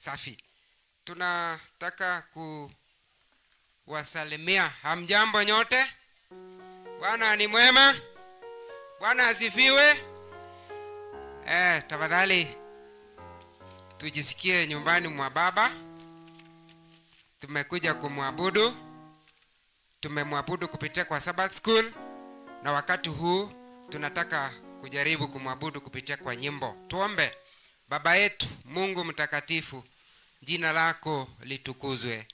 Safi. Tunataka kuwasalimia. Hamjambo nyote? Bwana ni mwema. Bwana asifiwe. Tafadhali tujisikie nyumbani mwa Baba. Tumekuja kumwabudu. Tumemwabudu kupitia kwa Sabbath School, na wakati huu tunataka kujaribu kumwabudu kupitia kwa nyimbo. Tuombe. Baba yetu Mungu mtakatifu, jina lako litukuzwe.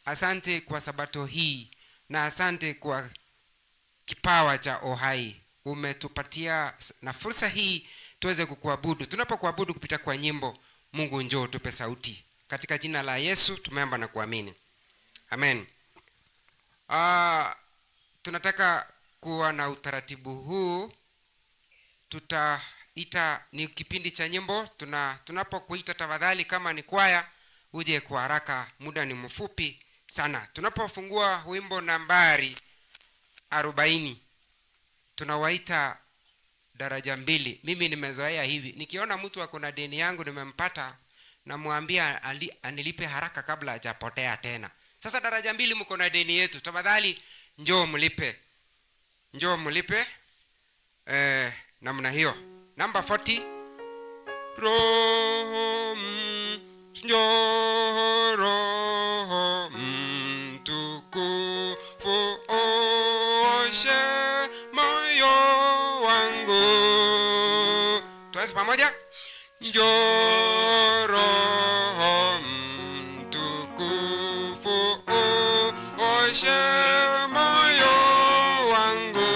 Asante kwa sabato hii na asante kwa kipawa cha uhai umetupatia na fursa hii tuweze kukuabudu. Tunapokuabudu kupitia kwa nyimbo, Mungu njoo tupe sauti. Katika jina la Yesu tumeomba na kuamini, amen. Tunataka kuwa na utaratibu huu. Tutaita, ni kipindi cha nyimbo. Tunapokuita tafadhali, kama ni kwaya uje kwa haraka, muda ni mfupi sana. Tunapofungua wimbo nambari 40 tunawaita daraja 2. Mimi nimezoea hivi, nikiona mtu ako na deni yangu nimempata, namwambia anilipe haraka kabla hajapotea tena. Sasa daraja 2 mko na deni yetu, tafadhali njoo mlipe, njoo mlipe. Namna hiyo. Namba 40. Roho njoo Roho mtukufu oshe moyo wangu. Tuanze pamoja. Njoo Roho mtukufu oshe moyo wangu,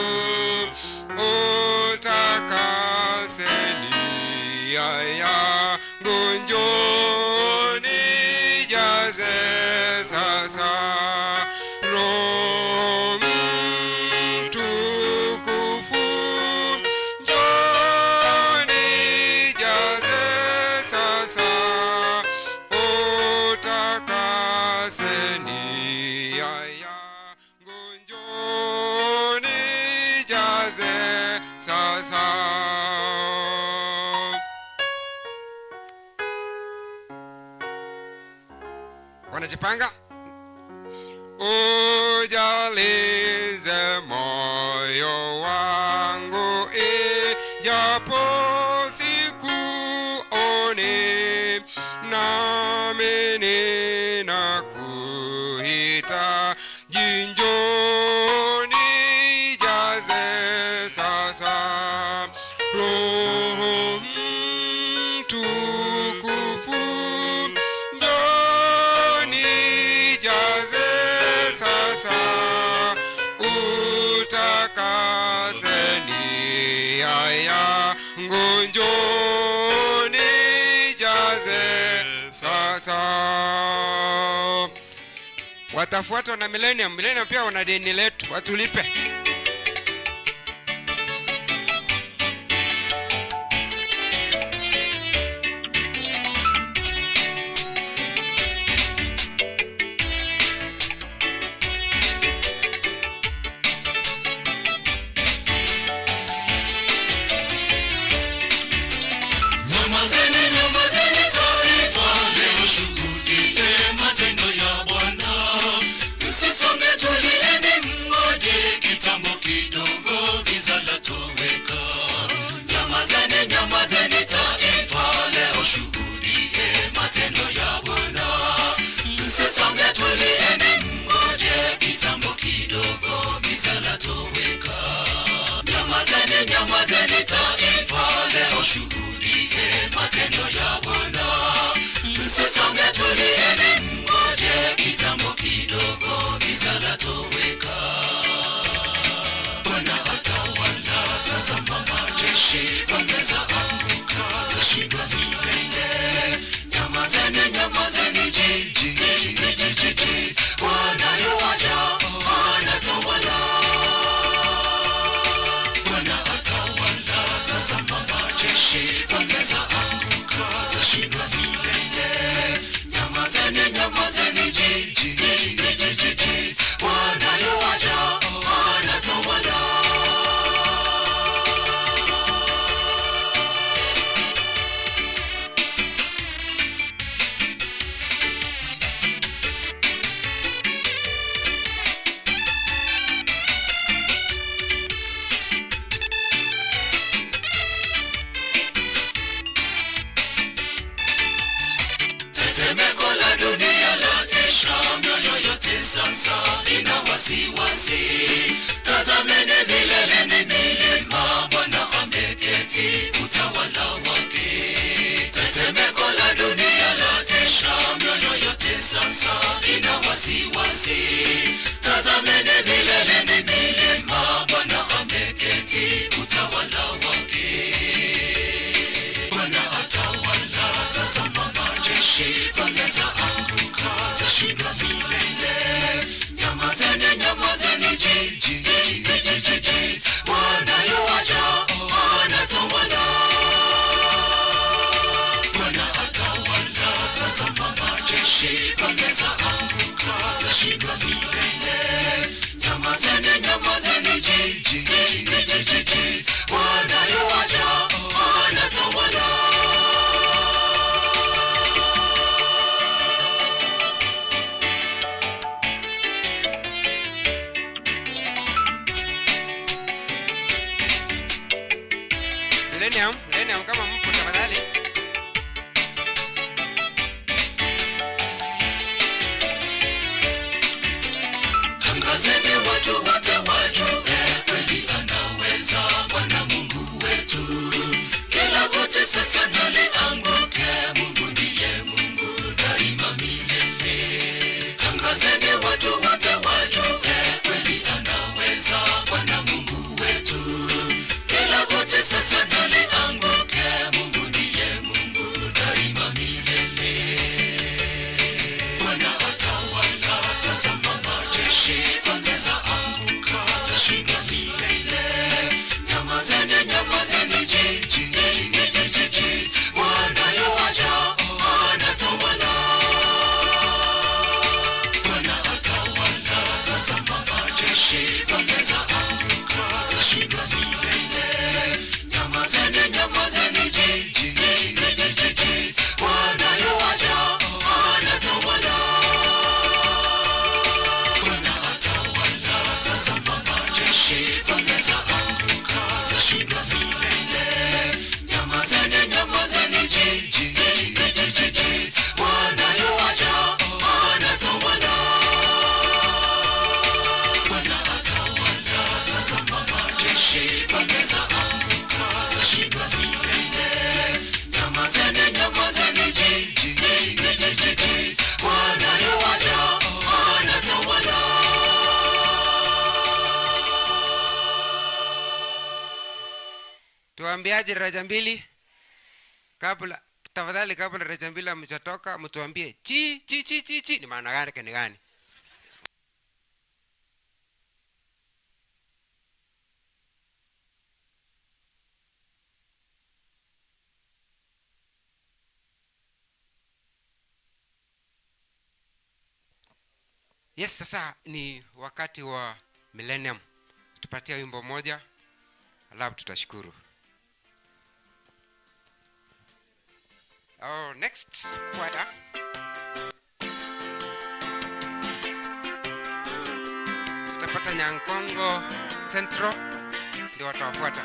utakase nia yangu, njoo nijaze sasa. Roho mtukufu njoo nijaze sasa, utakase nia yangu, njoo nijaze sasa. Wanajipanga? Ujalize moyo wangu ijapo sikuoni, nami ninakuhitaji, njoo nijaze sasa. Roho mtukufu njoo nijaze sasa, utakase nia yangu, njoo nijaze sasa. Watafuatwa na Millennium. Millennium pia wana deni letu, watulipe. Nyamazeni, nyamazeni taifa, leo shuhudie matendo ya Bwana. Msisonge, tulieni, mngoje, kitambo kidogo giza latoweka. Nyamazeni, nyamazeni taifa, leo shuhudie matendo ya Bwana. Msisonge, tulieni, mngoje, kitambo kidogo giza latoweka. Nyamazeni, nyamazeni taifa, leo shuhudie matendo ya Bwana. Msisonge, tulieni, mngoje, kitambo kidogo giza latoweka. Bwana atawala, tazama majeshi, falme za anguka, zashindwa milele. Nyamazeni, nyamazeni, ji, ji, ji, ji, ji, ji. Bwana yuaja, anatawala. Bwana atawala, tazama majeshi, falme za anguka, zashindwa farasi. Tazameni vilele ni milima, Bwana ameketi utawala wake. Bwana atawala, tazama majeshi, falme za anguka, zashindwa milele. Nyamazeni, nyamazeni, ji, ji, ji, ji, ji, ji. Bwana yuaja, anatawala. Bwana atawala, tazama majeshi, falme za anguka, zashindwa milele. Nyamazeni, nyamazeni, ji, ji, ji, ji, ji, ji. Bwana yuaja, anatawala. Millennium, Millennium kama mpo tafadhali. Tangazeni watu wote wajue, kweli anaweza Bwana Mungu wetu. Kila goti sasa na lianguke, Mungu ndiye Mungu daima milele. Tangazeni watu wote wajue, kweli anaweza Bwana Mungu wetu. Kila goti sasa na lianguke, Mungu ndiye Mungu daima milele. Bwana atawala, tazama majeshi, falme za anguka, zashindwa milele. Nyamazeni, nyamazeni, ji, ji, ji, ji, ji, ji. Bwana yuaja, anatawala. Bwana atawala, tazama majeshi, falme za anguka, zashindwa milele. Nyamazeni, nyamazeni, ji, ji, ji, ji, ji, ji. Bwana yuaja, anatawala. Bwana atawala, tazama majeshi, falme za anguka, zashindwa milele. Nyamazeni, nyamazeni, ji, ji, ji, ji, ji, ji. Bwana yuaja, anatawala. Bwana atawala, tazama majeshi, falme za anguka, zashindwa milele. Nyamazeni, nyamazeni, ji, ji, ji, ji, ji, ji. Bwana yuaja, anatawala. Tuambiaje daraja mbili? Kabla tafadhali, kabla daraja mbili hamjatoka, mtuambie chi chi chi chi chi ni maana gani ni gani? Yes, sasa ni wakati wa Millennium. Tupatie wimbo moja, alafu tutashukuru. Oh, next choir. Tutapata Nyankongo Central ndio watawafuata.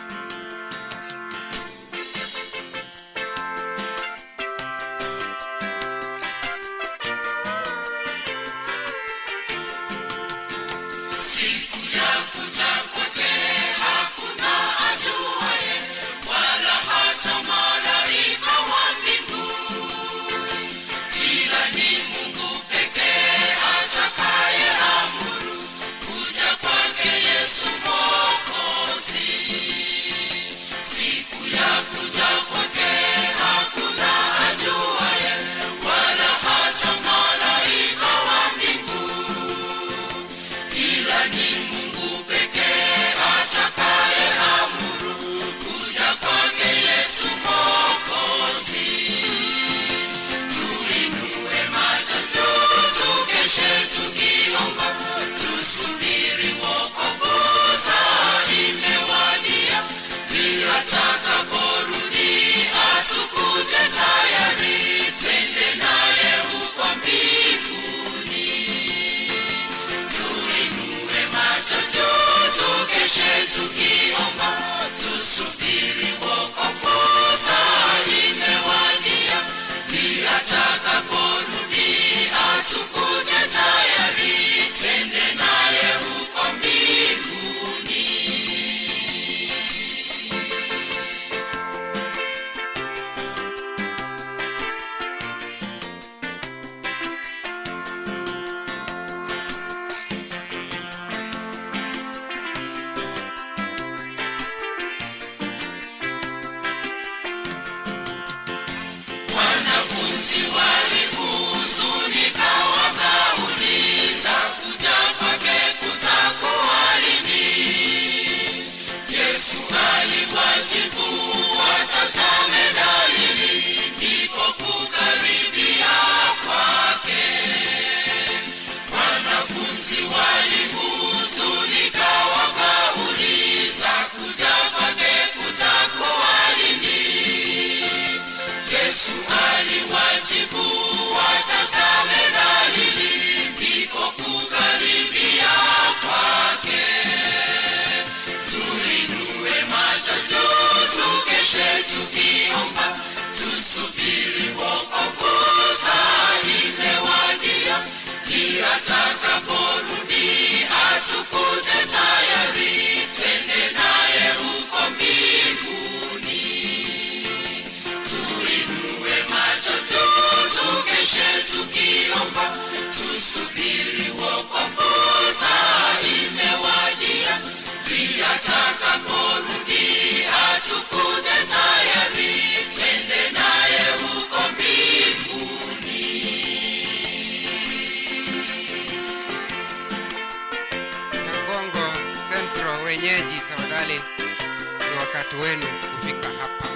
Siku ya kuja kwake hakuna ajuaye, wala hata malaika wa mbinguni, ila ni Mungu pekee atakayeamuru kuja kwake Yesu Mwokozi. wakati wenu kufika hapa.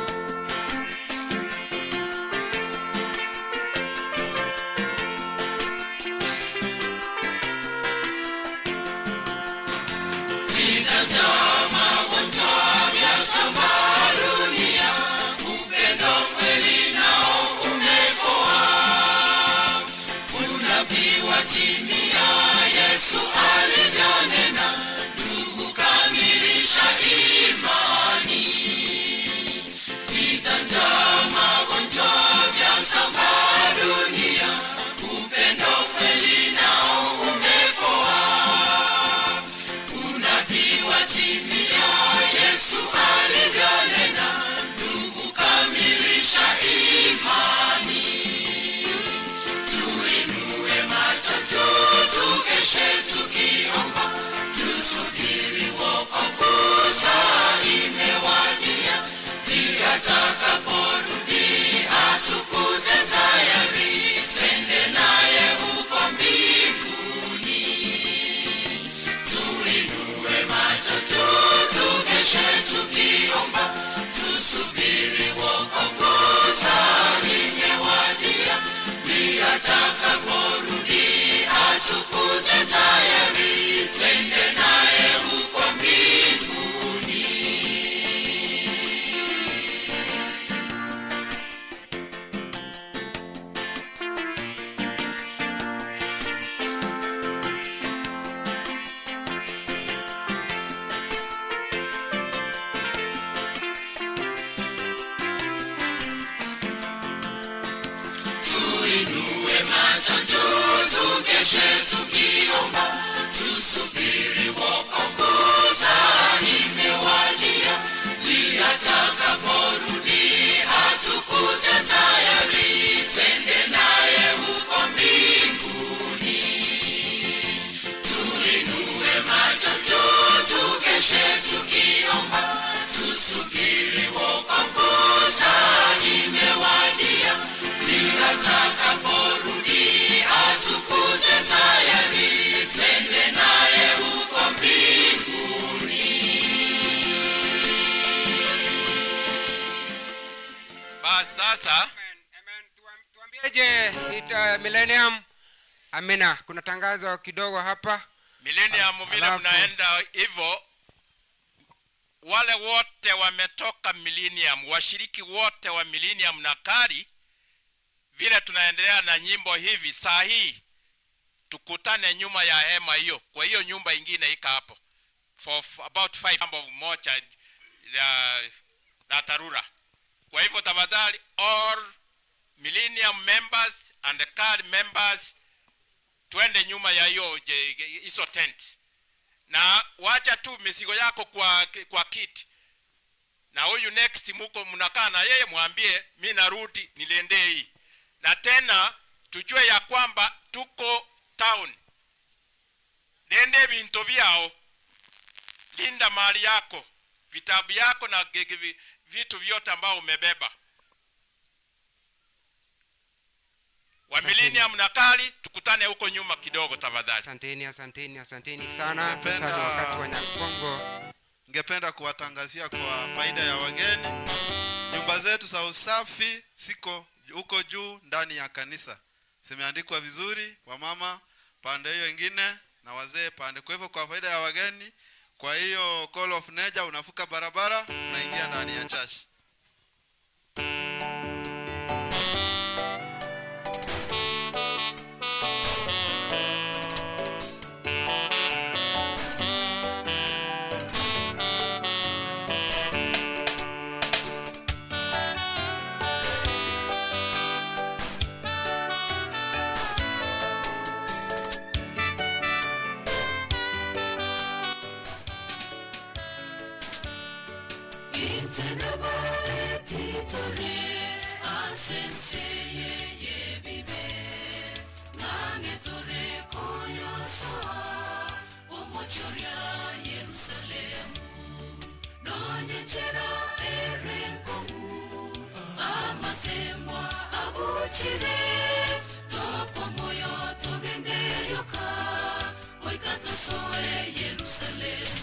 Sasa Tuambieje ita Millennium? Amina, kuna tangazo kidogo hapa. Millennium vile mnaenda hivyo, wale wote wametoka Millennium, washiriki wote wa Millennium na Kari, vile tunaendelea na nyimbo hivi saa hii, tukutane nyuma ya hema hiyo, kwa hiyo nyumba ingine ika hapo for about 5 moja la dharura. Kwa hivyo tafadhali all Millennium members and the Kari members, twende nyuma ya hiyo hizo tent, na wacha tu mizigo yako kwa kiti, na huyu next muko mnakaa na yeye mwambie mimi narudi nilende hii. Na tena tujue ya kwamba tuko town, lende bintu byao, linda mali yako, vitabu yako na vitu vyote ambao umebeba. Wa Millennium na Kari tukutane huko nyuma kidogo tafadhali. Asanteni, asanteni, asanteni sana. Sasa ni wakati wa Nyankongo. Ningependa kuwatangazia kwa faida ya wageni, nyumba zetu za usafi siko huko juu ndani ya kanisa. Zimeandikwa vizuri, wamama pande hiyo ingine na wazee pande. Kwa hivyo kwa faida ya wageni, kwa hiyo Call of Nature unavuka barabara unaingia ndani ya church. Yerusalemu,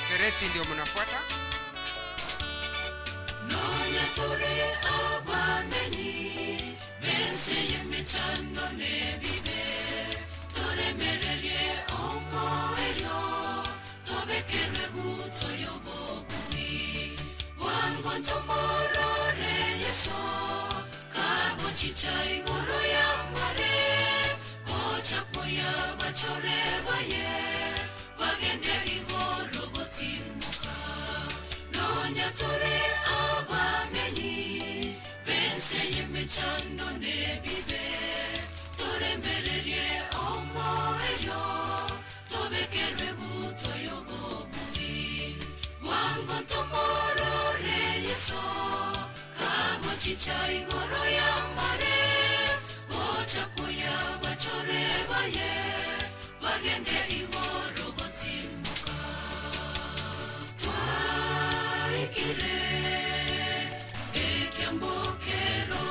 Teresi ndio mnafuata. Nonya tore abamenyi bense yemechando nebibe toremererie omoyo tobekerwe gutso yobobuni wango tomorore Yeso kago chicha igoro ya mare kocha koya bachore baye bagende igoro gotimuka. Nonya tore abamenyi bense yemechando nebibe toremererie omoyo tobekerwe gutso yobobuni wango tomorore Yeso kago chicha igoro ya mare gocha koya bachore baye bagende igoro gotimuka. Twaikire ekyambokero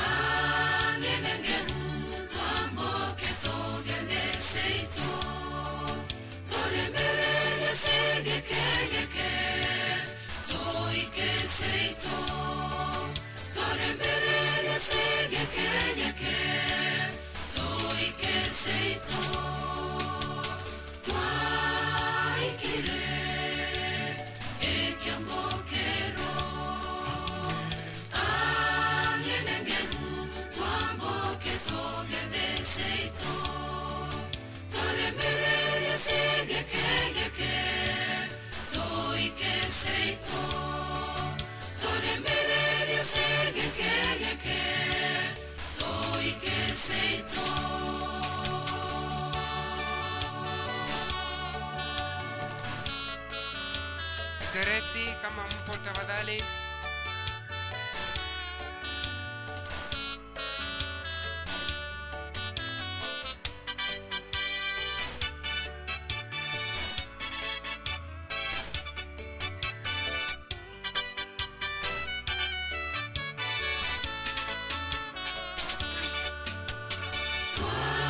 angenengeru twamboke togende seito toremerere segekegeke toike seito toremerere segekegeke toike seito. Twaikire ekyambokero angenengeru twamboke togende seito toremerere segekegeke toike seito toremerere segekegeke toike seito. Teresi, kama mpo tafadhali.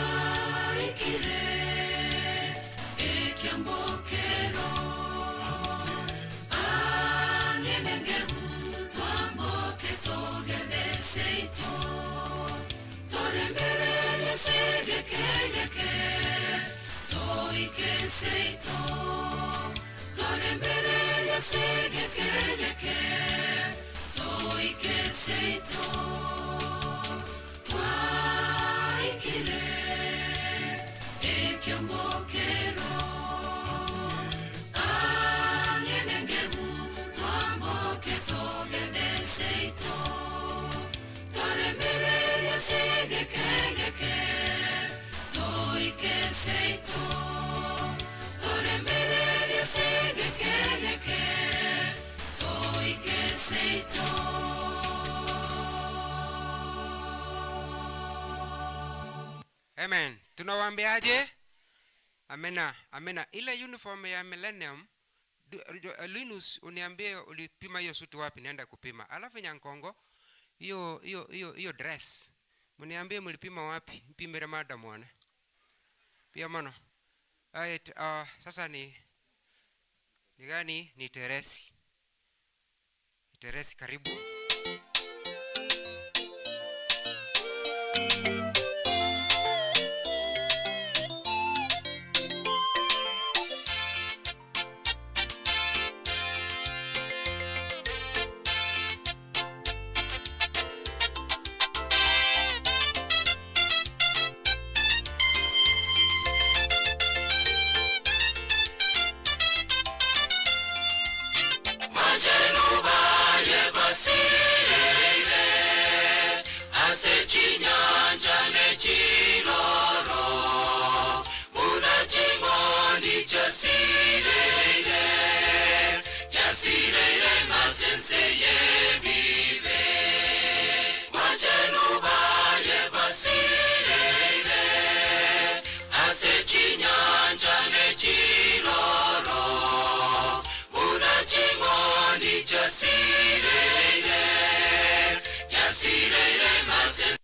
Twaikire ekyambokero angenengeru twamboke togende seito toremerere segekegeke toike seito toremerere segekegeke toike seito. Twaikire ekyambokero angenengeru twamboke togende seito toremerere segekegeke toike seito toremerere segekegeke toike seito. Ni aje? Amena, amena. Ile uniform ya Millennium, Linus, uniambie ulipima hiyo suti wapi, nienda kupima. Alafu Nyankongo, hiyo hiyo hiyo hiyo dress. Mniambie mlipima wapi? Mpimire madam wane. Pia mono. Right, sasa ni gani? Ni Teresi. Teresi, karibu. Chinyanja nechiroro muna chingoni chasireire chasireire masense yebibe wachenu baye basireire ase chinyanja nechiroro muna chingoni chasireire chasireire masense.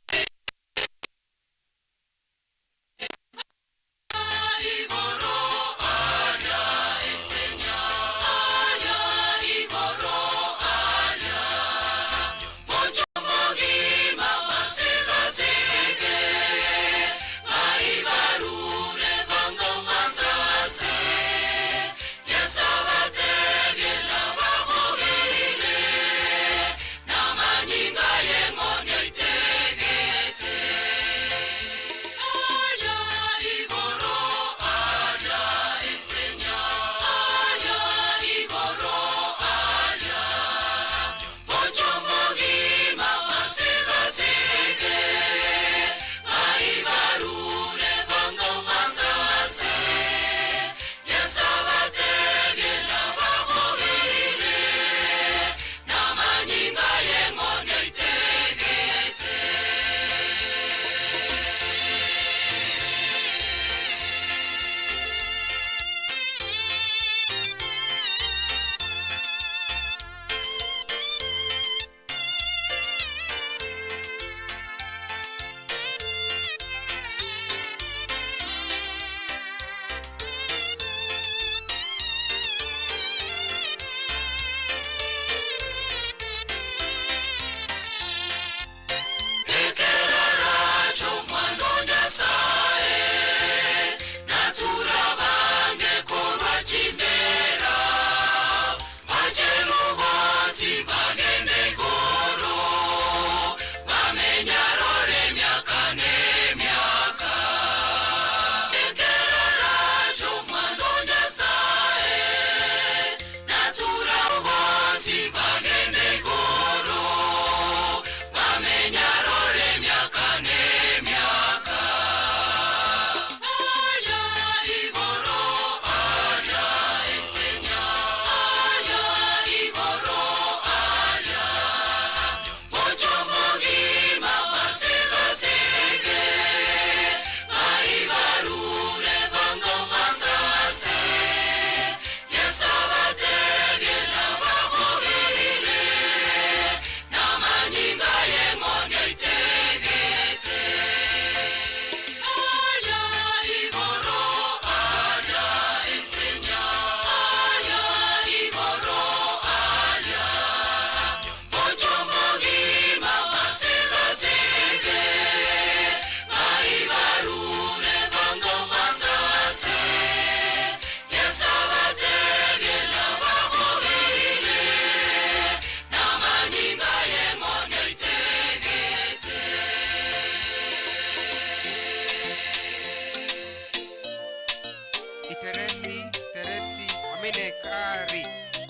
Iteresi, Teresi, amine Kari,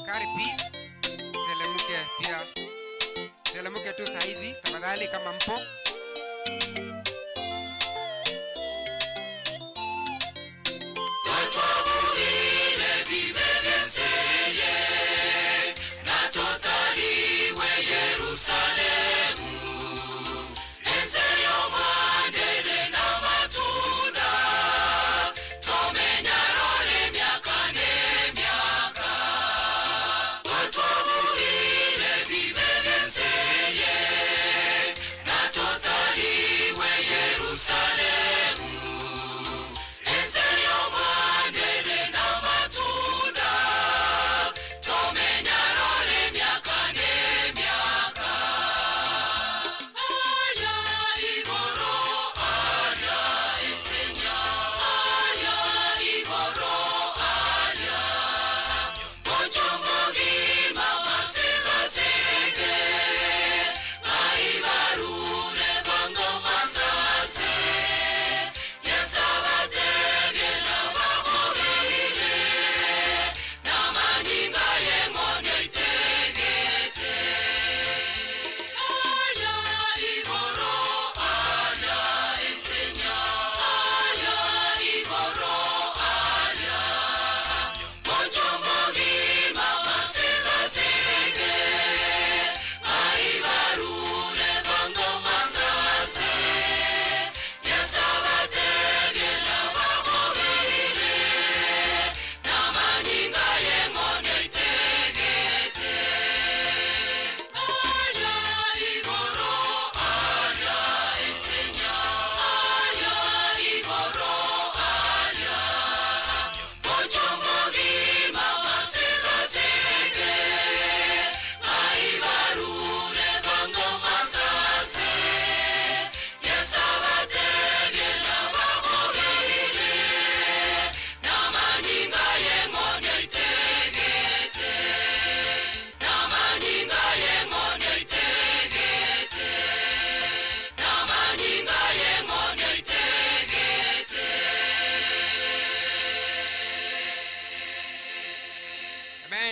Kari Peace, telemuke pia, telemuke tu saizi tafadhali kama mpo. Yerusalemu ense yomandere n'amatunda.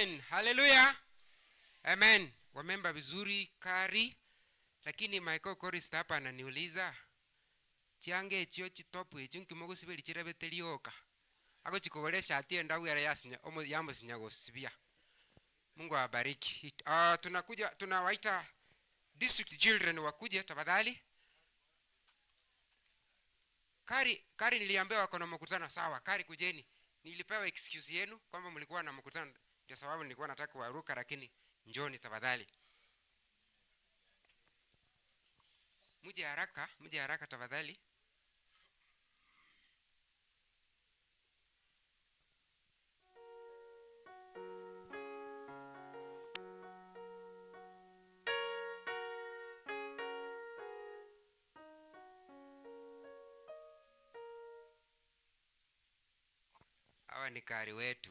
Amen. Hallelujah. Amen. Wamemba vizuri kari, lakini Michael Chorist hapa ananiuliza chiange echio chitopu echio nkimogosiberi chirabete rioka agochikogora eshati endabu yara yasinya omo yamusinya gosibia. Mungu awabariki. Tunakuja tunawaita district children wakuje tafadhali. Kari, kari niliambiwa wako na mkutano, sawa, kari kujeni. Nilipewa excuse yenu kwamba mlikuwa na mkutano, ndio sababu nilikuwa nataka kuwaruka, lakini njoni tafadhali. Muje haraka, muje haraka tafadhali. Hawa ni kari wetu.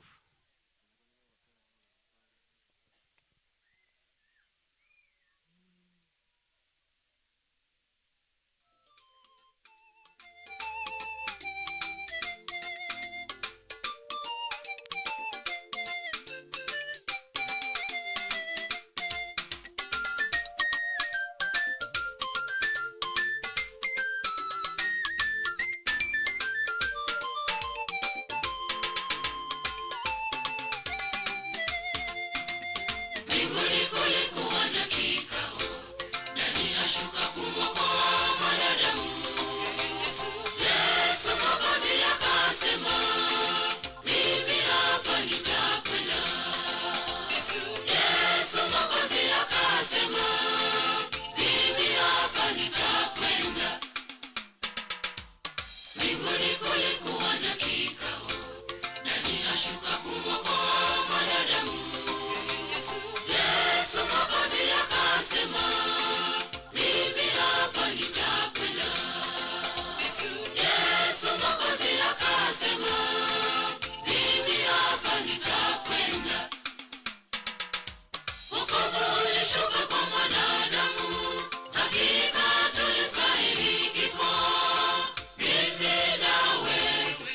Mbinguni kulikuwa na kikao, nani ashuka kumwokoa mwanadamu? Yesu Mwokozi akasema, mimi hapa nitakwenda. Yesu Mwokozi akasema, mimi hapa nitakwenda. Mbinguni kulikuwa na kikao, nani ashuka kumwokoa mwanadamu? Yesu Mwokozi akasema, mimi hapa nitakwenda. Yesu Mwokozi akasema, mimi hapa nitakwenda. Wokovu ulishuka kwa mwanadamu, hakika tulistahili kifo. Mimi nawe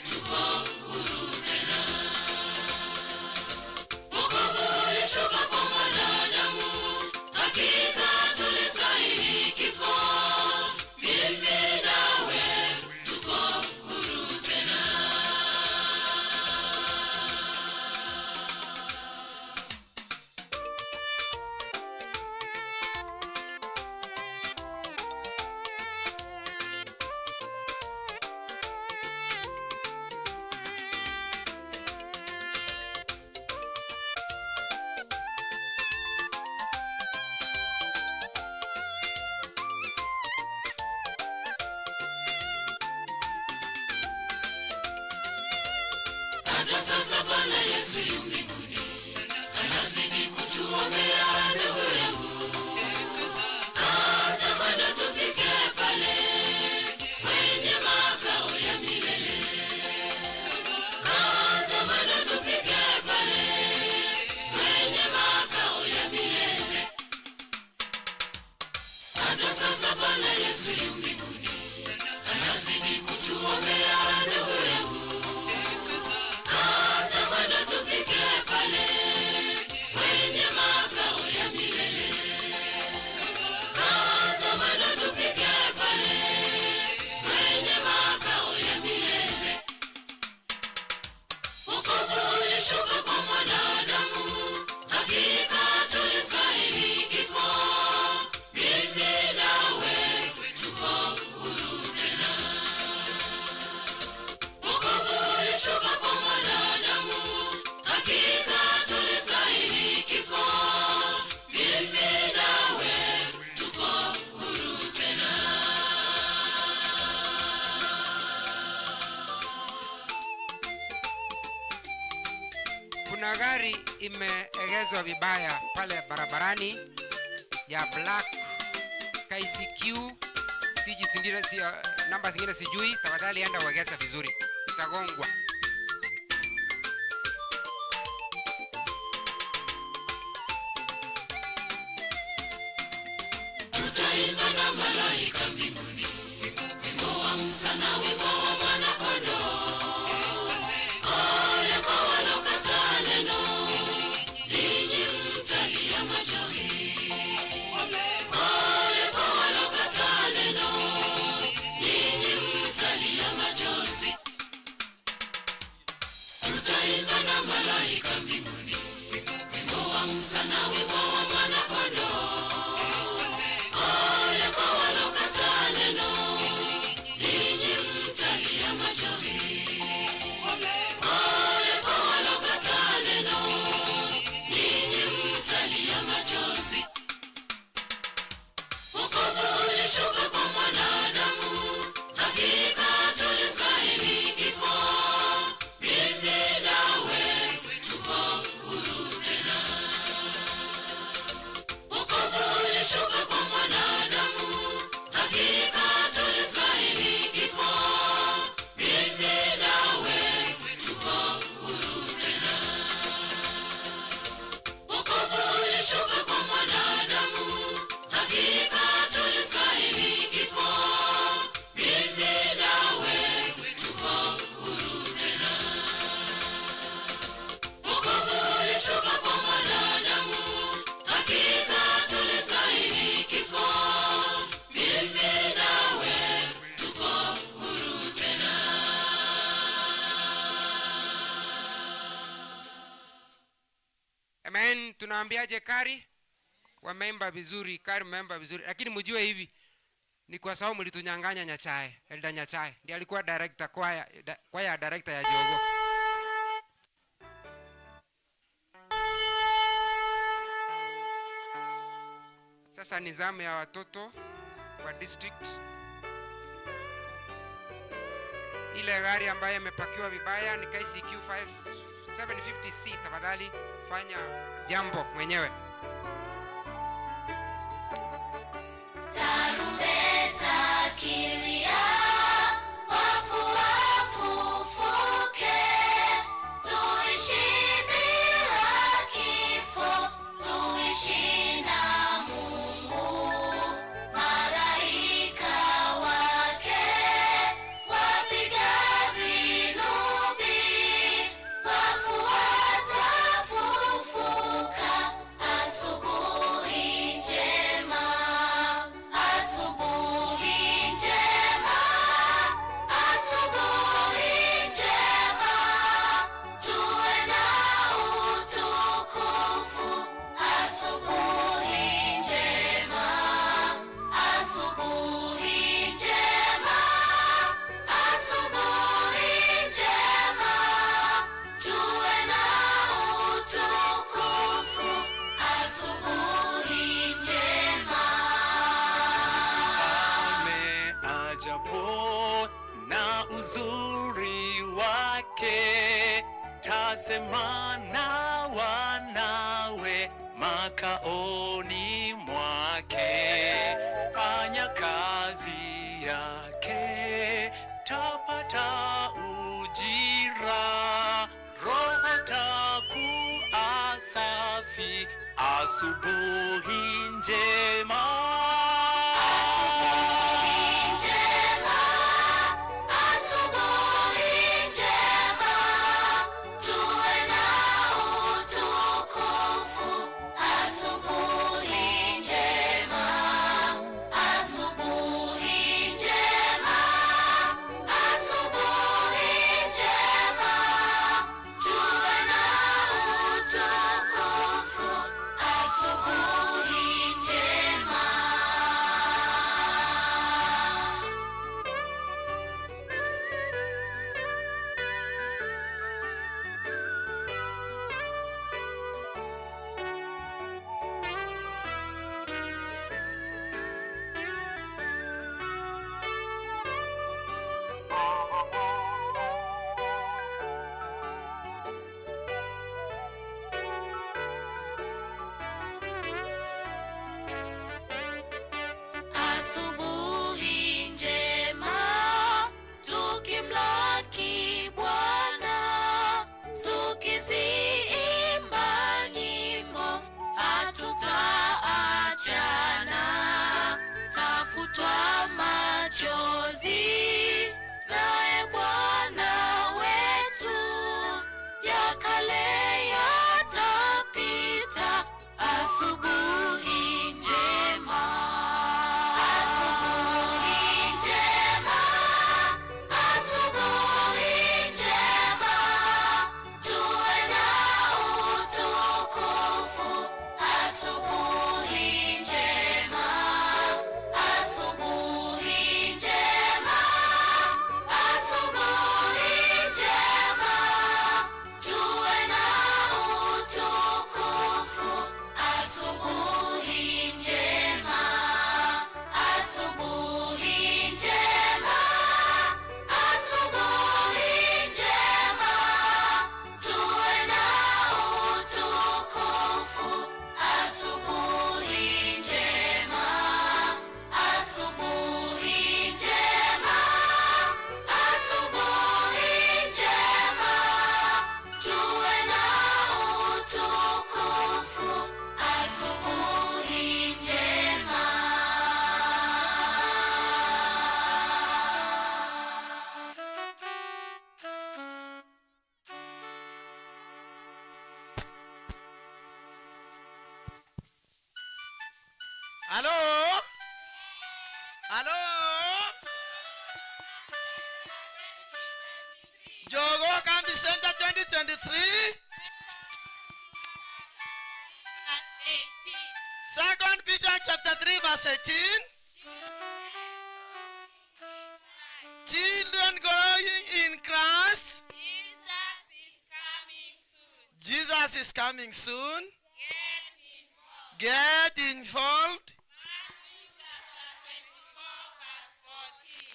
tuko huru tena. Wokovu ulishuka kwa mwanadamu, hakika tulistahili kifo. Mimi nawe tuko huru tena. Hata sasa Bwana Yesu yu mbinguni, anazidi kutuombea ndugu yangu. Kaza Bwana tufike pale kwenye makao ya milele. Kaza Bwana tufike pale kwenye makao ya milele. Hata sasa Bwana Yesu yu mbinguni, anazidi kutuombea ndugu yangu. Kaza Bwana tufike pale kwenye makao ya milele. Kaza Bwana tufike pale kwenye makao ya milele. Wokovu ulishuka kwa mwanadamu, hakika tulistahili kifo. Mimi nawe tuko huru tena. Wokovu ulishuka kwa mwanadamu, hakika tulistahili kifo. Mimi nawe tuko huru tena. Kuna gari imeegezwa vibaya pale barabarani ya black KCQ, digits zingine si, namba zingine sijui. Tafadhali enda uegeze vizuri, itagongwa. Tutaimba na malaika mbinguni, wimbo wa Musa na wimbo wa Mwana-Kondoo. Ole kwa walokataa neno. Tutaimba na malaika mbinguni, wimbo wa Musa na wimbo wa Mwana-Kondoo. Ole kwa walokataa neno, ninyi mtalia machozi. Ole kwa walokataa neno, ninyi mtalia machozi. Wokovu ulishuka kwa mwanadamu, hakika tulistahili kifo. Mimi nawe tuko huru tena. Wokovu ulishuka kwa mwanadamu, hakika tulistahili kifo. Mimi nawe tuko huru tena. Wokovu ulishuka kwa mwanadamu, hakika tulistahili kifo. Mimi nawe tuko huru tena. Wokovu ulishuka kwa mwanadamu, hakika tulistahili kifo. Mimi nawe tuko huru tena. Amen. Tunaambiaje Kari? Wameimba vizuri, Kari wameimba vizuri. Lakini mjue hivi ni kwa sababu mlitunyang'anya Nyachae, Elda Nyachae. Ndiye alikuwa director choir, choir director ya Jogo. Sasa ni zamu ya watoto wa district. Ile gari ambayo imepakiwa vibaya ni KCQ 750C. Tafadhali fanya jambo mwenyewe. Tarumbeta ikilia, wafu wafufuke, tuishi bila kifo, tuishi na Mungu. Malaika wake wapiga vinubi, wafu watafufuka. Asubuhi njema, asubuhi njema, asubuhi njema, tuwe na utukufu. Asubuhi njema, asubuhi njema, asubuhi njema, tuwe na utukufu. Asubuhi njema. Mfalme ajapo na uzuri wake, tasema na wanawe makaoni mwake. Fanya kazi yake, tapata ujira, roho takuwa safi, asubuhi njema. Asubuhi njema, asubuhi njema, tuwe na utukufu. Asubuhi njema, asubuhi njema, asubuhi njema, tuwe na utukufu. Asubuhi njema. Asubuhi njema, tukimlaki Bwana, tukiziimba nyimbo, hatutaachana. Tafutwa machozi naye Bwana wetu, ya kale yatapita. Asubuhi njema. Asubuhi njema, asubuhi njema, Halo? Halo? Jogoo Kambi Center 2023. Second Peter chapter 3 verse 18. Children growing in Christ. Jesus is coming soon. Jesus is coming soon. Get involved.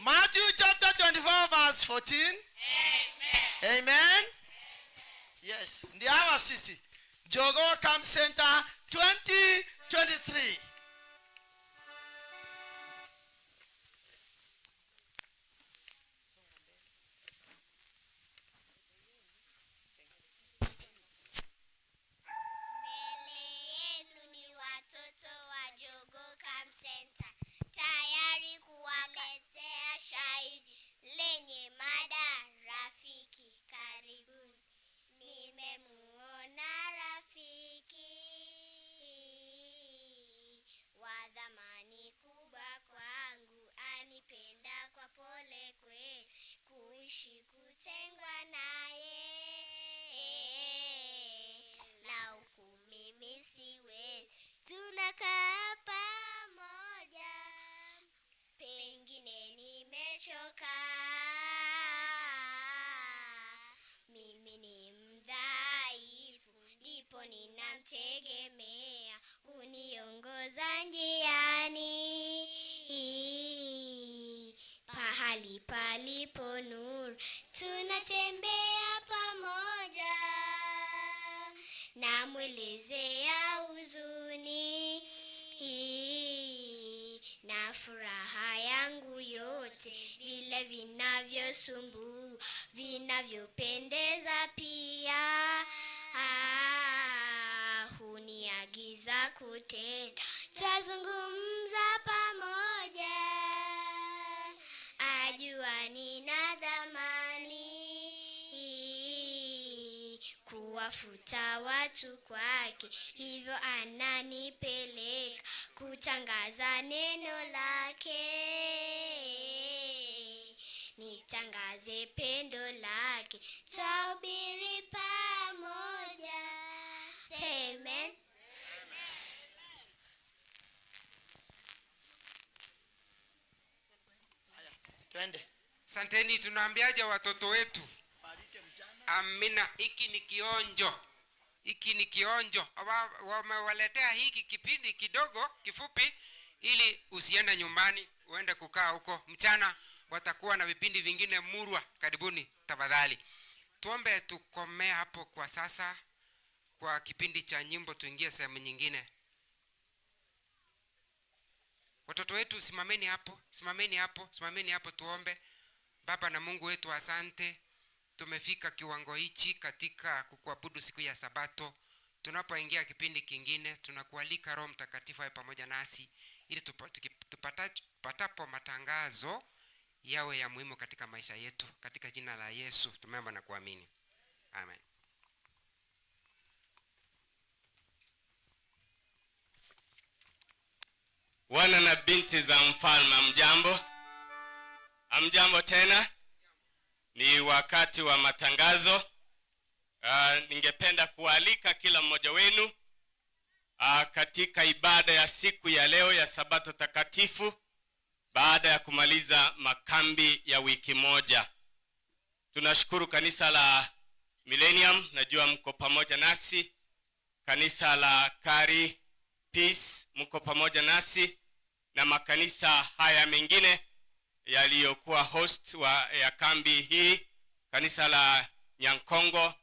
Matthew chapter 24 verse 14. Matthew chapter 24 verse 14. Amen. Amen. Yes, ndio hawa sisi. Jogoo Camp Center 2023. Mbele yenu ni watoto wa Jogoo Camp Center, tayari kuwaletea shairi lenye mada rafiki. Karibuni. Nimemuona rafiki wa thamani kubwa kwangu, anipenda kwa pole kweli, kuishi kutengwa naye lau mimi siwezi. Tunakaa pamoja, pengine nimechoka, mimi ni mdhaifu, ndipo ninamtegemea kuniongoza njiani, pahali palipo nuru, tunatembea pamoja, namwelezea huzuni na furaha yangu yote, vile vinavyosumbua, vinavyopendeza pia. Huniagiza kutenda, twazungumza pamoja, ajua nina thamani, kuwafuta watu kwake, hivyo ananipeleka kutangaza neno lake, nitangaze pendo lake, twahubiri pamoja. Say amen. Twende. Santeni, tunaambiaje watoto wetu? Amina, hiki ni kionjo, hiki ni kionjo. Wamewaletea hiki kipindi kidogo kifupi, ili usiende nyumbani uende kukaa huko. Mchana watakuwa na vipindi vingine murwa. Karibuni tafadhali. Tuombe tukomee hapo kwa sasa, kwa kipindi cha nyimbo, tuingie sehemu nyingine. Watoto wetu simameni hapo, simameni hapo, simameni hapo, tuombe. Baba na Mungu wetu, asante. Tumefika kiwango hichi katika kukuabudu siku ya Sabato. Tunapoingia kipindi kingine, tunakualika Roho Mtakatifu awe pamoja nasi, ili tupatapo matangazo yawe ya muhimu katika maisha yetu. Katika jina la Yesu tumeomba na kuamini. Amen. Wana na binti za mfalme, hamjambo? Hamjambo tena? Ni wakati wa matangazo. Ningependa kualika kila mmoja wenu katika ibada ya siku ya leo ya Sabato takatifu, baada ya kumaliza makambi ya wiki moja. Tunashukuru kanisa la Millennium, najua mko pamoja nasi. Kanisa la Kari Peace mko pamoja nasi, na makanisa haya mengine yaliyokuwa host ya kambi hii, kanisa la Nyankongo,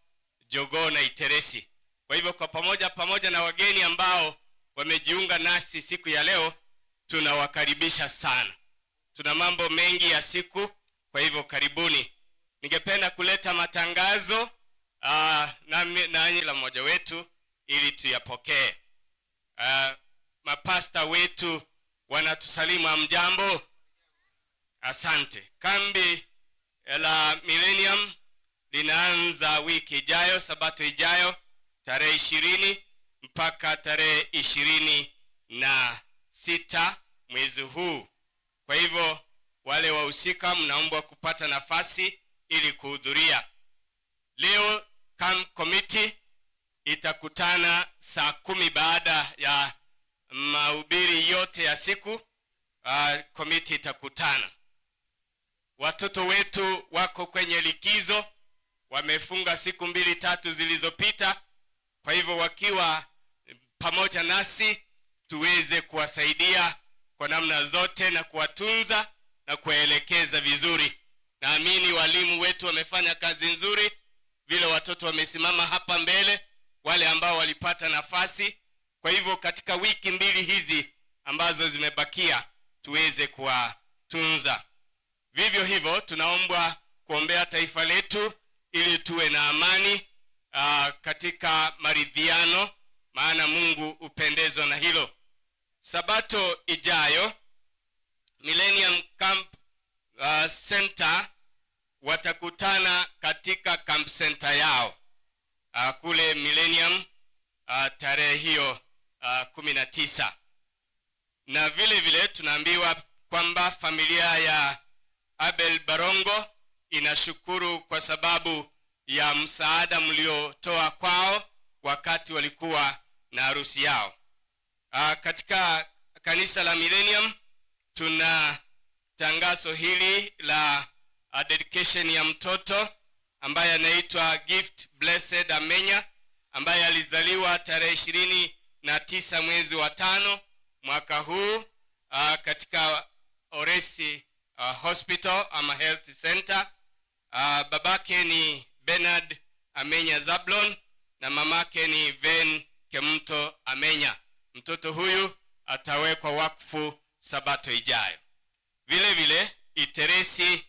Jogoo na Iteresi. Kwa hivyo kwa pamoja na wageni ambao wamejiunga nasi siku ya leo, tunawakaribisha sana. Tuna mambo mengi ya siku, kwa hivyo karibuni. Ningependa kuleta matangazo na kila mmoja wetu ili tuyapokee. Mapasta wetu wanatusalimu, hamjambo? Asante. Kambi la Millennium linaanza wiki ijayo, Sabato ijayo, tarehe 20 mpaka tarehe 27. 6 mwezi huu. Kwa hivyo wale wahusika mnaombwa kupata nafasi ili kuhudhuria. Leo camp committee itakutana saa 10 baada ya mahubiri yote ya siku. Committee itakutana. Watoto wetu wako kwenye likizo, wamefunga siku 2-3 zilizopita. Kwa hivyo wakiwa pamoja nasi tuweze kuwasaidia kwa namna zote na kuwatunza na kuwaelekeza vizuri. Naamini walimu wetu wamefanya kazi nzuri, vile watoto wamesimama hapa mbele, wale ambao walipata nafasi. Kwa hivyo katika wiki 2 hizi ambazo zimebakia tuweze kuwatunza. Vivyo hivyo tunaombwa kuombea taifa letu ili tuwe na amani katika maridhiano, maana Mungu hupendezwa na hilo. Sabato ijayo Millennium Camp Center watakutana katika camp center yao kule Millennium tarehe hiyo 19. Na vile vile tunaambiwa kwamba familia ya Abel Barongo inashukuru kwa sababu ya msaada mliotoa kwao wakati walikuwa na harusi yao. Katika kanisa la Millennium tuna tangazo hili la dedication ya mtoto ambaye anaitwa Gift Blessed Amenya, ambaye alizaliwa tarehe 29 mwezi wa 5 mwaka huu katika Oresi Hospital ama Health Center. Babake ni Bernard Amenya Zablon na mamake ni Ven Kemto Amenya. Mtoto huyu atawekwa wakfu Sabato ijayo. Vile vile Iteresi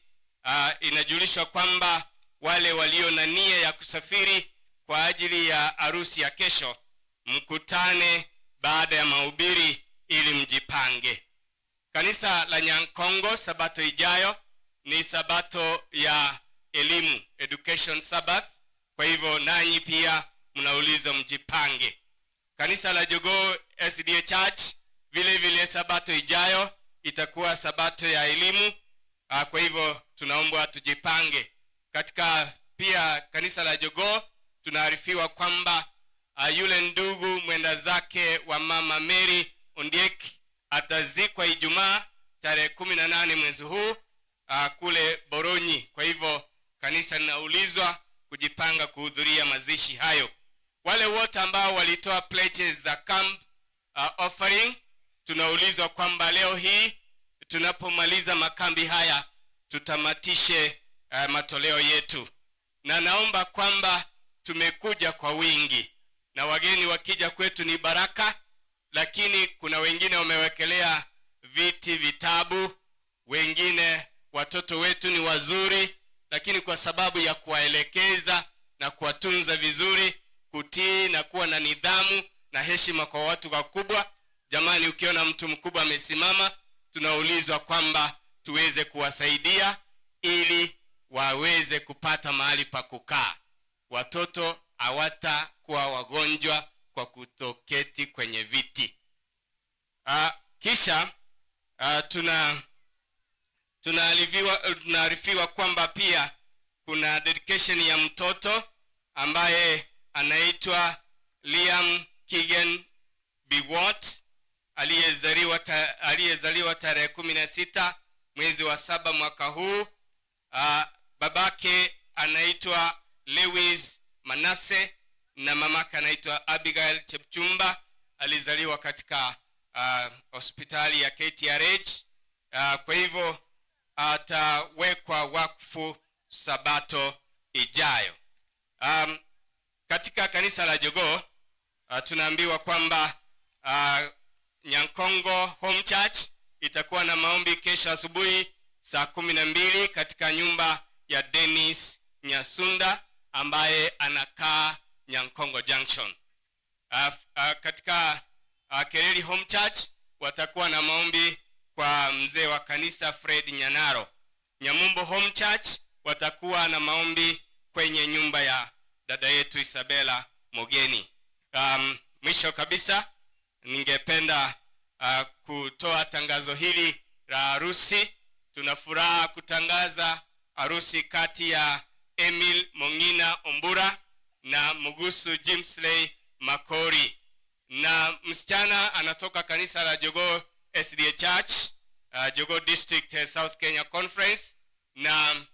inajulishwa kwamba wale walio na nia ya kusafiri kwa ajili ya harusi ya kesho, mkutane baada ya mahubiri ili mjipange. Kanisa la Nyankongo Sabato ijayo ni Sabato ya elimu, Education Sabbath. Kwa hivyo nanyi pia mnaulizwa mjipange. Kanisa la Jogoo SDA Church vile vile Sabato ijayo itakuwa Sabato ya elimu. Kwa hivyo tunaombwa tujipange. Katika pia kanisa la Jogoo tunaarifiwa kwamba yule ndugu mwenda zake wa Mama Mary Ondiek atazikwa Ijumaa tarehe 18 mwezi huu kule Boronyi. Kwa hivyo kanisa linaulizwa kujipanga kuhudhuria mazishi hayo. Wale wote ambao walitoa pledges za camp offering, tunaulizwa kwamba leo hii tunapomaliza makambi haya tutamatishe matoleo yetu. Na naomba kwamba tumekuja kwa wingi, na wageni wakija kwetu ni baraka, lakini kuna wengine wamewekelea viti vitabu, wengine watoto wetu ni wazuri, lakini kwa sababu ya kuwaelekeza na kuwatunza vizuri, kutii na kuwa na nidhamu na heshima kwa watu wakubwa. Jamani, ukiona mtu mkubwa amesimama, tunaulizwa kwamba tuweze kuwasaidia ili waweze kupata mahali pa kukaa. Watoto hawatakuwa wagonjwa kwa kutoketi kwenye viti. Kisha tunaarifiwa kwamba pia kuna dedication ya mtoto ambaye anaitwa Liam Kigen Biwott, aliyezaliwa tarehe 16 mwezi wa 7 mwaka huu. Babake anaitwa Lewis Manase na mamake anaitwa Abigail Chepchumba. Alizaliwa katika hospitali ya KTRH. Kwa hivyo atawekwa wakfu Sabato ijayo. Katika kanisa la Jogoo tunaambiwa kwamba Nyankongo Home Church itakuwa na maombi kesho asubuhi saa 12 katika nyumba ya Dennis Nyasunda ambaye anakaa Nyankongo Junction. Katika Kereri Home Church watakuwa na maombi kwa mzee wa kanisa Fred Nyanaro. Nyamumbo Home Church watakuwa na maombi kwenye nyumba ya dada yetu Isabella Mogeni. Mwisho kabisa ningependa kutoa tangazo hili la harusi. Tuna furaha kutangaza harusi kati ya Emil Mongina Ombura na Mugusu Jimsley Makori, na msichana anatoka kanisa la Jogoo SDA Church, Jogoo District, South Kenya Conference, na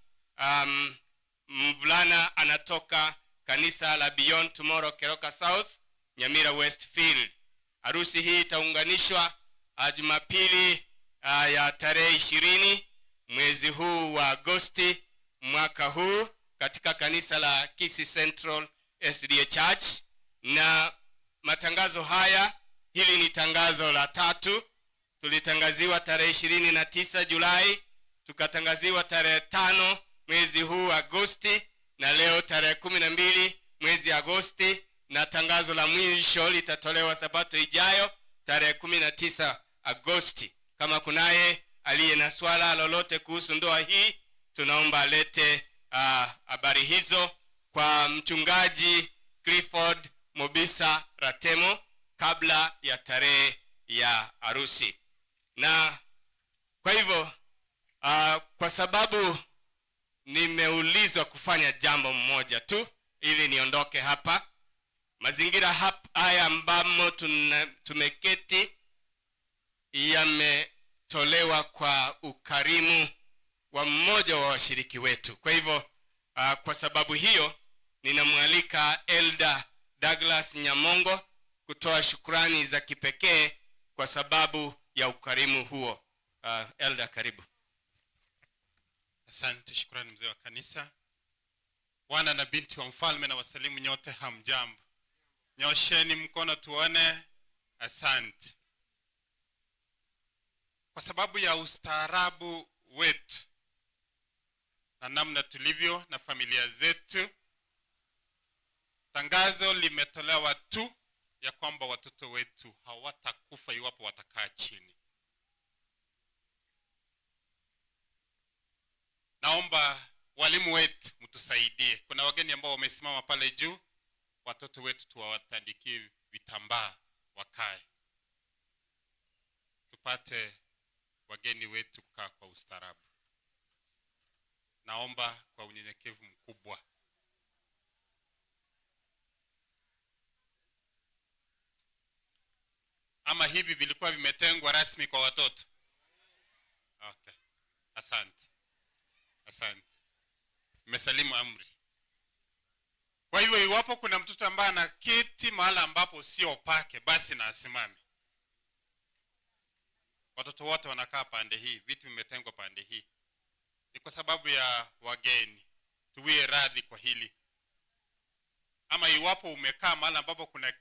mvulana anatoka kanisa la Beyond Tomorrow Keroka South, Nyamira Westfield. Harusi hii itaunganishwa Jumapili ya tarehe 20 mwezi huu wa Agosti mwaka huu katika kanisa la Kisii Central SDA Church. Na matangazo haya, hili ni tangazo la tatu. Tulitangaziwa tarehe 29 Julai, tukatangaziwa tarehe 5 mwezi huu Agosti, na leo tarehe 12 mwezi Agosti, na tangazo la mwisho litatolewa Sabato ijayo tarehe 19 Agosti. Kama kunaye aliye na swala lolote kuhusu ndoa hii, tunaomba alete habari hizo kwa mchungaji Clifford Mobisa Ratemo kabla ya tarehe ya harusi. Na kwa hivyo kwa sababu nimeulizwa kufanya jambo mmoja tu ili niondoke hapa, mazingira haya ambamo tumeketi yametolewa kwa ukarimu wa mmoja wa washiriki wetu. Kwa hivyo kwa sababu hiyo ninamwalika Elder Douglas Nyamongo kutoa shukrani za kipekee kwa sababu ya ukarimu huo. Elder, karibu. Asante, shukrani mzee wa kanisa. Wana na binti wa mfalme na wasalimu nyote, hamjambo? Nyosheni mkono tuone. Asante. Kwa sababu ya ustaarabu wetu na namna tulivyo na familia zetu, tangazo limetolewa tu ya kwamba watoto wetu hawatakufa iwapo watakaa chini. Naomba walimu wetu mtusaidie. Kuna wageni ambao wamesimama pale juu, watoto wetu tuwatandikie vitambaa wakae, tupate wageni wetu kukaa kwa ustaarabu. Naomba kwa unyenyekevu mkubwa. Ama hivi vilikuwa vimetengwa rasmi kwa watoto? Okay. Asante. Asante. Nimesalimu amri. Kwa hivyo iwapo kuna mtoto ambaye anaketi mahala ambapo sio pake, basi na asimame. Watoto wote wanakaa pande hii, vitu vimetengwa pande hii. Ni kwa sababu ya wageni. Tuwie radhi kwa hili. Ama iwapo umekaa mahali ambapo kuna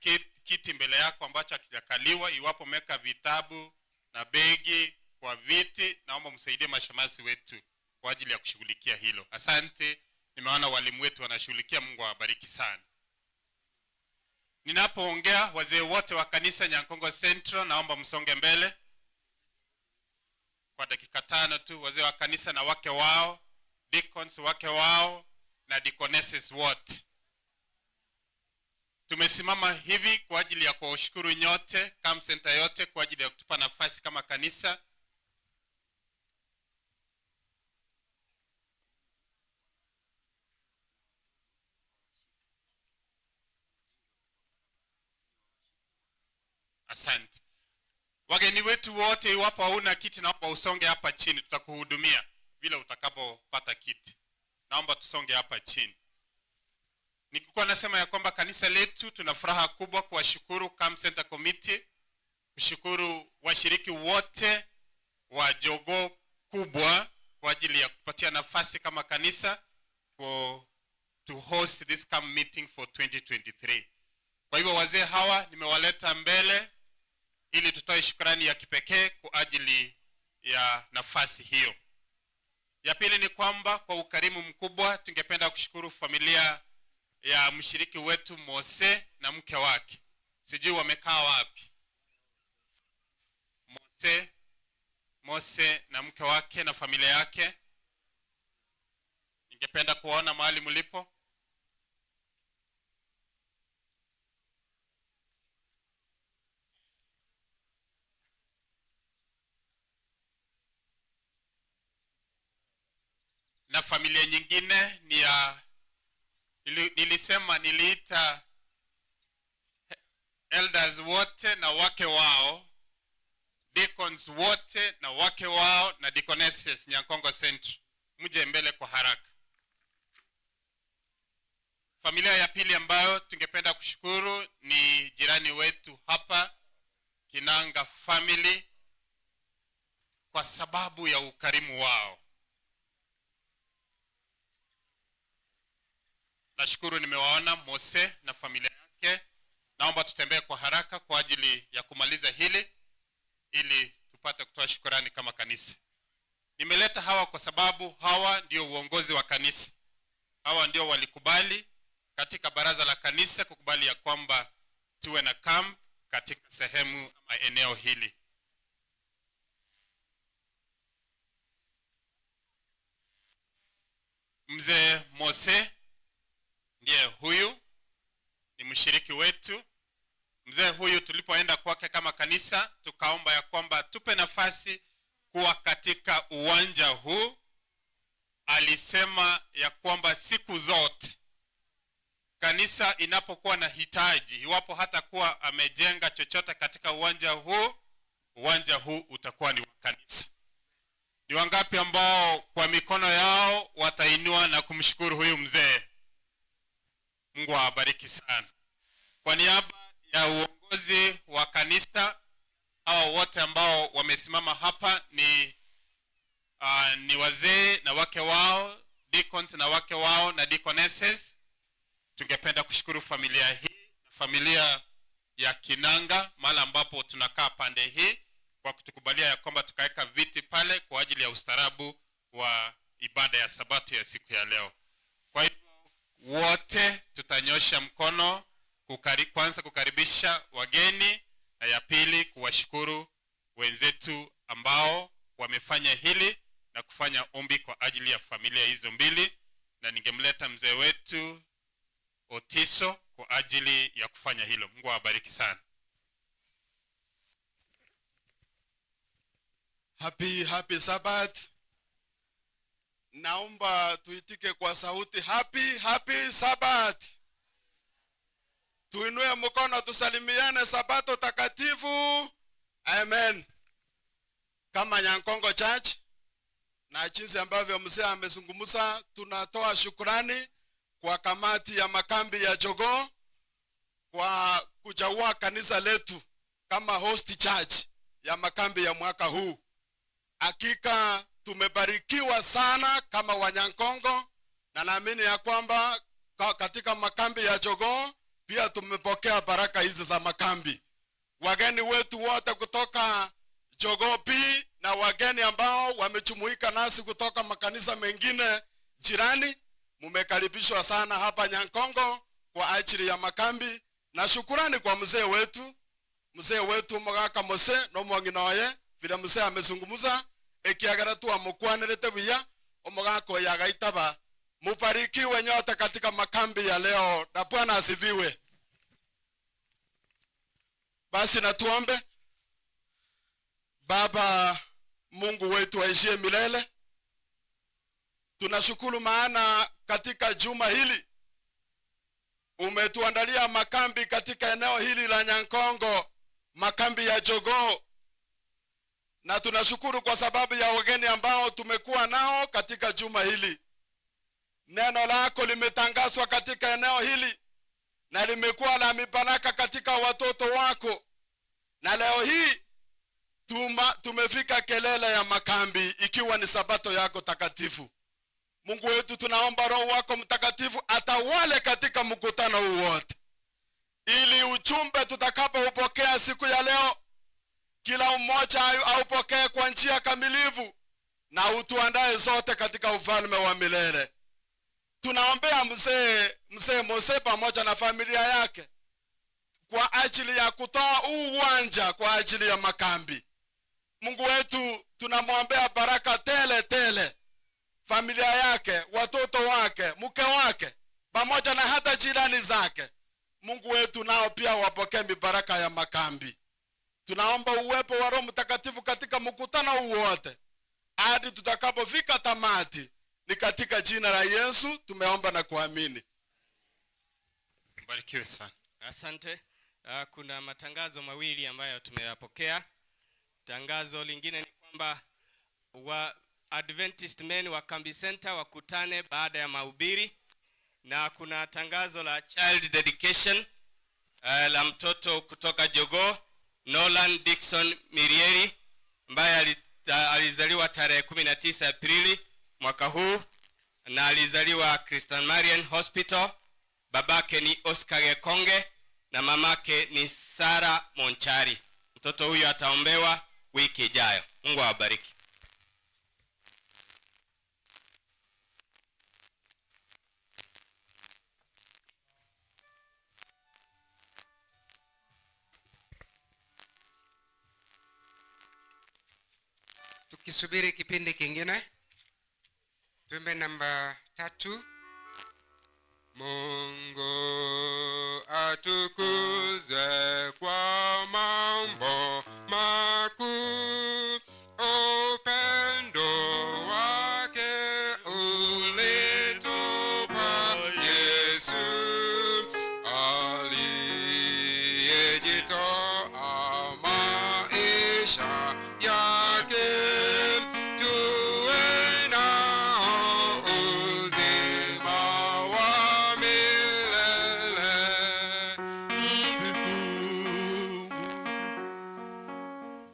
kiti mbele yako ambacho hakijakaliwa, iwapo umeweka vitabu na begi kwa viti, naomba msaidie mashamasi wetu kwa ajili ya kushughulikia hilo. Asante. Nimeona walimu wetu wanashughulikia, Mungu awabariki sana. Ninapoongea, wazee wote wa kanisa Nyankongo Central, naomba msonge mbele kwa dakika 5 tu. Wazee wa kanisa na wake wao, deacons wake wao na deaconesses wote. Tumesimama hivi kwa ajili ya kuwashukuru nyote, Camp Center yote, kwa ajili ya kutupa nafasi kama kanisa. Asante. Wageni wetu wote, iwapo hauna kiti, naomba usonge hapa chini, tutakuhudumia vile utakapopata kiti. Naomba tusonge hapa chini. Nilikuwa nasema ya kwamba kanisa letu tuna furaha kubwa kuwashukuru Camp Center Committee, kushukuru washiriki wote wa Jogoo kubwa kwa ajili ya kupatia nafasi kama kanisa for to host this camp meeting for 2023. Kwa hivyo wazee hawa nimewaleta mbele ili tutoe shukrani ya kipekee kwa ajili ya nafasi hiyo. Ya pili ni kwamba kwa ukarimu mkubwa tungependa kushukuru familia ya mshiriki wetu Mose na mke wake. Sijui wamekaa wapi. Mose na mke wake na familia yake. Ningependa kuwaona mahali mlipo. Na familia nyingine ni ya nilisema niliita elders wote na wake wao, deacons wote na wake wao na deaconesses Nyankongo Central. Mje mbele kwa haraka. Familia ya pili ambayo tungependa kushukuru ni jirani wetu hapa Kinanga family kwa sababu ya ukarimu wao. Nashukuru nimewaona Mose na familia yake. Naomba tutembee kwa haraka kwa ajili ya kumaliza hili ili tupate kutoa shukrani kama kanisa. Nimeleta hawa kwa sababu hawa ndio uongozi wa kanisa. Hawa ndio walikubali katika baraza la kanisa kukubali ya kwamba tuwe na camp katika sehemu ama eneo hili. Mzee Mose ndiye huyu, ni mshiriki wetu. Mzee huyu tulipoenda kwake kama kanisa, tukaomba ya kwamba tupe nafasi kuwa katika uwanja huu. Alisema ya kwamba siku zote kanisa inapokuwa na hitaji, iwapo hatakuwa amejenga chochote katika uwanja huu, uwanja huu utakuwa ni wa kanisa. Ni wangapi ambao kwa mikono yao watainua na kumshukuru huyu mzee? Mungu awabariki sana. Kwa niaba ya uongozi wa kanisa, hawa wote ambao wamesimama hapa ni wazee na wake wao, deacons na wake wao na deaconesses. Tungependa kushukuru familia hii, familia ya Kinanga, mahali ambapo tunakaa pande hii, kwa kutukubalia ya kwamba tukaweka viti pale kwa ajili ya ustaarabu wa ibada ya Sabato ya siku ya leo. Kwa hivyo wote tutanyosha mkono kwanza kukaribisha wageni, na ya pili kuwashukuru wenzetu ambao wamefanya hili na kufanya ombi kwa ajili ya familia hizo mbili. Na ningemleta mzee wetu Otiso kwa ajili ya kufanya hilo. Mungu awabariki sana. Happy, happy Sabbath. Naomba tuitike kwa sauti, happy, happy Sabbath. Tuinue mkono tusalimiane Sabato takatifu. Amen. Kama Nyankongo Church na jinsi ambavyo mzee amezungumza, tunatoa shukrani kwa kamati ya makambi ya Jogoo kwa kuchagua kanisa letu kama host church ya makambi ya mwaka huu. Hakika tumebarikiwa sana kama Wanyankongo, na naamini ya kwamba katika makambi ya Jogoo pia tumepokea baraka hizi za makambi. Wageni wetu wote kutoka Jogoo P na wageni ambao wamejumuika nasi kutoka makanisa mengine jirani, mumekaribishwa sana hapa Nyankongo kwa ajili ya makambi. Na shukurani kwa mzee wetu, mzee wetu Mogaka Mose no mwang'inoye, vile mzee amezungumza ekiagera tu amukwanirete buya omogako yagaitaba. Mubarikiwe nyote katika makambi ya leo, na Bwana asifiwe. Basi na tuombe. Baba Mungu wetu aishie milele, tunashukuru maana katika juma hili umetuandalia makambi katika eneo hili la Nyankongo, makambi ya Jogoo. Na tunashukuru kwa sababu ya wageni ambao tumekuwa nao katika juma hili. Neno lako limetangazwa katika eneo hili na limekuwa la mibaraka katika watoto wako. Na leo hii tumefika kelele ya makambi ikiwa ni Sabato yako takatifu. Mungu wetu, tunaomba Roho wako Mtakatifu atawale katika mkutano huu wote, ili ujumbe tutakapoupokea siku ya leo kila mmoja aupokee kwa njia kamilifu, na utuandae zote katika ufalme wa milele. Tunaombea mzee Mose pamoja na familia yake kwa ajili ya kutoa uwanja kwa ajili ya makambi. Mungu wetu, tunamwombea baraka tele tele, familia yake, watoto wake, mke wake, pamoja na hata jirani zake. Mungu wetu, nao pia wapokee mibaraka ya makambi. Tunaomba uwepo wa Roho Mtakatifu katika mkutano huu wote hadi tutakapofika tamati, Ni katika jina la Yesu tumeomba na kuamini. Mbarikiwe sana. Asante. Kuna matangazo mawili ambayo tumeyapokea. Tangazo lingine ni kwamba wa Adventist men wa Kambi Center wakutane baada ya mahubiri, na kuna tangazo la child dedication la mtoto kutoka Jogoo, Nolan Dixon Mirieri, ambaye alizaliwa tarehe 19 Aprili mwaka huu na alizaliwa Christian Marian Hospital. Babake ni Oscar Gekonge na mamake ni Sara Monchari. Mtoto huyu ataombewa wiki ijayo. Mungu awabariki. Tukisubiri kipindi kingine, tuimbe namba 3. Mungu atukuzwe kwa mambo makuu, upendo wake ulitupa Yesu, aliyejitoa maisha yake, tuwe nao uzima wa milele.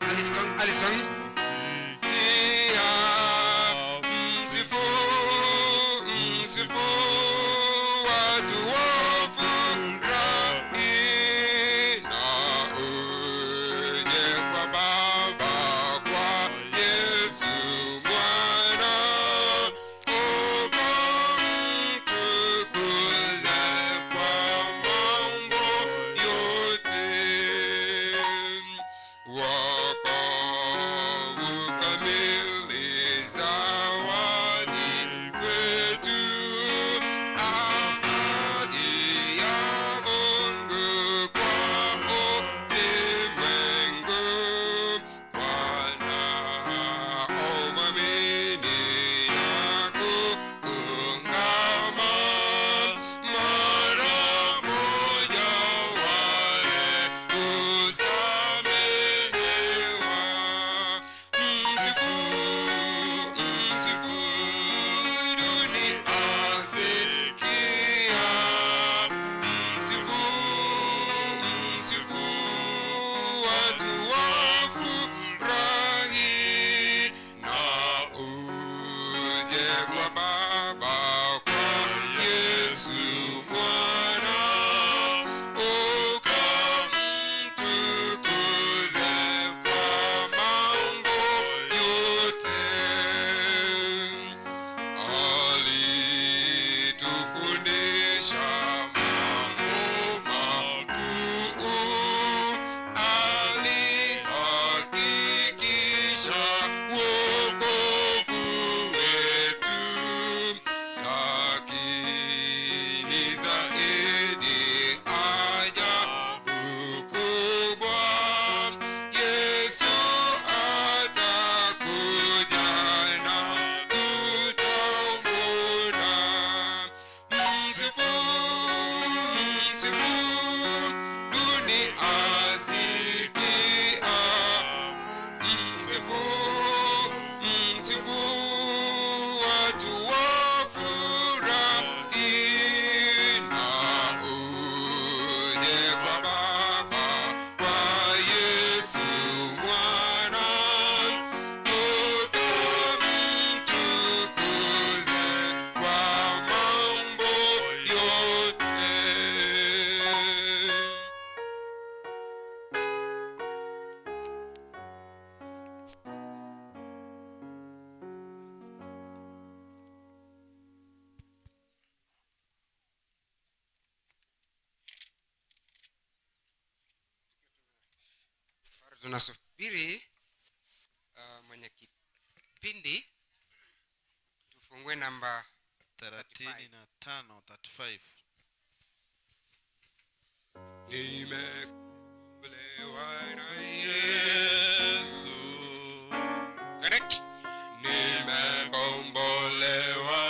Aliston, Aliston. Sia, msifu, msifu, watu wafurahi, na uje kwa Baba, kwa Yesu Mwana, ukamtukuze kwa mambo yote. Wokovu kamili zawadi kwetu, ahadi ya Mungu kwa ulimwengu, wanaomwamini na kuungama, mara moja wale husamehewa. Msifu, msifu, dunia sikia. Msifu, msifu, watu wafurahi, na uje kwa Baba, kwa Yesu Mwana, ukamtukuze kwa mambo yote. Alitufundisha mambo makuu, alihakikisha wokovu wetu, lakini zaidi ajabu kubwa, Yesu atakuja na tutamwona. Msifu, msifu, dunia sikia. Msifu, msifu, watu wafurahi, na uje kwa Baba, kwa Yesu Mwana, ukamtukuze kwa mambo yote. Tunasubiri mwenye kipindi tufungue namba 35, 35. Nimekombolewa na Yesu. Correct. Nimekombolewa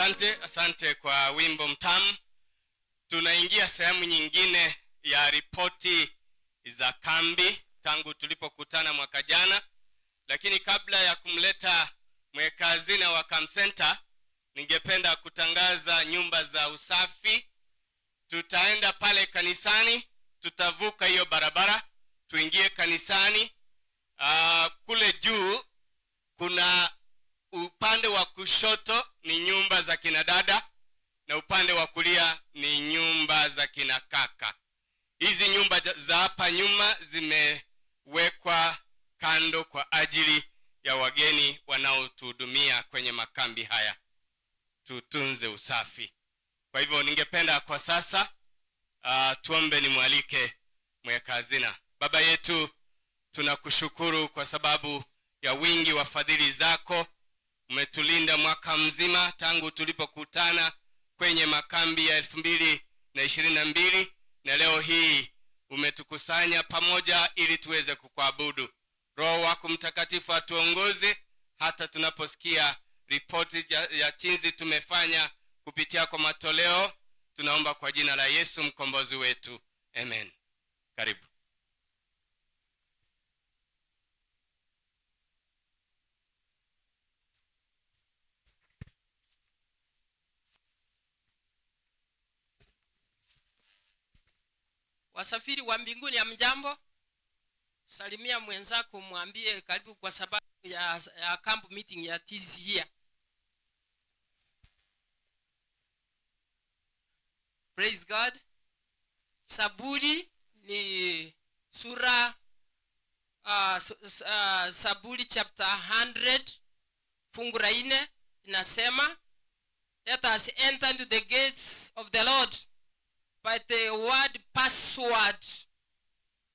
Asante, asante kwa wimbo mtamu. Tunaingia sehemu nyingine ya ripoti za kambi tangu tulipokutana mwaka jana, lakini kabla ya kumleta mweka hazina wa Camp Center, ningependa kutangaza nyumba za usafi. Tutaenda pale kanisani, tutavuka hiyo barabara tuingie kanisani. Kule juu kuna upande wa kushoto ni nyumba za kina dada na upande wa kulia ni nyumba za kina kaka. Hizi nyumba za hapa nyuma zimewekwa kando kwa ajili ya wageni wanaotuhudumia kwenye makambi haya. Tutunze usafi. Kwa hivyo ningependa kwa sasa tuombe, nimwalike mweka hazina. Baba yetu, tunakushukuru kwa sababu ya wingi wa fadhili zako. Umetulinda mwaka mzima tangu tulipokutana kwenye makambi ya 2022, na leo hii umetukusanya pamoja ili tuweze kukuabudu. Roho wako Mtakatifu atuongoze hata tunaposikia ripoti ya jinsi tumefanya kupitia kwa matoleo. Tunaomba kwa jina la Yesu mkombozi wetu, amen. Karibu. Wasafiri wa mbinguni, hamjambo? Salimia mwenzako, mwambie karibu kwa sababu ya camp meeting ya this year. Praise God. Saburi ni sura Saburi chapter 100 fungu la 4 inasema, let us enter into the gates of the Lord by the word password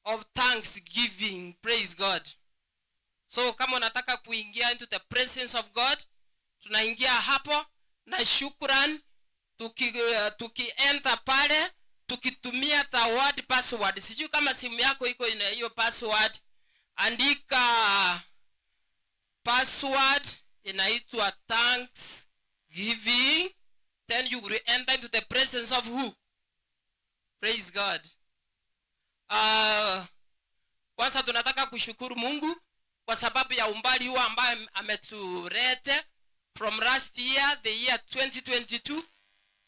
of thanksgiving. Praise God. So kama unataka kuingia into the presence of God, tunaingia hapo na shukran, tukienter pale tukitumia the word password. Sijui kama simu yako iko ina hiyo password. Andika password inaitwa thanksgiving, then you will enter into the presence of who? Praise God. Kwanza tunataka kushukuru Mungu kwa sababu ya umbali huu ambaye ametulete from last year, the year 2022,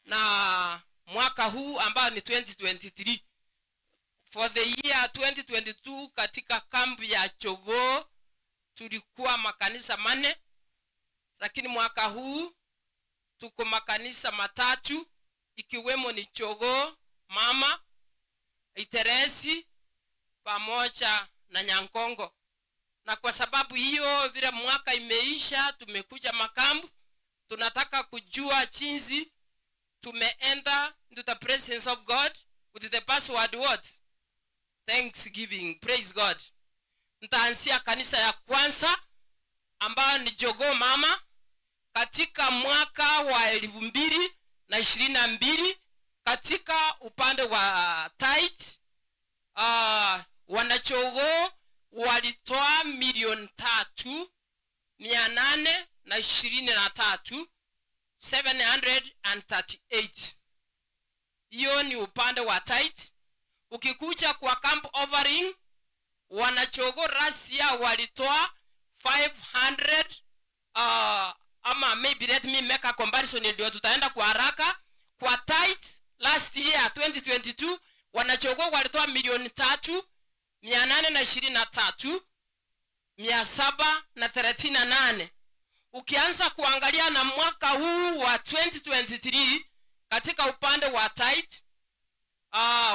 na mwaka huu ambao ni 2023. For the year 2022 katika kambi ya Jogoo tulikuwa makanisa 4, lakini mwaka huu tuko makanisa 3, ikiwemo ni Jogoo Mama, Iteresi pamoja na Nyangongo. Na kwa sababu hiyo, vile mwaka imeisha, tumekuja makambu, tunataka kujua jinsi tumeenda into the presence of God with the password what? Thanksgiving. Praise God. Nitaanzia kanisa ya kwanza ambayo ni Jogoo Mama. Katika mwaka wa 2022 katika upande wa tithe, wanachogoo walitoa 3,823,738. Hiyo ni upande wa tithe. Ukikuja kwa camp offering, wanachogoo rasia walitoa 500, ama maybe let me make a comparison ndio tutaenda kwa haraka. Kwa tithe last year 2022 wanachogoo walitoa 3,823,738. Ukianza kuangalia na mwaka huu wa 2023 katika upande wa tithe,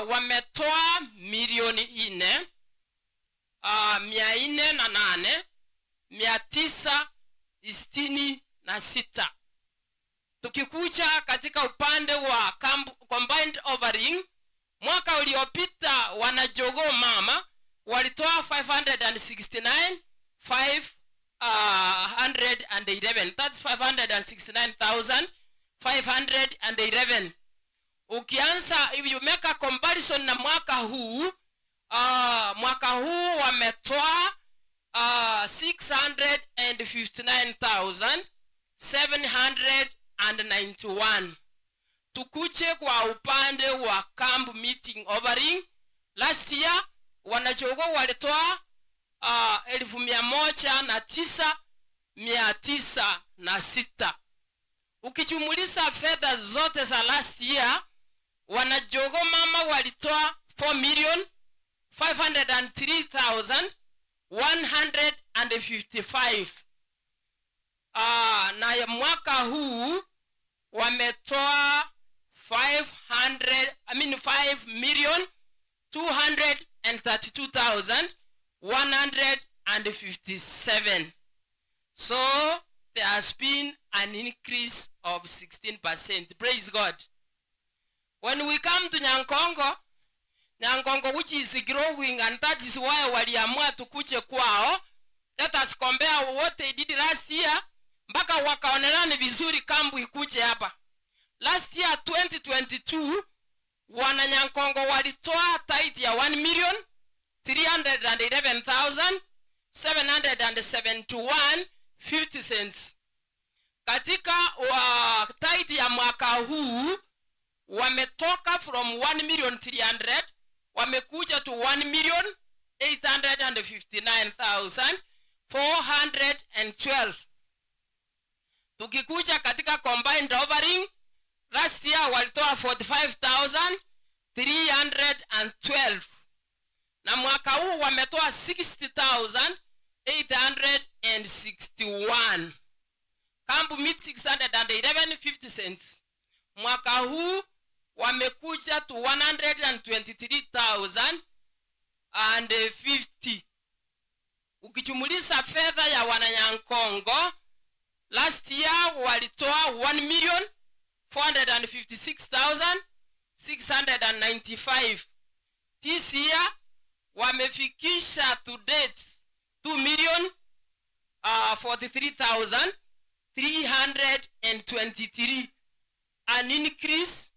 wametoa 4,408,968. Tukikuja katika upande wa combined offering, mwaka uliopita wanajogoo mama walitoa 569, 511. That's 569,511. Ukianza, if you make a comparison na mwaka huu, mwaka huu wametoa 659,738. 691. Tukuje kwa upande wa camp meeting offering, last year Wanajogoo walitoa 109,906. Ukijumulisha fedha zote za last year, Wanajogoo mama walitoa 4 million 503,155. Na ya mwaka huu wametoa 500, I mean 5 million 232,157. So there has been an increase of 16%. Praise God. When we come to Nyankongo, Nyankongo which is growing, and that is why waliamua tukuje kwao. Let us compare what they did last year mpaka wakaonelea ni vizuri camp ikuje hapa. Last year 2022, Wananyankongo walitoa tithe ya 1 million 311,771 50 cents. Katika wa tithe ya mwaka huu wametoka from 1 million 300 wamekuja to 1 million 859,412. Tukikuja katika combined offering, last year walitoa 45,312 na mwaka huu wametoa 60,861. Camp meet 611.50 cents, mwaka huu wamekuja to 123,050. Ukijumulisha fedha ya Wananyankongo, last year walitoa 1 million 456,695. This year wamefikisha to date 2 million 43,323, an increase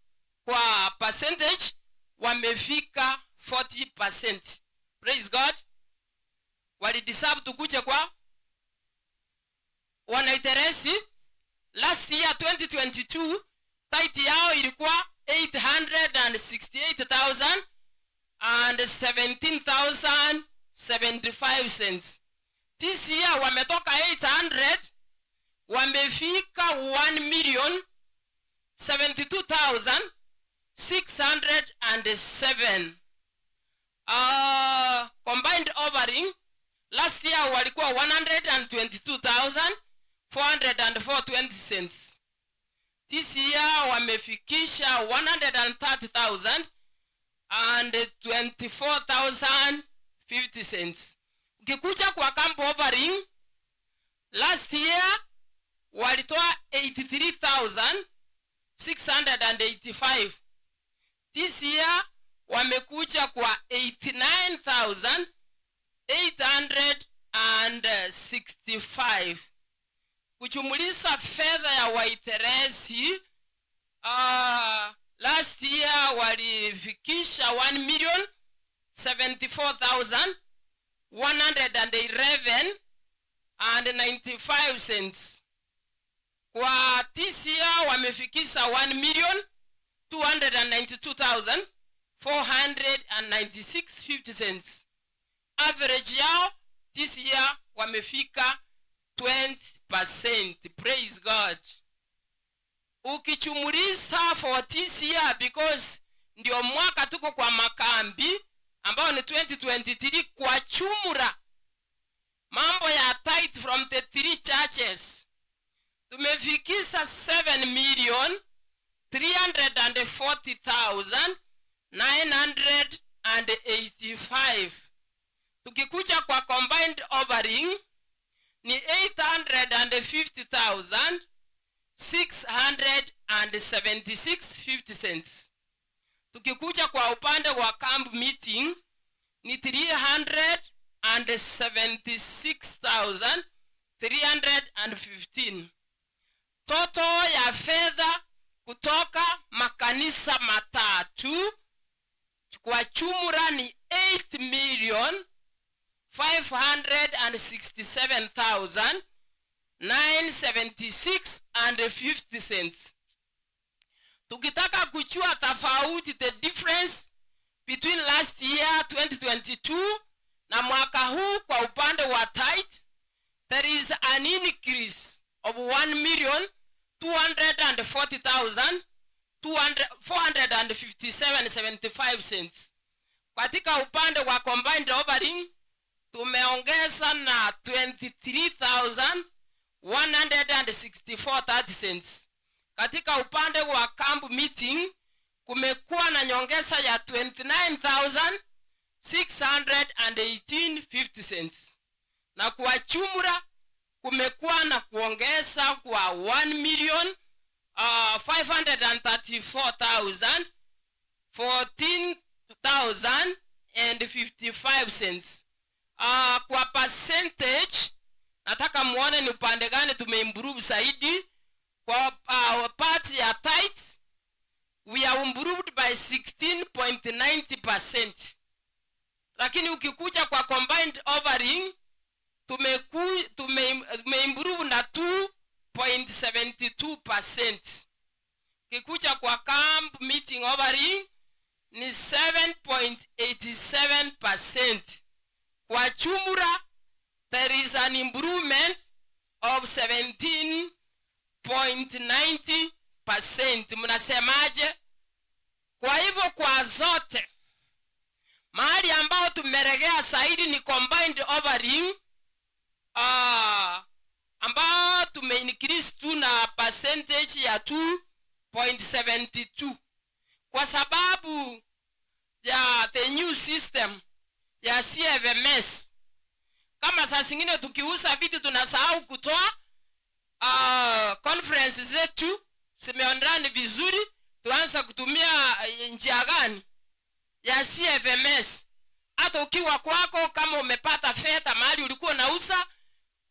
kwa percentage wamefika 40%. Praise God. Walideserve tukuje kwa Wanaiteresi. Last year 2022, tithe yao ilikuwa 868,000 and 17,075 cents. This year wametoka 800 wamefika 1 million 72,607. Combined offering last year walikuwa 122,404.20 cents. This year wamefikisha 130,000 and 24,050 cents. Ukikuja kwa camp offering, last year walitoa 83,685. This year wamekuja kwa 89,865. Kujumulisa fedha ya Waiteresi, last year walifikisha 1 million 74,111 and 95 cents. Kwa this year wamefikisha 1 million 292,496.50 cents. Average yao this year wamefika 20%. Praise God. Ukichumulisa for this year, because ndio mwaka tuko kwa makambi ambao ni 2023, kwa chumura mambo ya tithe from the three churches tumefikisha 7 million 340,985. Tukikuja kwa combined offering ni 850,676.50 cents. Tukikuja kwa upande wa camp meeting ni 376,315. Total ya fedha kutoka makanisa matatu kwa chumura ni 8 million. 976 and 50 cents. Tukitaka kujua tofauti, the difference between last year 2022 na mwaka huu kwa upande wa tithe, there is an increase of 1,240,000 457.75 cents. Katika upande wa combined offering tumeongeza na 23,164.30 cents. Katika upande wa camp meeting kumekuwa na nyongeza ya 29,618.50 cents, na kwa jumla kumekuwa na kuongeza kwa 1 million 534,000 14,055 cents. Kwa percentage nataka muone ni upande gani tumeimprove zaidi. Kwa part ya tithes we are improved by 16.90%, lakini ukikuja kwa combined offering tumeimprove na 2.72%. Ukikuja kwa camp meeting offering ni 7.87%. Kwa jumla there is an improvement of 17.90%. Mnasemaje? Kwa hivyo kwa zote mahali ambao tumeregea zaidi ni combined offering, ambao tumeincrease tu na percentage ya 2.72 kwa sababu ya the new system ya CFMS. Kama saa zingine tukiuza vitu tunasahau kutoa, conference zetu zimeonekana vizuri, tuanza kutumia njia gani ya CFMS. Hata ukiwa kwako, kama umepata fedha mahali ulikuwa unauza,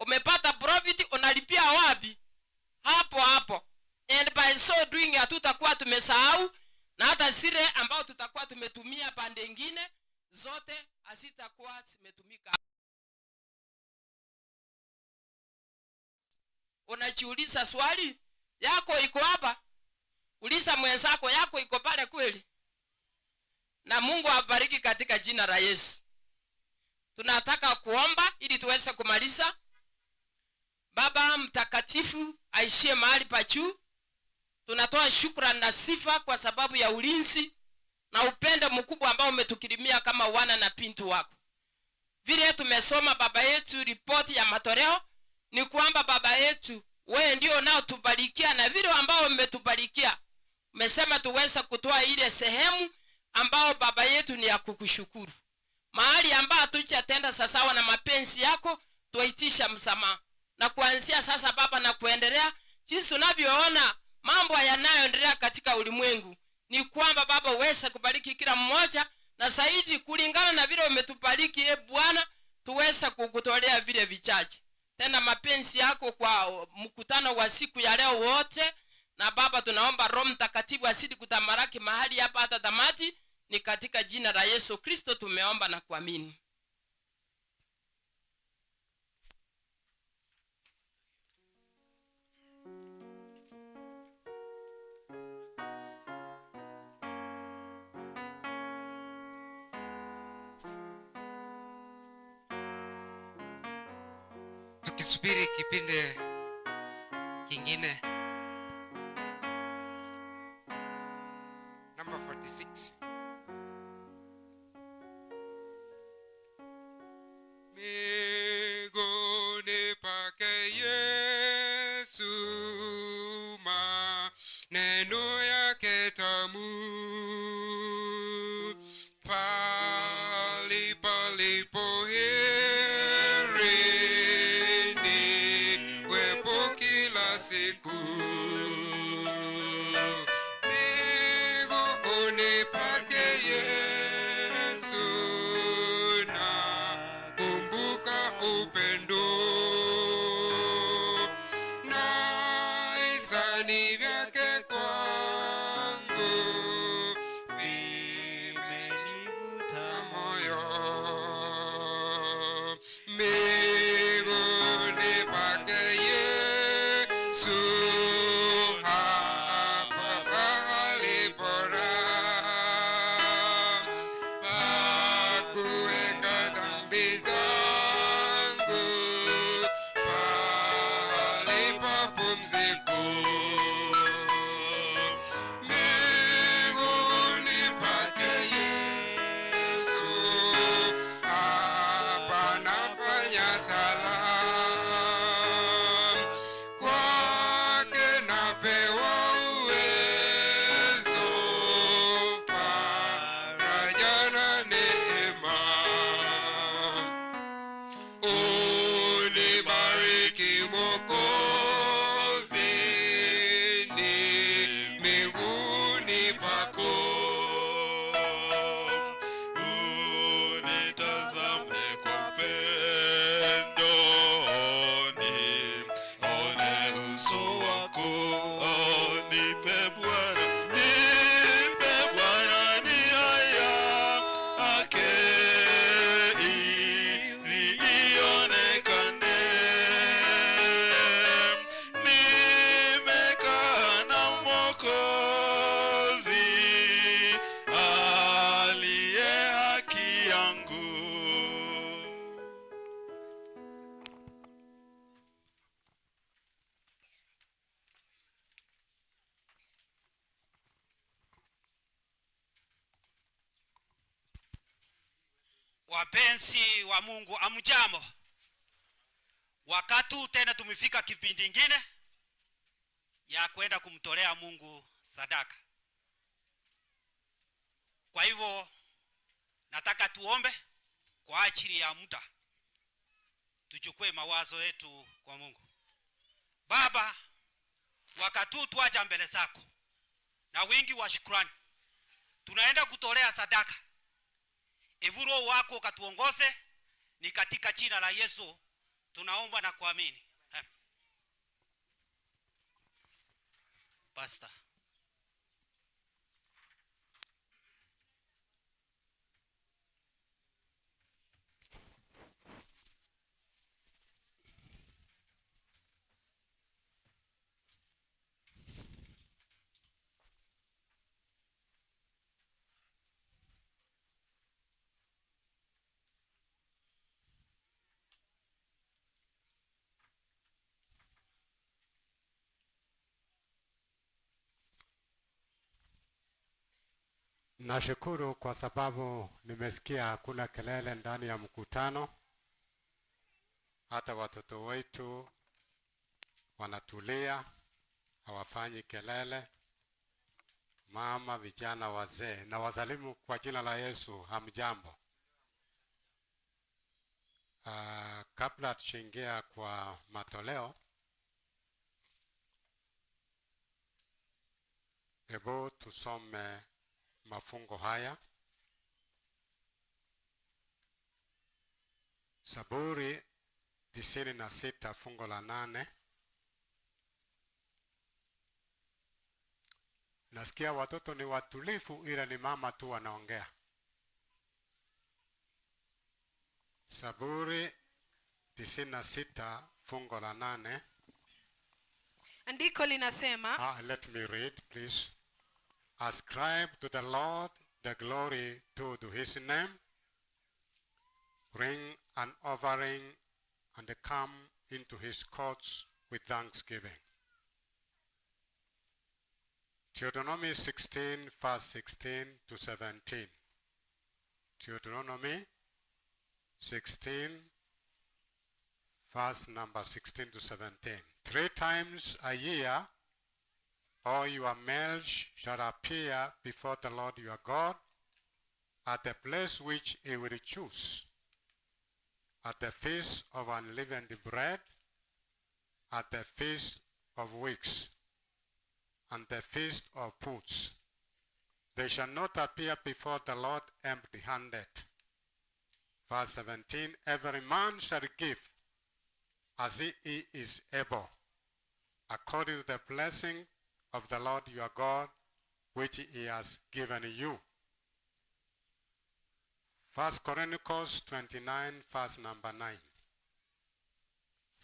umepata profit, unalipia wapi? Hapo hapo. And by so doing hatutakuwa tumesahau, na hata zile ambao tutakuwa tumetumia pande ingine zote hazitakuwa zimetumika. Unajiuliza swali, yako iko hapa? Uliza mwenzako, yako iko pale kweli? Na Mungu awabariki katika jina la Yesu. Tunataka kuomba ili tuweze kumaliza. Baba mtakatifu aishie mahali pa juu, tunatoa shukrani na sifa kwa sababu ya ulinzi na upendo mkubwa ambao umetukirimia kama wana na binti wako. Vile tumesoma baba yetu ripoti ya matoleo, ni kwamba baba yetu wewe ndio unaotubarikia, na vile ambao umetubarikia umesema tuweze kutoa ile sehemu ambao baba yetu ni ya kukushukuru. Mahali ambao hatujatenda sawasawa na mapenzi yako, tuitisha msamaha. Na kuanzia sasa baba na kuendelea, jinsi tunavyoona mambo yanayoendelea katika ulimwengu, ni kwamba baba uweze kubariki kila mmoja, na zaidi kulingana na vile umetubariki Bwana, tuweze kukutolea vile vichache. Tena mapenzi yako kwa mkutano wa siku ya leo wote. Na baba tunaomba Roho Mtakatifu azidi kutamalaki mahali hapa hata tamati. Ni katika jina la Yesu Kristo tumeomba na kuamini. Tukisubiri kipindi kingine. Number 46. Miguuni pake Yesu, maneno yake tamu, pali palipo heri niwepo kila siku. Wapenzi wa Mungu, amjambo. Wakati huu tena tumefika kipindi ingine ya kwenda kumtolea Mungu sadaka. Kwa hivyo nataka tuombe kwa ajili ya muda, tuchukue mawazo yetu kwa Mungu. Baba, wakati huu twaja mbele zako na wingi wa shukrani, tunaenda kutolea sadaka. Ebu Roho wako ukatuongoze, ni katika jina la Yesu tunaomba na kuamini. Pastor. Nashukuru kwa sababu nimesikia hakuna kelele ndani ya mkutano. Hata watoto wetu wanatulia, hawafanyi kelele. Mama, vijana, wazee, na wasalimu kwa jina la Yesu, hamjambo. Kabla tuingia kwa matoleo, hebu tusome mafungo haya. Zaburi 96 fungo la 8. Nasikia watoto ni watulivu, ila ni mama tu wanaongea. Zaburi 96 fungo la 8. Andiko linasema, Let me read please. Ascribe to the Lord the glory due to his name. Bring an offering and come into his courts with thanksgiving. Deuteronomy 16, verse 16 to 17. Deuteronomy 16, verse number 16 to 17. 3 times a year all your males shall appear before the Lord your God at the place which he will choose, at the feast of unleavened bread, at the feast of weeks, and the feast of booths. They shall not appear before the Lord empty-handed. Verse 17, every man shall give as he is able, according to the blessing of the Lord your God, which he has given you. 1 Chronicles 29, verse number 9.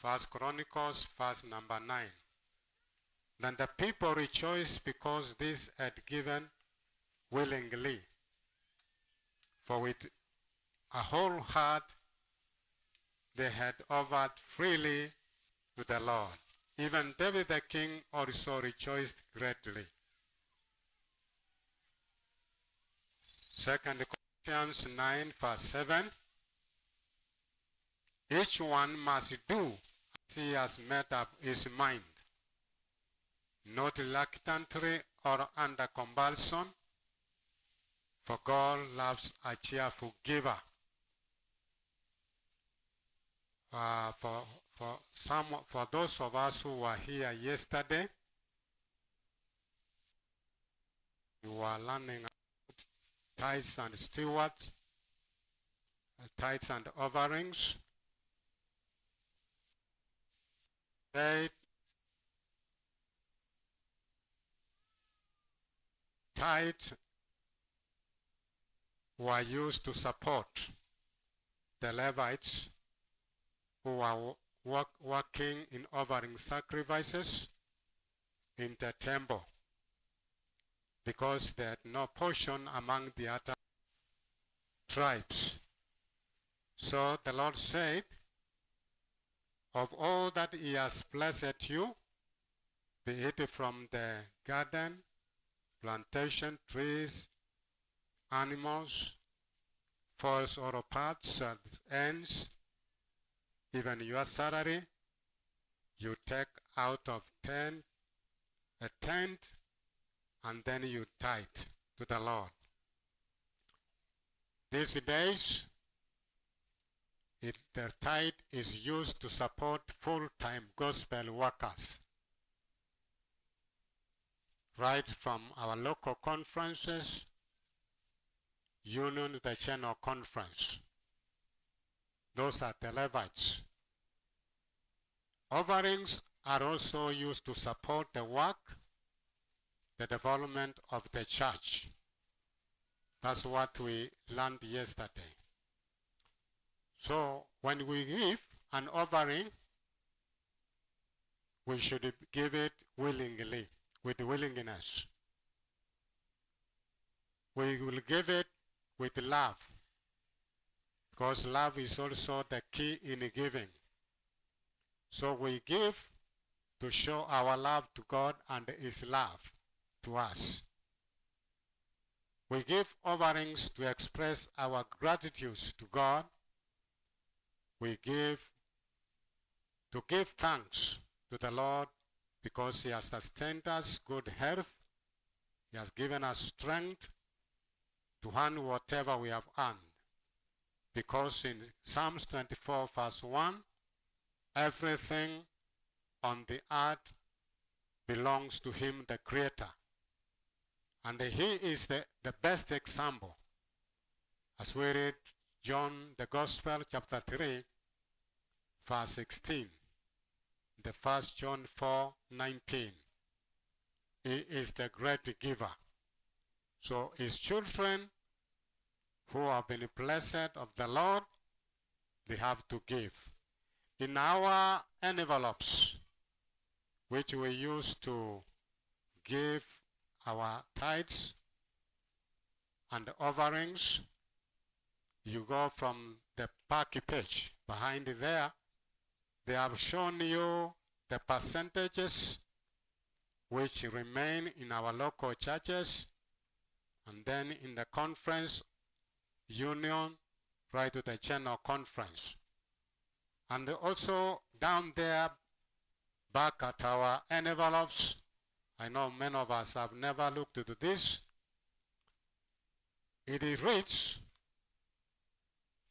1 Chronicles, verse number 9. Then the people rejoiced because this had given willingly. For with a whole heart they had offered freely to the Lord. Even David the king also rejoiced greatly. 2 Corinthians 9 verse 7. Each one must do as he has made up his mind, not reluctantly or under compulsion, for God loves a cheerful giver. For those of us who were here yesterday, you were learning about tithes and stewards, tithes and offerings. They tithes were used to support the Levites who were working in offering sacrifices in the temple, because they had no portion among the other tribes. So the Lord said, of all that he has blessed you, be it from the garden, plantation, trees, animals, Falls Auto Parts ends, even your salary, you take out of 10, a tenth, and then you tithe to the Lord. These days, the tithe is used to support full-time gospel workers. Right from our local conferences, union, the general conference. Those are the Levites. Offerings are also used to support the work, the development of the church. That's what we learned yesterday. So when we give an offering, we should give it willingly, with willingness. We will give it with love, because love is also the key in giving. So we give to show our love to God and His love to us. We give offerings to express our gratitude to God. We give to give thanks to the Lord because He has sustained us good health. He has given us strength to earn whatever we have earned. Because in Psalms 24 verse 1, everything on the earth belongs to Him, the Creator. And He is the best example. As we read John the Gospel, chapter 3, verse 16. The 1 John 4:19. He is the great giver. So His children who have been blessed of the Lord, they have to give. In our envelopes, which we use to give our tithes and offerings, you go from the back page behind there. They have shown you the percentages which remain in our local churches, and then in the conference union, right to the general conference. And also down there, back at our envelopes, I know many of us have never looked into this. It reads,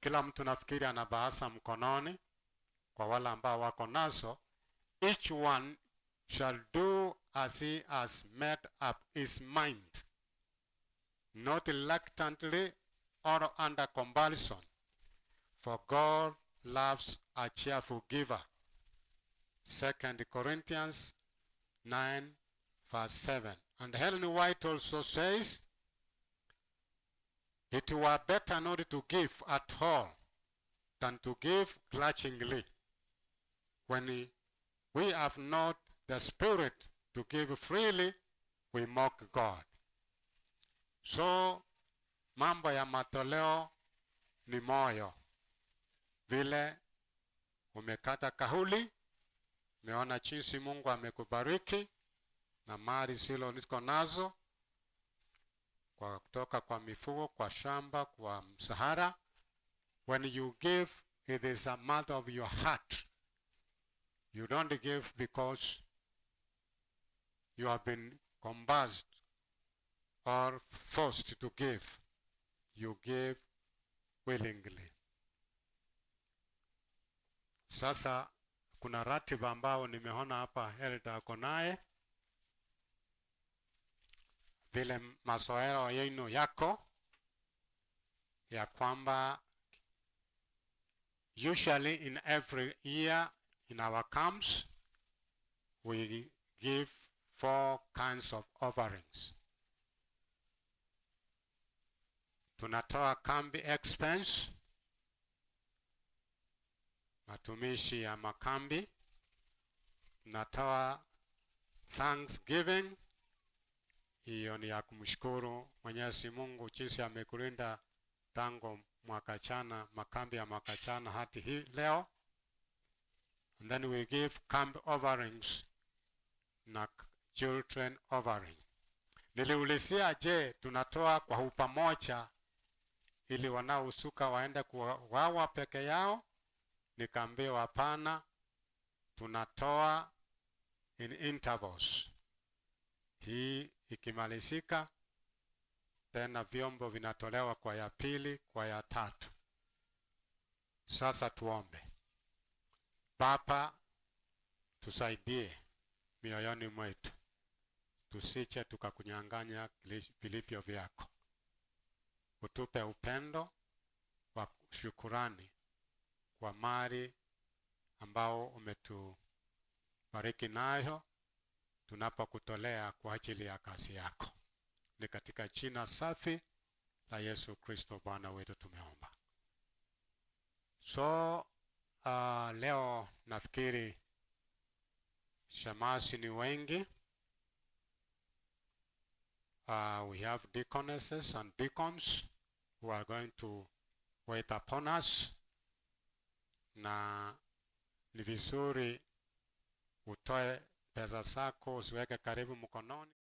kila mtu nafikiri ana bahasha mkononi, kwa wale ambao wako nazo, each one shall do as he has made up his mind, not reluctantly or under compulsion, for God loves a cheerful giver. 2 Corinthians 9 verse 7. And Helen White also says, it were better not to give at all than to give grudgingly. When we have not the spirit to give freely, we mock God. So, mambo ya matoleo ni moyo. Vile umekata kauli, umeona jinsi Mungu amekubariki na mali zile ulizo nazo, kwa kutoka kwa mifugo, kwa shamba, kwa mshahara. When you give, it is a matter of your heart. You don't give because you have been coerced or forced to give. You give willingly. Sasa kuna ratiba ambao nimeona hapa Elda ako naye, vile mazoeo yenu yako ya kwamba usually in every year in our camps we give 4 kinds of offerings. Tunatoa kambi expense, matumishi ya makambi. Tunatoa thanksgiving, hiyo ni ya kumshukuru Mwenyezi Mungu jinsi amekulinda tangu mwaka jana, makambi ya mwaka jana hadi hii leo. And then we give camp offerings na children offering. Niliulizia, je, tunatoa kwa upamoja ili wanaohusuka waende kuwawa peke yao. Nikaambiwa hapana, tunatoa in intervals. Hii ikimalizika tena vyombo vinatolewa kwa ya pili, kwa ya tatu. Sasa tuombe. Baba, tusaidie mioyoni mwetu, tusiche tukakunyang'anya vilivyo vyako. Utupe upendo wa shukurani kwa mali ambao umetubariki nayo tunapokutolea kwa ajili ya kazi yako. Ni katika jina safi la Yesu Kristo Bwana wetu tumeomba. So leo nafikiri shemasi ni wengi. We have deaconesses and deacons who are going to wait upon us. Na ni vizuri utoe pesa zako usiweke karibu mkononi.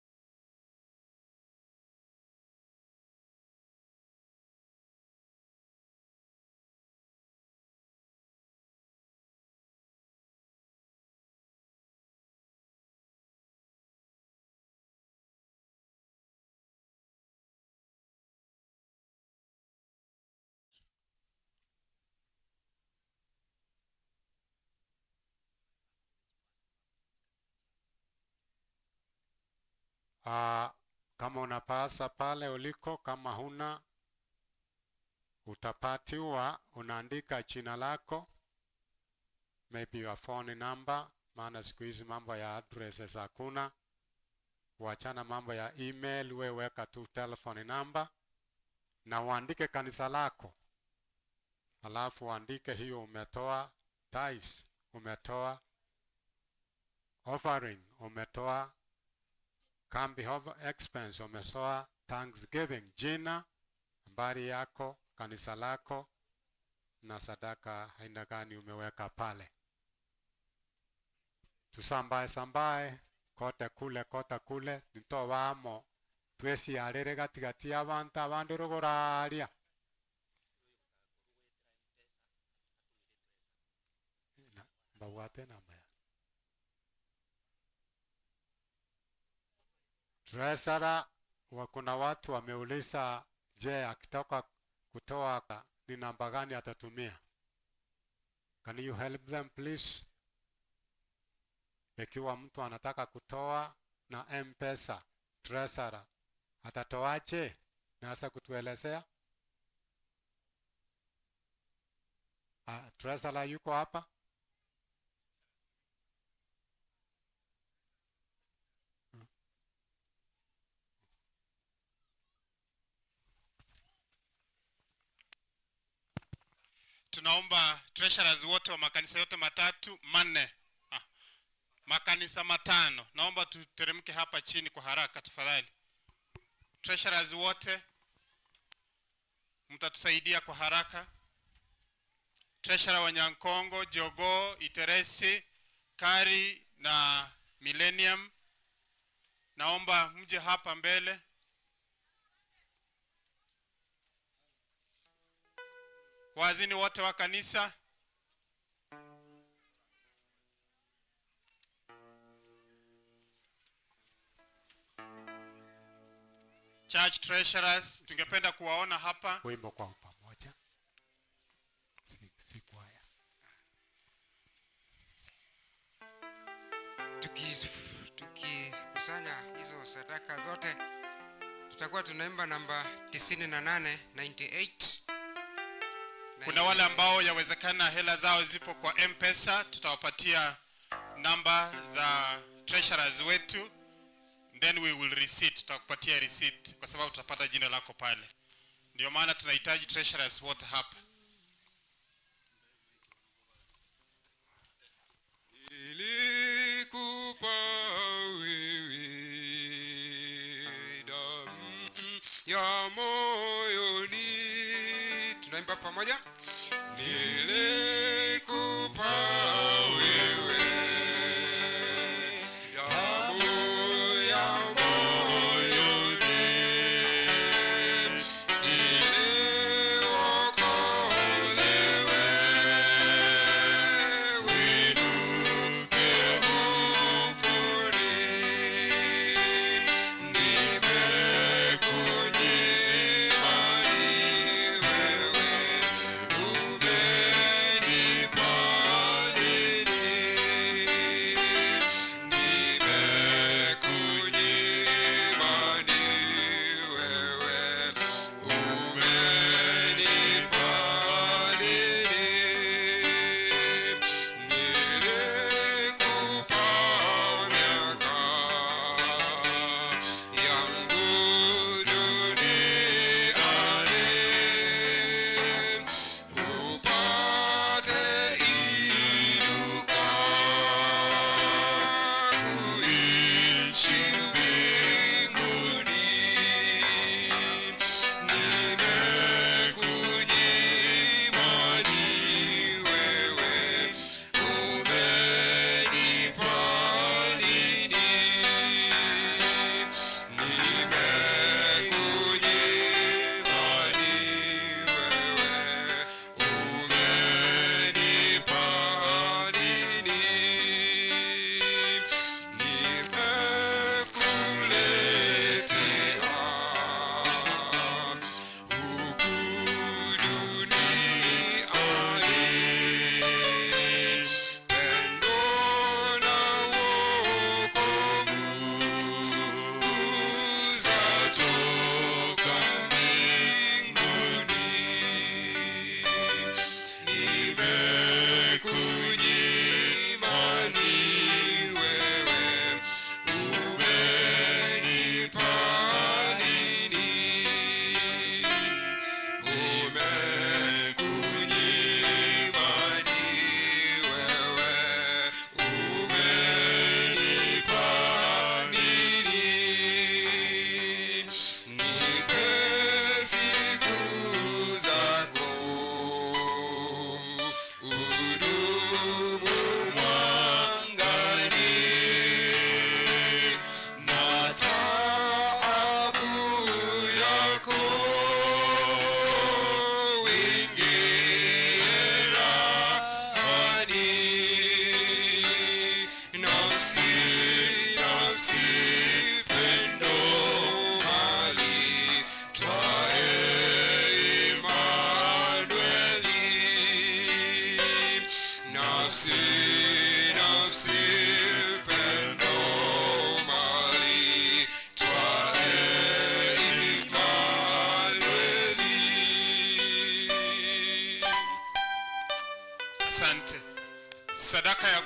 Kama unapasa pale uliko, kama huna utapatiwa, unaandika jina lako, maybe your phone number, maana siku hizi mambo ya addresses hakuna. Wachana mambo ya email, we weka tu telephone number na uandike kanisa lako, alafu uandike hiyo umetoa tithes, umetoa offering, umetoa kambi expense, umetoa thanksgiving, jina, nambari yako, kanisa lako na sadaka aina gani umeweka pale. Tusambae sambae kote kule kote kule nito wamo twesiarere gatigati abantu abandu rugoraria. Mbawate namba ya treasurer. Kuna watu wameuliza, je, akitoka kutoa ni namba gani atatumia? Can you help them please? Ikiwa mtu anataka kutoa na M-Pesa, treasurer atatoaje? Naweza kutuelezea? Treasurer yuko hapa? Tunaomba treasurers wote wa makanisa yote matatu, manne, makanisa matano, naomba tuteremke hapa chini kwa haraka tafadhali. Treasurers wote mtatusaidia kwa haraka. Treasurer wa Nyankongo, Jogoo, Iteresi, Kari na Millennium, naomba mje hapa mbele. Wazini wote wa kanisa, church treasurers, tungependa kuwaona hapa. Wimbo kwa pamoja. Si kwaya. Tukikusanya hizo sadaka zote tutakuwa tunaimba namba 98, 98. Kuna wale ambao yawezekana hela zao zipo kwa M-Pesa, tutawapatia namba za treasurers wetu, then we will receipt, tutakupatia receipt kwa sababu tutapata jina lako pale. Ndio maana tunahitaji treasurers wote hapa. Nilikupa wewe damu ya moyoni. Tunaimba pamoja. Nilikupa wewe damu ya moyoni, ili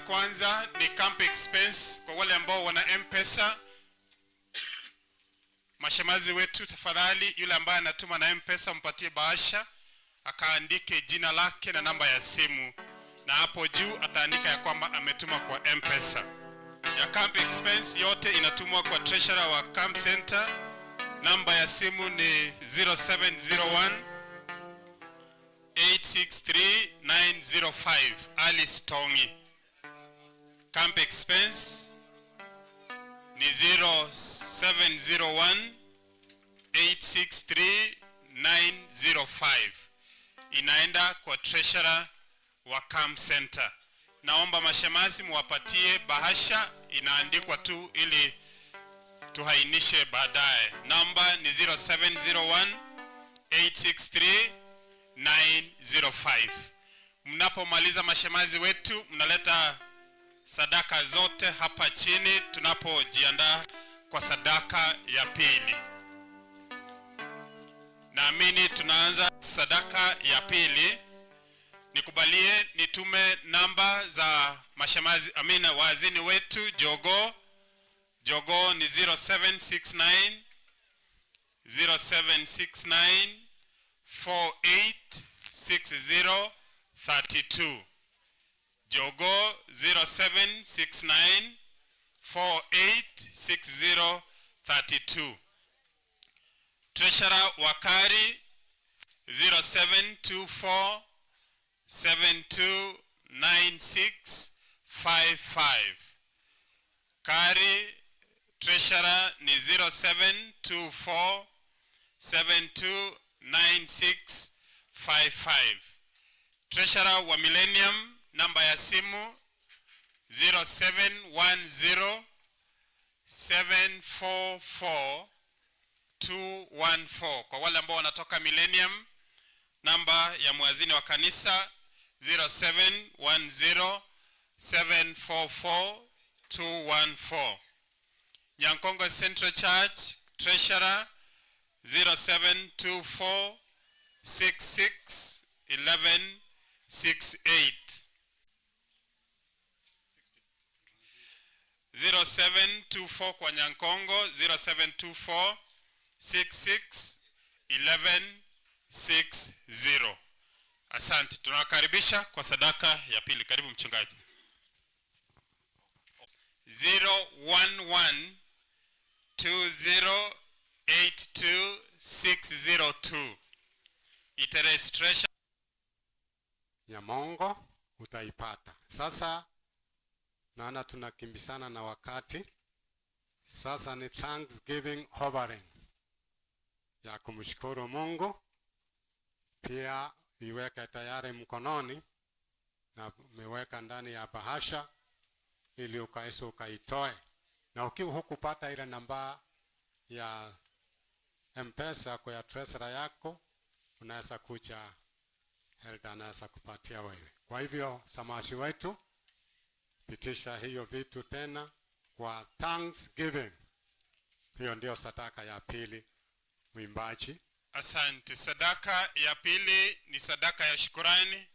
kwanza ni camp expense kwa wale ambao wana M-Pesa. Mashemazi wetu, tafadhali, yule ambaye anatuma na M-Pesa mpatie bahasha akaandike jina lake na namba ya simu, na hapo juu ataandika ya kwamba ametuma kwa M-Pesa. Ya camp expense yote inatumwa kwa treasurer wa camp center. Namba ya simu ni 0701 863905, Alice Tongi. Camp expense ni 0701 863905, inaenda kwa treasurer wa camp center. Naomba mashemasi muwapatie bahasha, inaandikwa tu ili tuhainishe baadaye. Namba ni 0701 863 905. Mnapomaliza, mashemazi wetu, mnaleta sadaka zote hapa chini tunapojiandaa kwa sadaka ya pili. Naamini tunaanza sadaka ya pili. Nikubalie nitume namba za mashemazi, amina, waazini wetu. Jogo, Jogo ni 0769 0769 486032. Jogo 0769 486032. Treasurer Wakari 0724 729655. Kari treasurer ni 0724 729655. Treasurer wa Millennium, namba ya simu 0710 744 214. Kwa wale ambao wanatoka Millennium, namba ya mwazini wa kanisa 0710 744 214. Nyankongo Central Church treasurer 0724 66 11 68. 0724 kwa Nyankongo, 0724 66 11 60. Asante, tunawakaribisha kwa sadaka ya pili. Karibu mchungaji. 011 2082602. Iteregistration Nyamongo utaipata. Sasa naona tunakimbisana na wakati. Sasa ni Thanksgiving offering ya kumshukuru Mungu. Pia iweke tayari mkononi na umeweka ndani ya bahasha ili ukaweze ukaitoe. Na ukiwa hukupata ile namba ya M-Pesa kwa ya treasurer yako, unaweza kuja, elder anaweza kupatia wewe. Kwa hivyo shemasi wetu, pitisha hiyo vitu tena kwa Thanksgiving. Hiyo ndio sadaka ya pili, mwimbaji. Asante. Sadaka ya pili ni sadaka ya shukurani.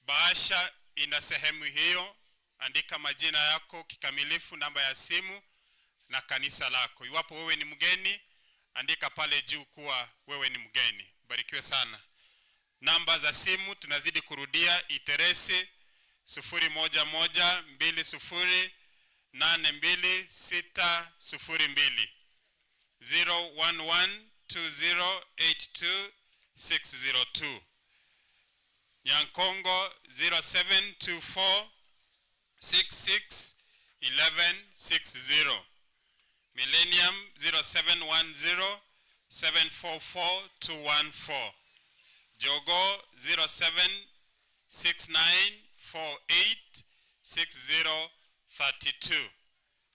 Bahasha ina sehemu hiyo. Andika majina yako kikamilifu, namba ya simu na kanisa lako. Iwapo wewe ni mgeni, andika pale juu kuwa wewe ni mgeni. Barikiwe sana. Namba za simu tunazidi kurudia: Iteresi 0112082602, 0112082602. Nyankongo 0724 66 1160. Millennium 0710 744 214. Jogo 0769 486032.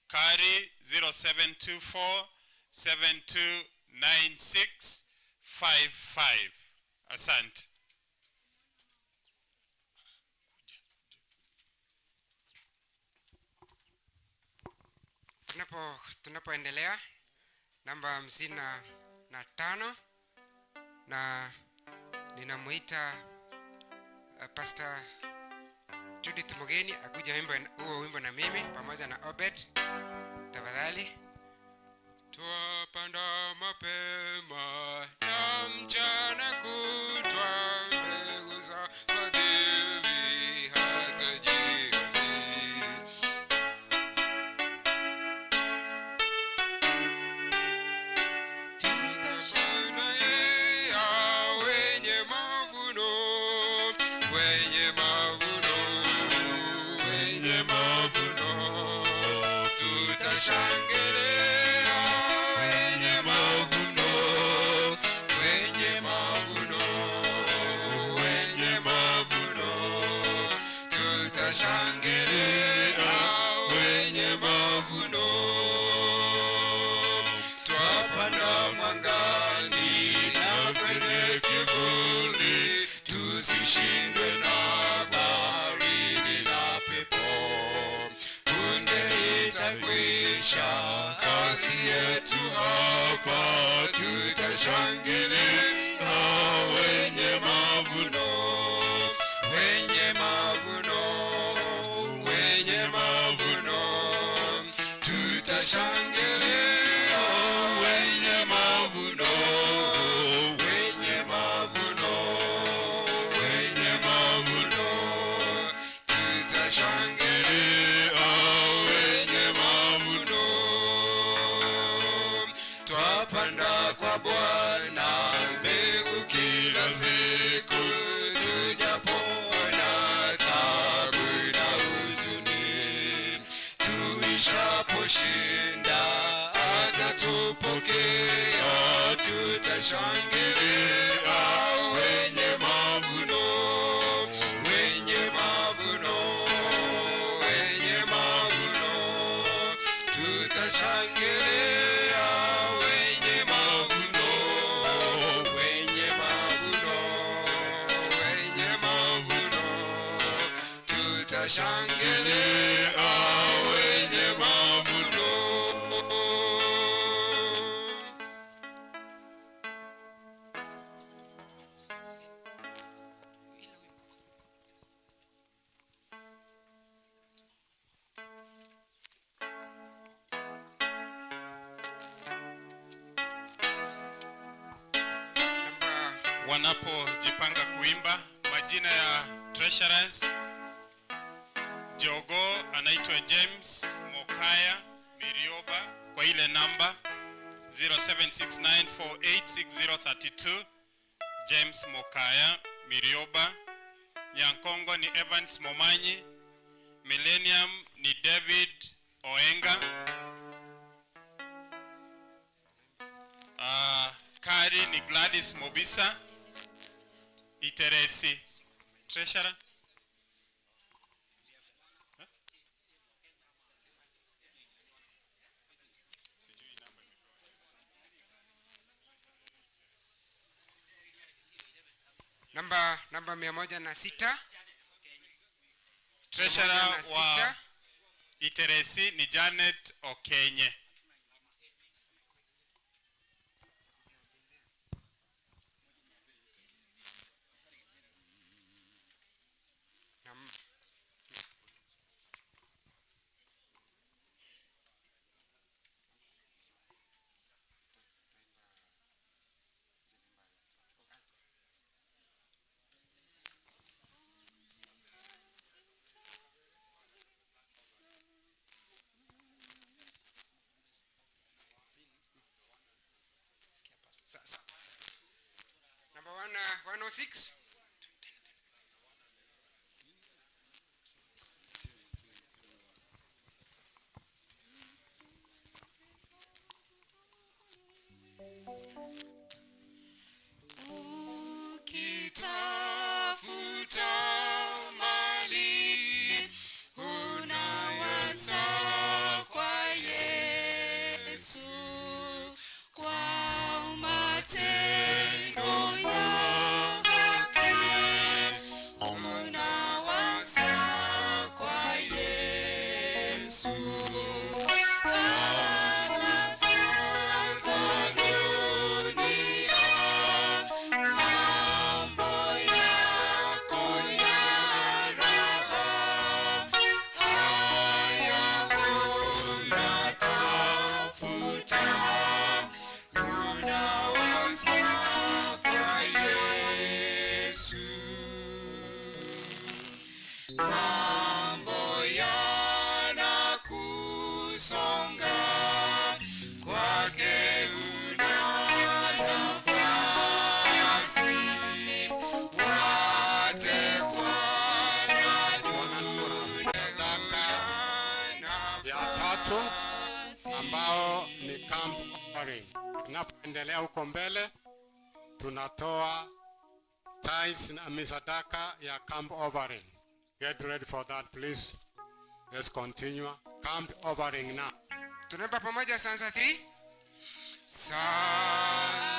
Kari 0724 729655. Asante. Tunapoendelea namba 55, na ninamuita Pastor Judith Mugeni akuja wimbo huo wimbo na mimi pamoja na Obed, tafadhali. Twapanda mapema na mchana kutwa mbegu za fadhili hata jioni. Tutashangilia wenye mavuno, wenye mavuno, wenye mavuno. Tutashangilia wenye mavuno, wenye mavuno, wenye mavuno. Tutashangilia wenye mavuno. Twapanda mwangani na kwenye kivuli, tusishindwe na baridi na pepo. Punde itakwisha kazi yetu hapa, tutashangilia wenye mavuno, wenye mavuno, wenye mavuno. Tutashangilia wenye mavuno, wenye mavuno, wenye mavuno. Tutashangilia wenye mavuno. Twapanda kwa Bwana mbegu kila siku, tujapona tabu na huzuni. Tuishaposhinda atatupokea, tutashangilia wenye mavuno, wenye mavuno, wenye mavuno. Tutashangilia wenye mavuno, wenye mavuno, wenye mavuno. Tutashangilia wenye mavuno. Wanapojipanga kuimba, majina ya treasurers: Jogo anaitwa James Mokaya Mirioba kwa ile namba 0769486032, James Mokaya Mirioba. Nyankongo ni Evans Momanyi. Millennium ni David Oenga. Kari ni Gladys Mobisa. Iteresi treasurer. Namba 106. Treasurer 106. wa Iteresi ni Janet Okenye. Number 106. Ukitafuta mali unaweza kwa Yesu, kwa matendo yake unaweza kwa Yesu. Anasa za dunia, mambo yako ya raha. tatu ambao ni camp offering. Tunapoendelea huko mbele, tunatoa tithes na misadaka ya camp offering. Get ready for that, please. Let's continue. Camp offering now. Tunaimba pamoja stanza 3. Sani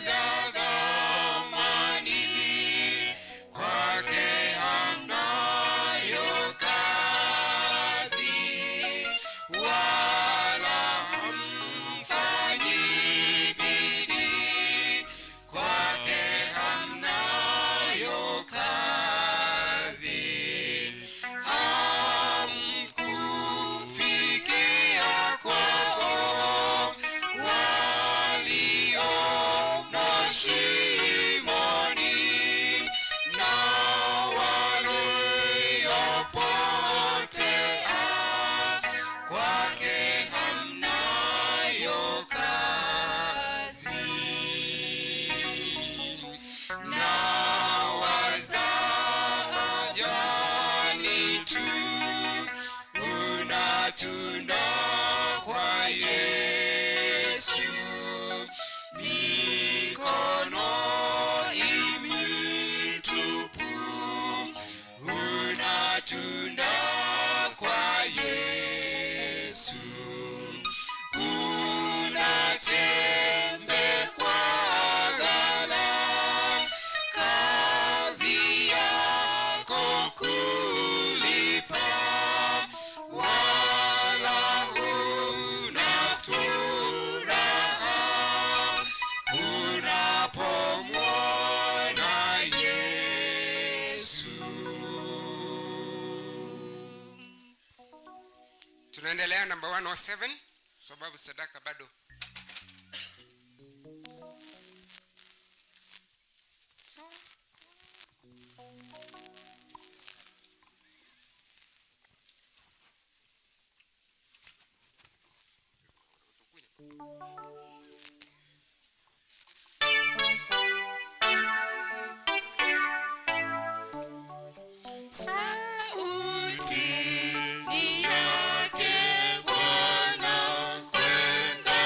za thamani kwake hamnayo kazi, wala hamfanyi bidii, kwake hamnayo kazi. Hamkufikia kwao walio na shimoni na waliopotea, kwake hamnayo kazi. Na wazajani tu unatunda kwa Yesu, mikono imitupu unatunda kwa Yesu, unachembe kwa ghala, kazi yako kulipa, wala huna furaha unapomwona Yesu. Tunaendelea namba 107 sababu sadaka bado. So, Sauti ni yake Bwana, kwenda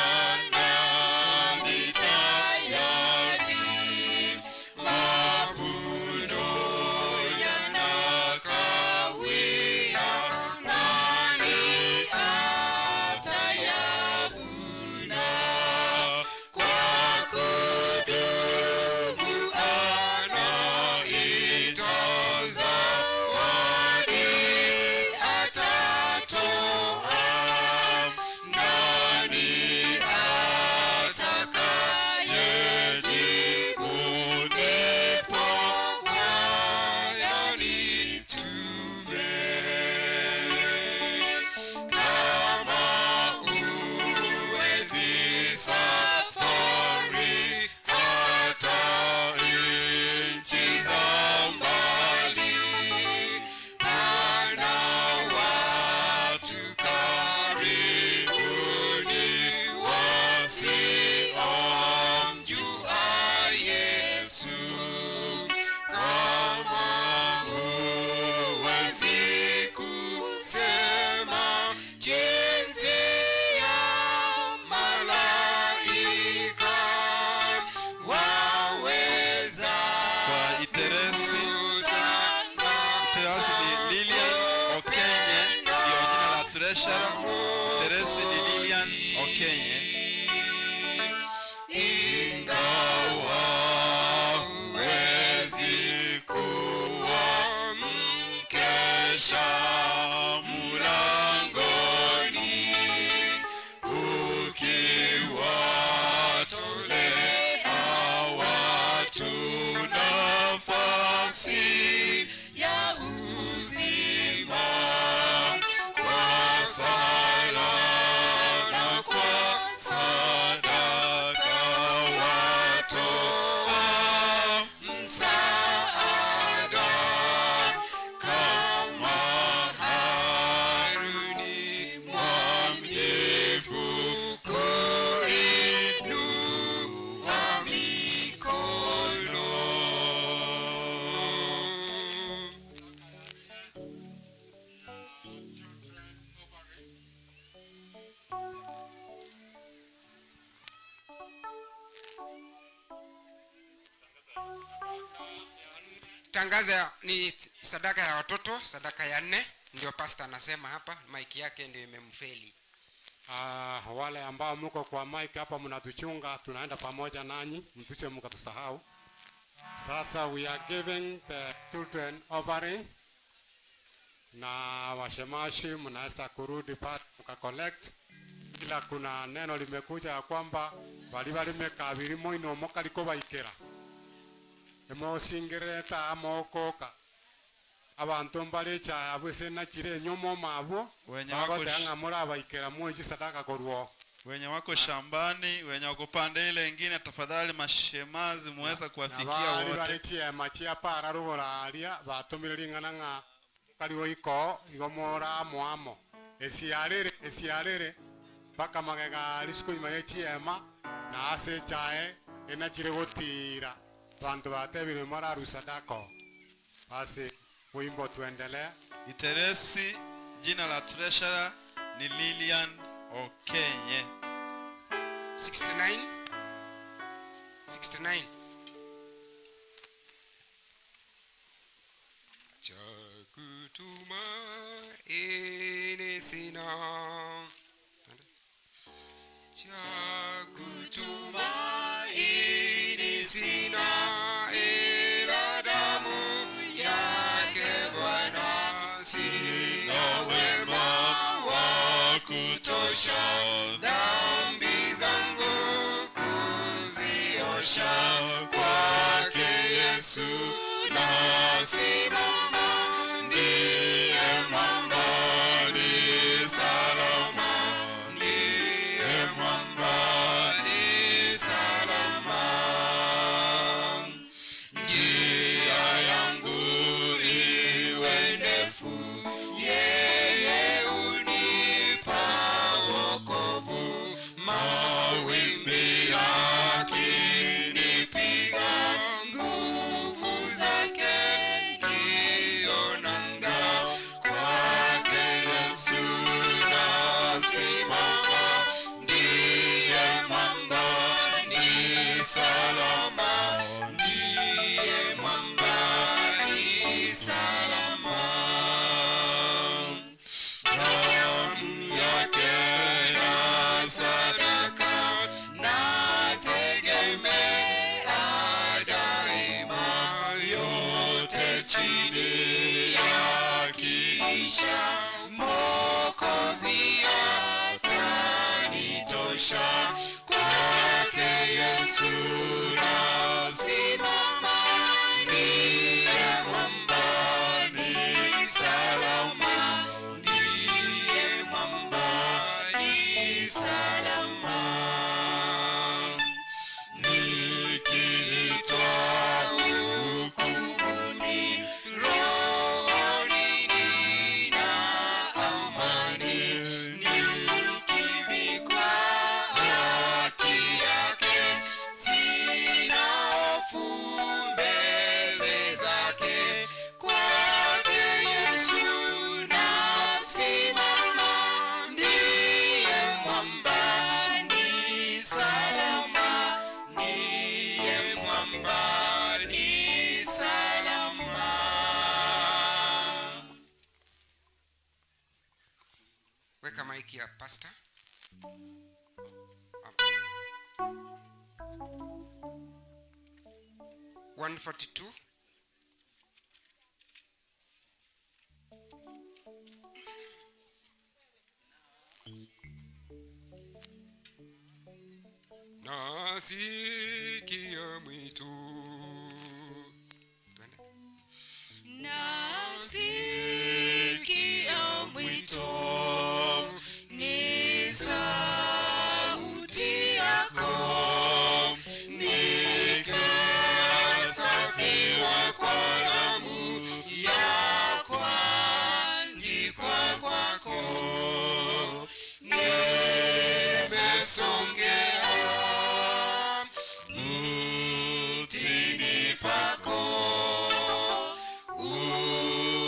nami tayari. Mavuno yanakawia, nani atayavuna? Kwa kudumu anaita zawadi atatoa, nani atakayejibu? Ndipo Bwana nitume. Kama huwezi safari hata nchi za mbali, pana watu karibuni wasiomjua Yesu. Kama huwezi kusema jinsi ya malaika, waweza Kwa Iteresi, Iteresi ni Lilian Okenye, ndio jina la treasurer. Iteresi ni Lilian Okenye. Ingawa huwezi kuwa mkesha mlangoni, ukiwatolea watu nafasi ya uzima, kwa sala na kwa Tangaza ni sadaka ya watoto, sadaka ya nne, ndio pastor anasema hapa, mic yake ndio imemfeli. Wale ambao mko kwa mic hapa mnatuchunga, tunaenda pamoja nanyi, mtuche mkatusahau. Sasa we are giving the children offering, na washemashi mnaweza kurudi pale mka collect, ila kuna neno limekuja ya kwamba bali balimekabiri moino mokaliko baikera emosingireta amokoka abantu mbalecha abuse nachire nyomo mabo Wenye wako bagotanga murabaikera mwenji sadaka korwo. Wenye wako shambani, wenye wako pande ile ingine, tafadhali mashemazi muweza kuwafikia Nabari wote. barichie machia para rugora aria batumire ring'ana ng'a kariwo iko igo mora mwamo esiarere esiarere mpaka magega risuko nyuma yechiema na ase chae enachire gotira bantu batebire moraru sadako. Basi wimbo tuendelee. Iteresi, jina la treasurer ni Lilian Okenye. 69 69. Cha kutumaini sina, cha kutumaini sina, ila damu yake Bwana. Sina wema wa kutosha, dhambi zangu kuziosha, kwake Yesu nasimama, ndiye mwamba ni salama, ndiye mwamba ni salama. Njia yangu iwe ndefu, yeye hunipa wokovu, mawimbi yakinipiga, nguvu zake ndizo nanga, kwake Yesu nasimama, ndiye mwamba ni salama, ndiye mwamba ni salama. Damu yake na sadaka nategemea daima, yote chini yakiisha, Mwokozi atanitosha, kwake Yesu nasimama, ndiye mwamba ni salama, ndiye mwamba ni salama. Nikiitwa hukumuni, rohoni nina amani, nikivikwa haki yake, sina hofu mbele zake, kwake Yesu nasimama, ndiye mwamba ni salama, ndiye mwamba ni salama. Weka maiki ya pastor. 142. Nasikia mwito. Twende. Nasikia mwito, ni sauti yako, nikasafiwa kwa damu ya kuangikwa kwako, nimesongea mtini pako,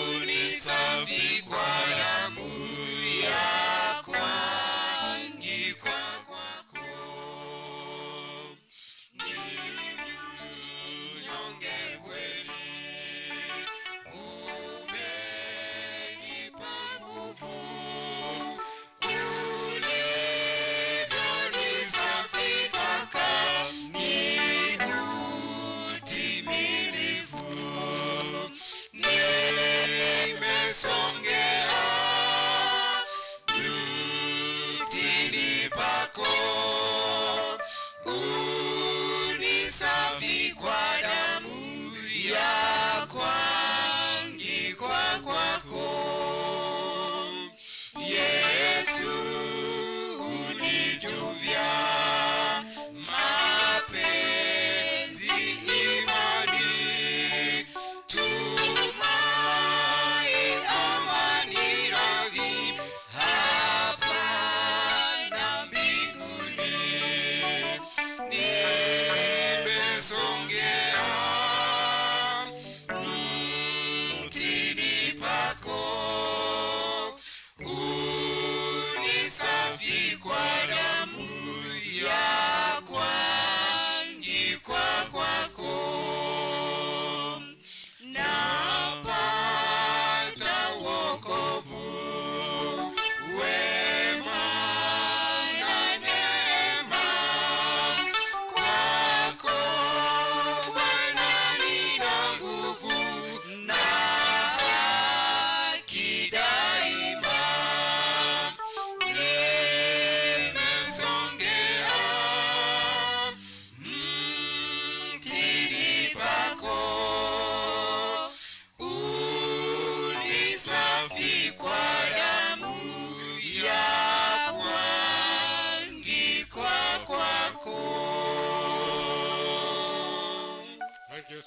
unisafi kwa damu ya kuangikwa kwako. Ni mnyonge kweli,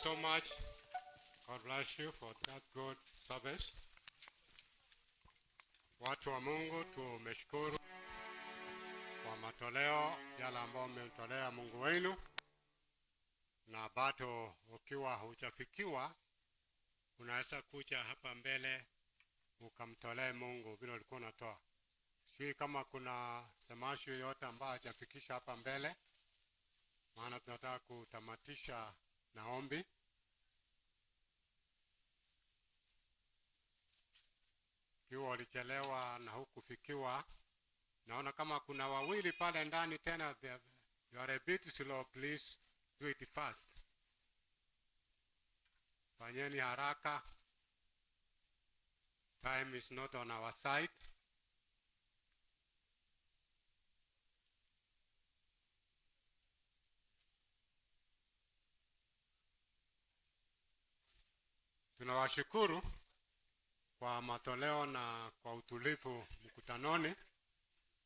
so much. God bless you for that good service. Watu wa Mungu, tumeshukuru kwa matoleo yale ambayo mmemtolea Mungu wenu, na bado ukiwa hujafikiwa unaweza kuja hapa mbele ukamtolee Mungu vile ulikuwa unatoa. Sijui kama kuna semashi yoyote ambayo hajafikisha hapa mbele, maana tunataka kutamatisha na ombi. Ikiwa ulichelewa na hukufikiwa, naona kama kuna wawili pale ndani tena, you are a bit slow, please do it fast. Fanyeni haraka. Time is not on our side. Tunawashukuru kwa matoleo na kwa utulivu mkutanoni,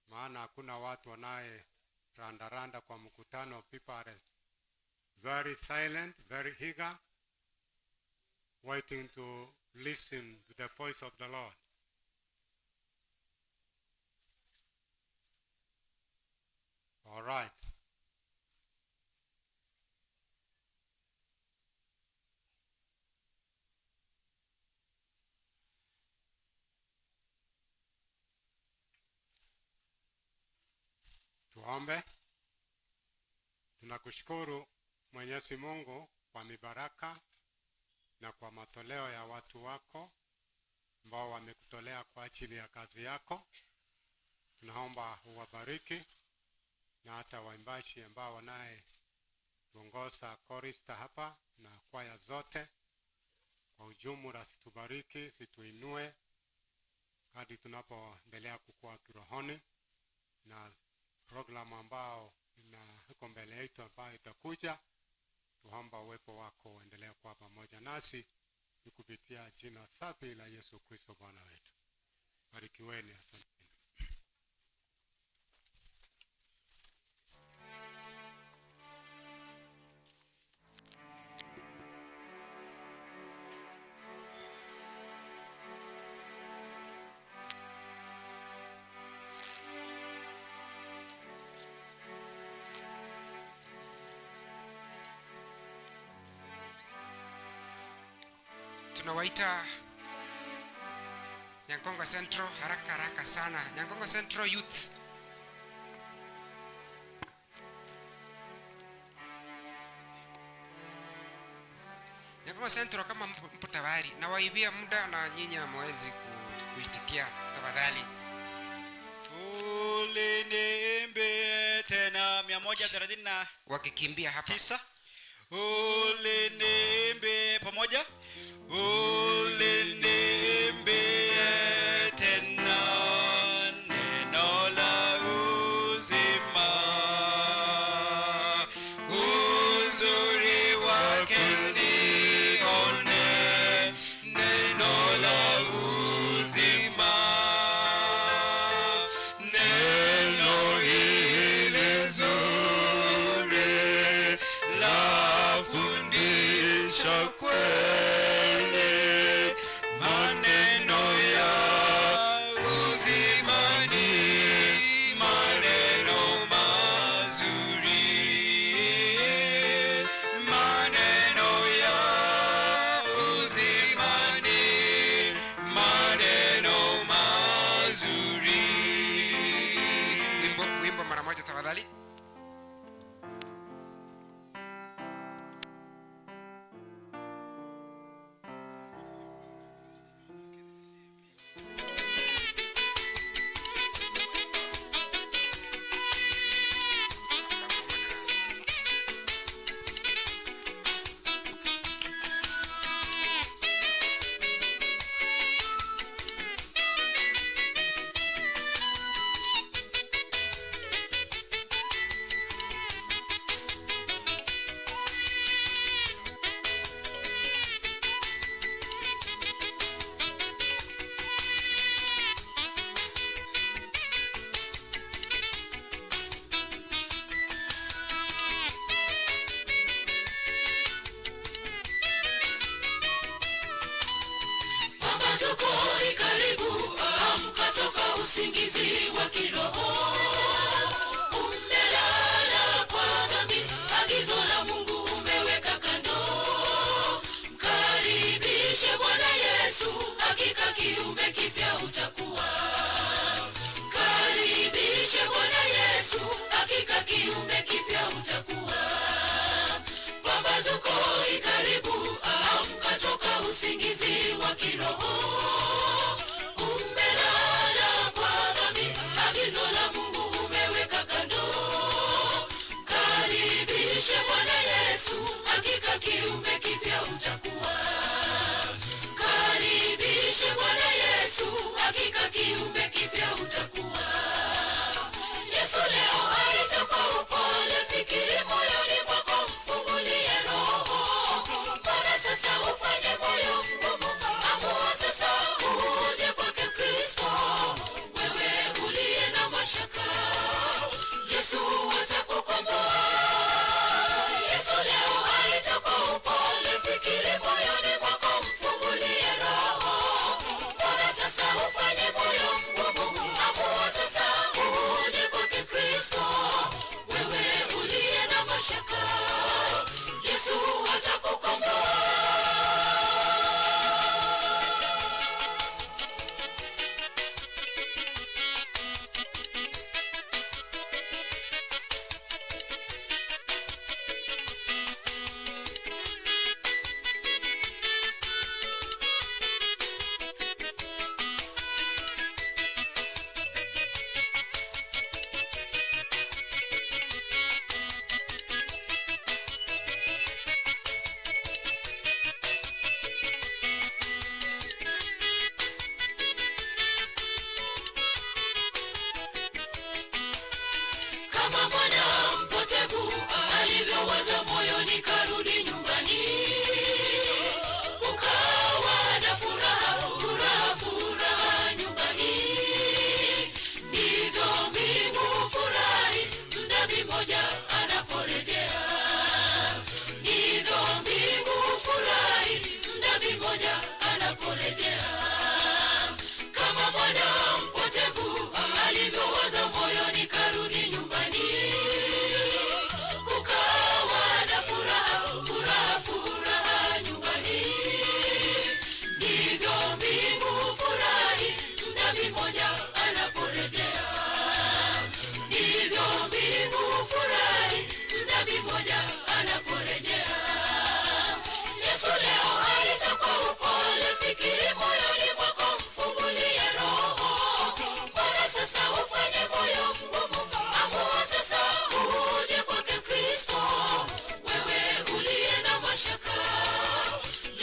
maana hakuna watu wanaye randaranda kwa mkutano. People are very silent, very eager, waiting to listen to the voice of the Lord. All right. Tuombe. Tunakushukuru Mwenyezi Mungu kwa mibaraka na kwa matoleo ya watu wako ambao wamekutolea kwa ajili ya kazi yako. Tunaomba uwabariki na hata waimbaji ambao wanaye tuongoza korista hapa na kwaya zote kwa ujumla, situbariki, situinue hadi tunapoendelea kukua kirohoni, na programu ambao iko mbele yetu ambayo itakuja, tuomba uwepo wako uendelee kuwa pamoja nasi, ni kupitia jina safi la Yesu Kristo Bwana wetu. Barikiweni, asante. Tunawaita Nyankongo Central haraka haraka sana. Nyankongo Central Youth. Nyankongo Central, kama mpo tayari, nawaibia muda na nyinyi hamwezi kuitikia, tafadhali. Uliniimbie tena 139 wakikimbia hapa. 9. Uliniimbie pamoja. Uliniimbie tena neno la uzima, uzuri wake nione, neno la uzima, neno hili zuri lafundisha kweli, maneno ya uzimani, maneno mazuri, maneno ya uzimani, maneno mazuri. Wimbo mara moja tafadhali. Usingizi wa kiroho, umelala kwa dhambi, agizo la Mungu umeweka kando. Mkaribishe Bwana Yesu, hakika kiumbe kipya utakuwa. Mkaribishe Bwana Yesu, hakika kiumbe kipya utakuwa. Pambazuko ikaribu, amka toka usingizi wa kiroho. Umelala kwa dhambi, agizo la Mungu umeweka kando. Karibishe Bwana Yesu, hakika kiumbe kipya utakuwa. Karibishe Bwana Yesu, hakika kiumbe kipya utakuwa. Yesu leo aita kwa upole, fikiri moyoni mwako, mfungulie roho. Mbona sasa ufanye moyo mgumu? Amua sasa uje kwake Kristo, wewe uliye na mashaka, Yesu atakukomboa. Yesu leo aita kwa upole, fikiri moyoni mwako, mfungulie roho. Mbona sasa ufanye moyo mgumu? Amua sasa uje kwake Kristo, wewe uliye na mashaka, Yesu atakukomboa. Kama mwana mpotevu alivyowaza moyoni, karudi nyumbani, ukawa na furaha, furaha, furaha nyumbani. Ndivyo mbingu furahi mdhambi mmoja anaporejea. Ndivyo mbingu furahi mdhambi mmoja anaporejea. Kama mwana mpotevu alivyowaza moyoni, karudi nyumbani, kukawa na furaha, furaha, furaha nyumbani. Ndivyo mbingu furahi mdhambi mmoja anaporejea. Ndivyo mbingu furahi mdhambi mmoja anaporejea. Yesu leo aita kwa upole, fikiri moyoni mwako, mfungulie roho. Mbona sasa ufanye moyo mgumu? Amua sasa uje kwake Kristo, wewe uliye na mashaka,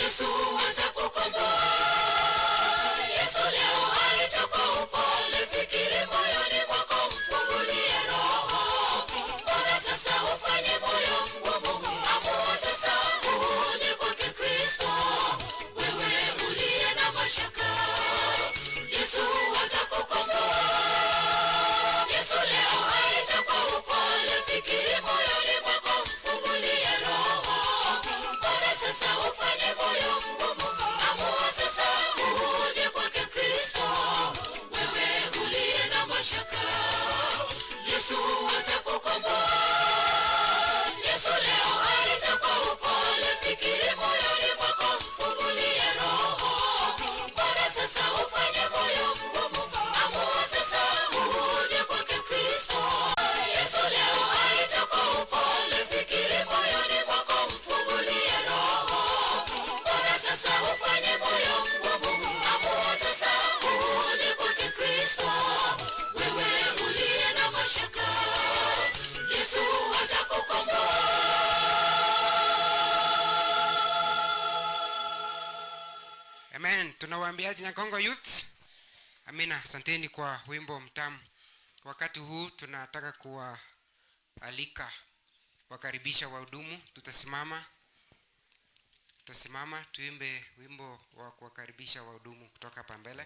Yesu atakukomboa. Yesu leo aita kwa upole, fikiri moyoni mwako, mfungulie roho. Mbona sasa ufanye moyo mgumu? Amua sasa uje kwake Kristo, wewe uliye na mashaka, Yesu atakukomboa. Yesu leo aita kwa upole, fikiri moyoni mwako, mfungulie roho. Mbona sasa ufanye moyo mgumu? Amua sasa uje kwake Kristo, wewe uliye na mashaka, Yesu atakukomboa. Yesu leo aita kwa upole, fikiri moyoni mwako, mfungulie roho. Mbona sasa ufanye moyo mgumu? Amua sasa uje kwake Kristo. Yesu leo aita kwa upole, fikiri moyoni mwako, mfungulie roho. Mbona sasa ufanye moyo mgumu? Amua sasa uje kwake Kristo, wewe uliye na mashaka, Yesu atakukomboa. Amen. Tunawaambiaje Nyakongo Youth? Amina, asanteni kwa wimbo mtamu. Wakati huu tunataka kuwaalika, wakaribisha wahudumu. Tutasimama tuimbe wimbo wa kuwakaribisha wahudumu kutoka hapa mbele.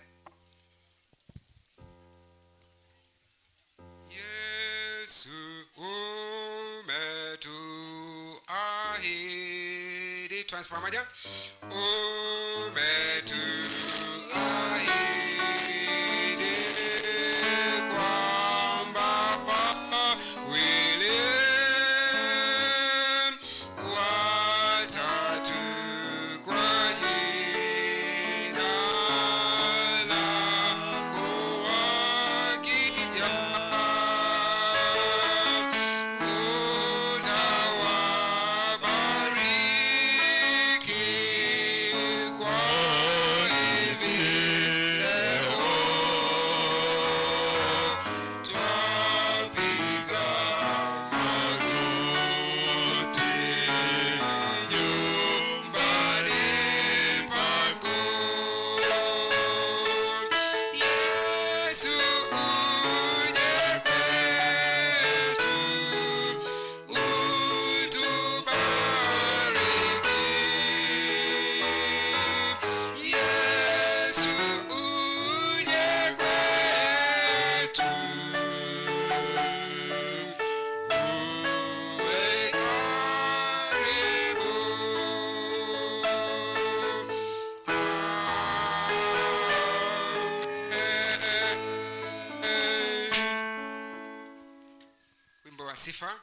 Yesu umetuahidi, tuanze pamoja. Umetuahidi sifa.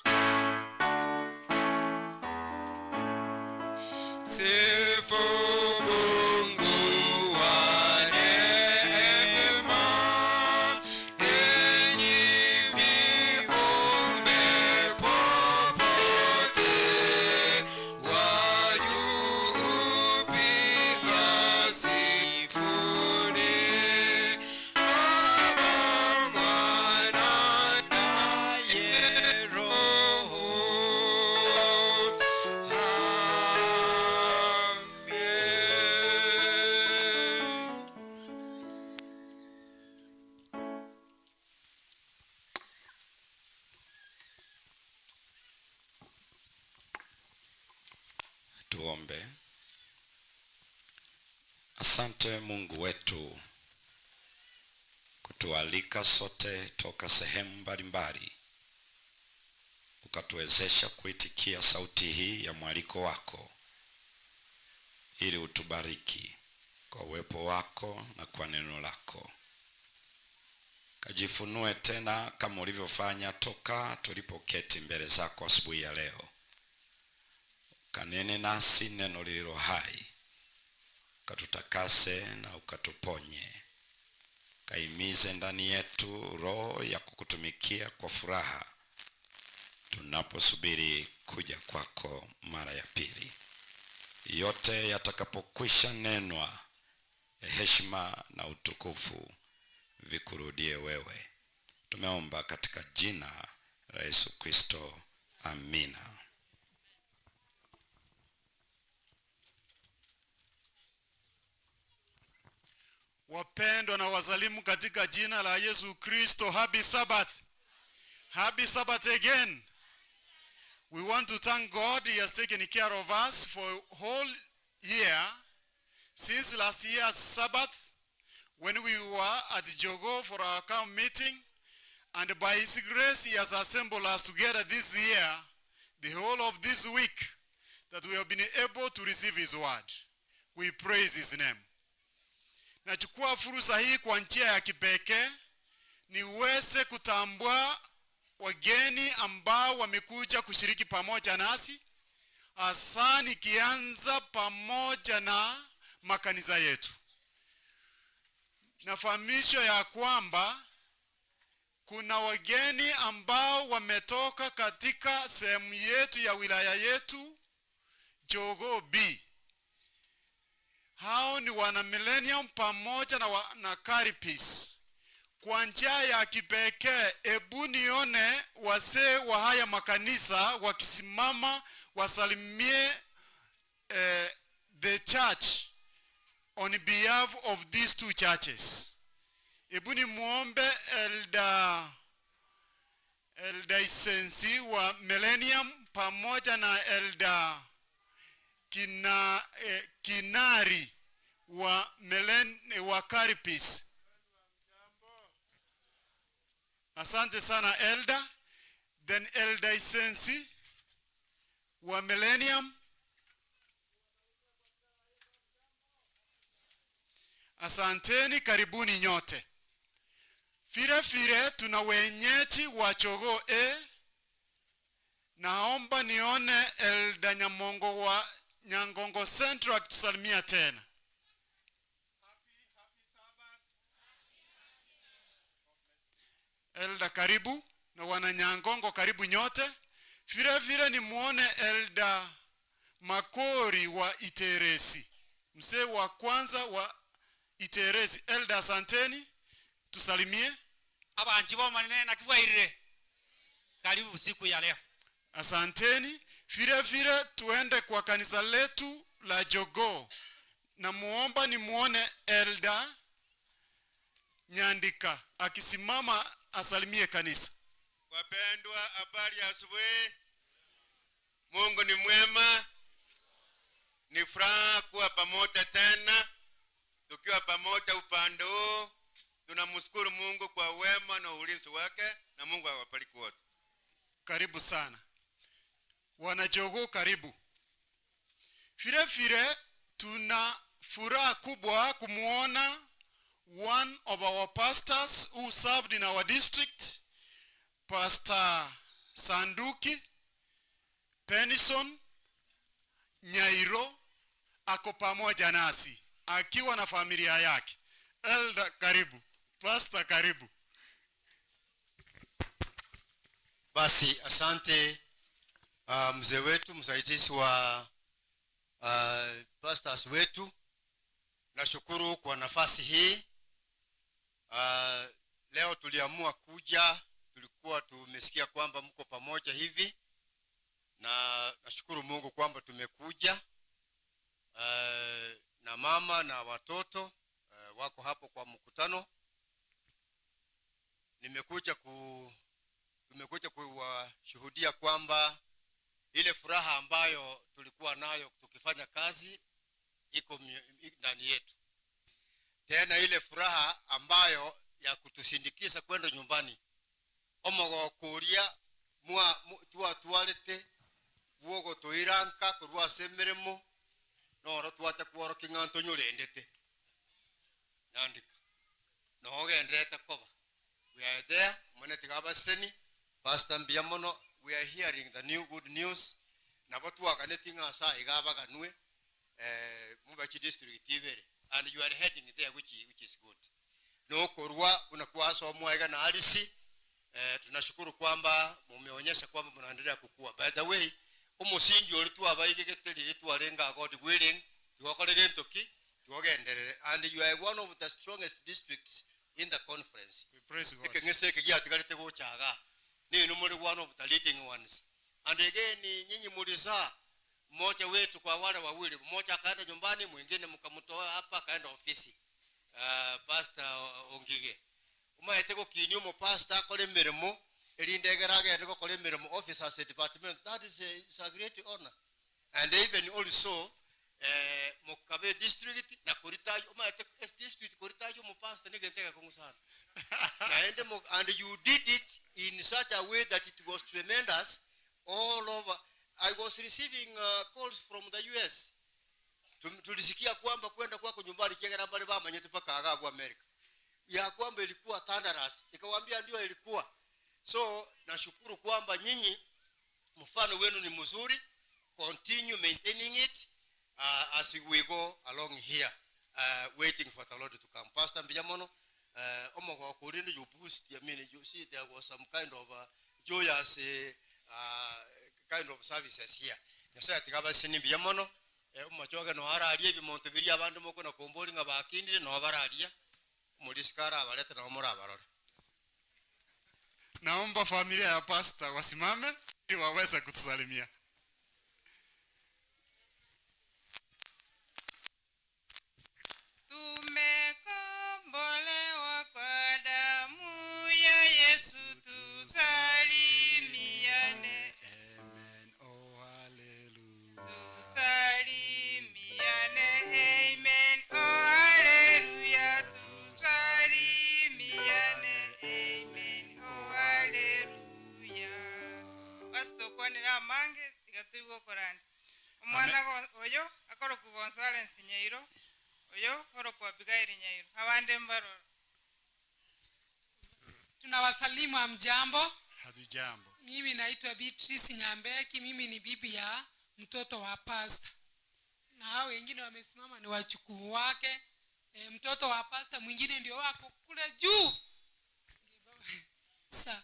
Sifu Mungu wa neema, enyi viumbe popote, wa juu pia sifuni, Baba, Mwana naye Roho. Amen. Tuombe. Asante Mungu wetu kutualika sote toka sehemu mbalimbali, ukatuwezesha kuitikia sauti hii ya mwaliko wako, ili utubariki kwa uwepo wako na kwa neno lako. Kajifunue tena kama ulivyofanya toka tulipoketi mbele zako asubuhi ya leo. Kanene nasi neno lililo hai, ukatutakase na ukatuponye. Kaimize ndani yetu roho ya kukutumikia kwa furaha tunaposubiri kuja kwako mara ya pili. Yote yatakapokwisha nenwa, heshima na utukufu vikurudie wewe. Tumeomba katika jina la Yesu Kristo, amina. Wapendwa na wasalimu katika jina la Yesu Kristo. Happy Sabbath. Happy Sabbath again. We want to thank God. He has taken care of us for a whole year since last year's Sabbath, when we were at Jogoo for our camp meeting, and by His grace He has assembled us together this year, the whole of this week, that we have been able to receive His word. We praise His name. Nachukua fursa hii kwa njia ya kipekee niweze kutambua wageni ambao wamekuja kushiriki pamoja nasi, hasa nikianza pamoja na makanisa yetu. Nafahamisho ya kwamba kuna wageni ambao wametoka katika sehemu yetu ya wilaya yetu Jogoo B. Hao ni wana Millennium pamoja na Karipis. Kwa njia ya kipekee, ebu nione wazee wa haya makanisa wakisimama wasalimie the church on behalf of these two churches. Ebu ni muombe Elder Isensi wa Millennium pamoja na Elder Kinari wa Karipis. Asante sana Elder. Then Elder Isensi wa Millennium. Asanteni, karibuni nyote. Vile vile tuna wenyeji wa Jogoo A. Naomba nione Elder Nyamongo wa Nyangongo Central akitusalimia tena. Elder karibu, na wana Nyangongo karibu nyote. Vile vile ni muone Elder Makori wa Iteresi, mzee wa kwanza wa Iteresi. Elder asanteni, tusalimie. Abanji bo manene na kibwairire. Karibu siku ya leo. Asanteni. Vile vile tuende kwa kanisa letu la Jogoo. Na muomba ni muone Elder Nyandika akisimama asalimie kanisa. Wapendwa, habari ya asubuhi. Mungu ni mwema. Ni furaha kuwa pamoja tena. Tukiwa pamoja upande huu, tunamshukuru Mungu kwa wema na ulinzi wake, na Mungu awabariki wote. Karibu sana. Wana Jogoo karibu. Vile vile tuna furaha kubwa kumuona one of our pastors who served in our district, Pastor Sanduki Penison Nyairo ako pamoja nasi akiwa na familia yake. Elder karibu, Pastor karibu. Basi asante mzee wetu msaidizi wa pastors wetu. Nashukuru kwa nafasi hii. Leo tuliamua kuja, tulikuwa tumesikia kwamba mko pamoja hivi, na nashukuru Mungu kwamba tumekuja na mama na watoto wako hapo kwa mkutano. Tumekuja kuwashuhudia kwamba ile furaha ambayo tulikuwa nayo tukifanya kazi iko ndani yetu. Tena ile furaha ambayo ya kutusindikiza kwenda nyumbani, omogokuria mwa twatwarete bwogo toiranka korwa semeremo noro twacha kworoki ng'anto nyorendete nyandika nogendete koba. We are there mone tigabaseni Pastor Mbiamono, we are hearing the new good news nabo twaganeti ng'asa igabaganwe mubachi district ibere, and you are heading there which is good. No korwa unakuwa somwega na alisi. Tunashukuru kwamba mumeonyesha kwamba mnaendelea kukua. By the way, umusingi ori twabaigegete riri twarenga God willing twakore gentoki twogenderere, and you are one of the strongest districts in the conference. We praise God. Ekeng'ese ekigiatigarete gochaga ninu muri one of the leading ones. And again nyinyi mulizaa mmoja wetu kwa wale wawili, mmoja akaenda nyumbani, mwingine mkamtoa hapa akaenda ofisi. Pastor Ongige umaete gukini umo pastor akore mirimo erindegera agende gukora mirimo officers department. That is a great honor. And even also mukabe district na kuritayo umaete district kuritayo mu pastor nigentega kungusana and you did it in such a way that it was tremendous all over. I was receiving calls from the US. Tulisikia kwamba kwenda kwako nyumbani chegera mbali bamanyete paka agabu America, ya kwamba ilikuwa thunderous. Nikawaambia ndio ilikuwa. So nashukuru kwamba nyinyi mfano wenu ni mzuri. Continue maintaining it as we go along here, waiting for the Lord to come. Pastor Mbiamono, omogokurinde you boost. I mean, you see there was some kind of joyous kind of services here. Nyasaye tigabasini Mbiamono, omachoge no ararie bimonto biria abandu moko na kombori ngabakindire no bararia mulisikara abaleta na omora abarore. Naomba familia ya pastor wasimame ili waweze kutusalimia. Tumekombolewa kwa damu ya Yesu, tusalimiane. Amen, oh hallelujah. Tusalimiane, amen, oh hallelujah. Tusalimiane, amen, oh hallelujah. Pastor kwanira amange tigatuigwa korandi. Omwana oyo akoroku Gonzales Nyairo, oyo oroku Abigail Nyairo. Abande mbaroro. Tunawasalimu, hamjambo? Hatujambo. Mimi naitwa Beatrice Nyambeki, mimi ni bibi ya mtoto wa pastor. Na hao wengine wamesimama ni wachukuu wake. Mtoto wa pastor mwingine ndio wako kule juu. Sa,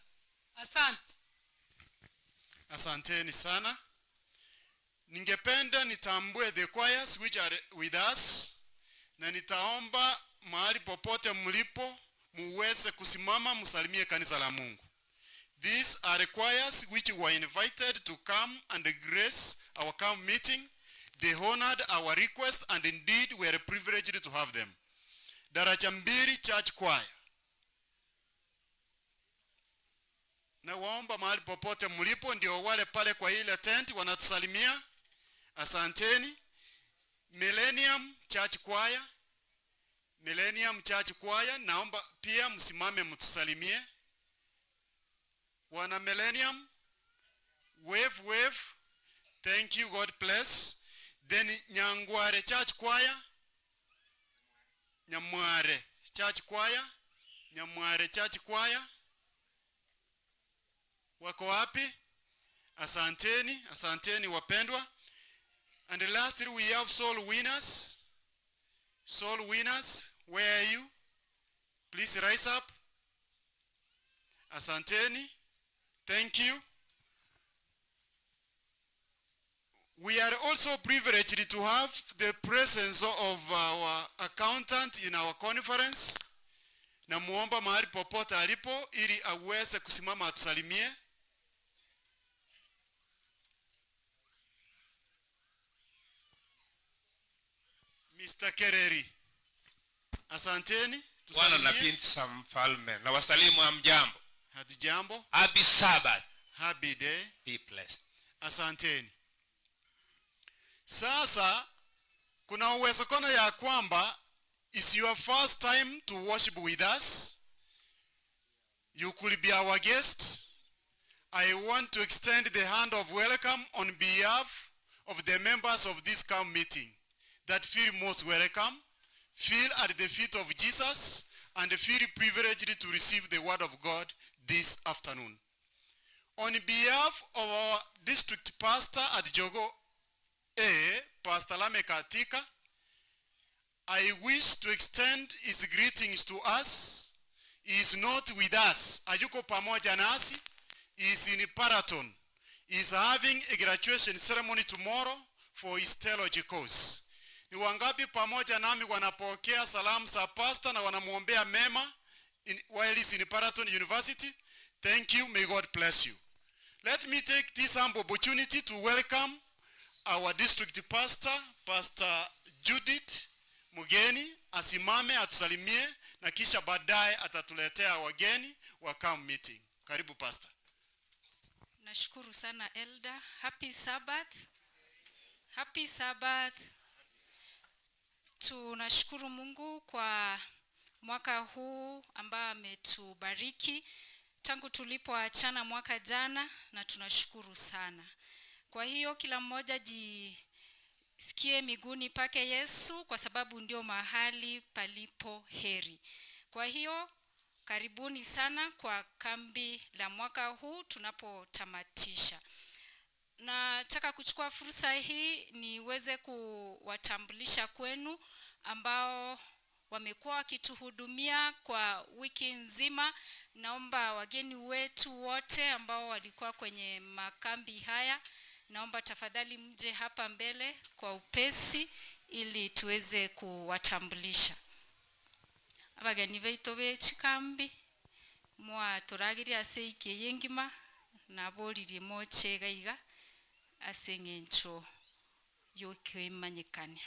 asante. Asanteni sana. Ningependa nitambue the choirs which are with us, na nitaomba mahali popote mlipo muweze kusimama msalimie kanisa la Mungu. These are choirs which were invited to come and grace our camp meeting. They honored our request and indeed we are privileged to have them. Daraja Mbili Church Choir. Na waomba mahali popote mlipo, ndio wale pale kwa ile tent wanatusalimia. Asanteni. Millennium Church Choir. Millennium Church Choir, naomba pia msimame mtusalimie. Wana Millennium, wave wave. Thank you, God bless. Then Nyangware Church Choir. Nyamware Church Choir. Nyamware Church Choir. Wako wapi? Asanteni, asanteni wapendwa. And lastly we have soul winners. Soul winners, where are you? Please rise up. Asanteni. Thank you. We are also privileged to have the presence of our accountant in our conference. Namuomba mahali popote alipo ili aweze kusimama atusalimie. Mr. Kereri. Asanteni. Bwana na Tusalimie. binti za mfalme na wasalimu, hamjambo. Hatujambo. Happy Sabbath. Happy day. Be blessed. Asanteni. Sasa kuna uwezekano ya kwamba is your first time to worship with us. You could be our guest. I want to extend the hand of welcome on behalf of the members of this camp meeting that feel most welcome, feel at the feet of Jesus, and feel privileged to receive the word of God this afternoon. On behalf of our district pastor at Jogoo A, Pastor Lameck Atika, I wish to extend his greetings to us. He is not with us. Hayuko pamoja nasi. He is in Paraton. He is having a graduation ceremony tomorrow for his theology course. Ni wangapi pamoja nami wanapokea salamu za pastor na wanamuombea mema while he's in Paraton University? Thank you. May God bless you. Let me take this humble opportunity to welcome our district pastor, Pastor Judith Mugeni, asimame atusalimie na kisha baadaye atatuletea wageni wa camp meeting. Karibu pastor. Nashukuru sana Elder. Happy Sabbath. Happy Sabbath. Tunashukuru Mungu kwa mwaka huu ambao ametubariki tangu tulipoachana mwaka jana, na tunashukuru sana. Kwa hiyo kila mmoja jisikie miguuni pake Yesu, kwa sababu ndio mahali palipo heri. Kwa hiyo karibuni sana kwa kambi la mwaka huu tunapotamatisha. Nataka kuchukua fursa hii niweze kuwatambulisha kwenu ambao wamekuwa wakituhudumia kwa wiki nzima. Naomba wageni wetu wote ambao walikuwa kwenye makambi haya, naomba tafadhali mje hapa mbele kwa upesi ili tuweze kuwatambulisha. Abageni baitu b'ekikambi mwaturagirie ase iki yengima naboririe moche gaiga ase eng'encho yokwemanyikania.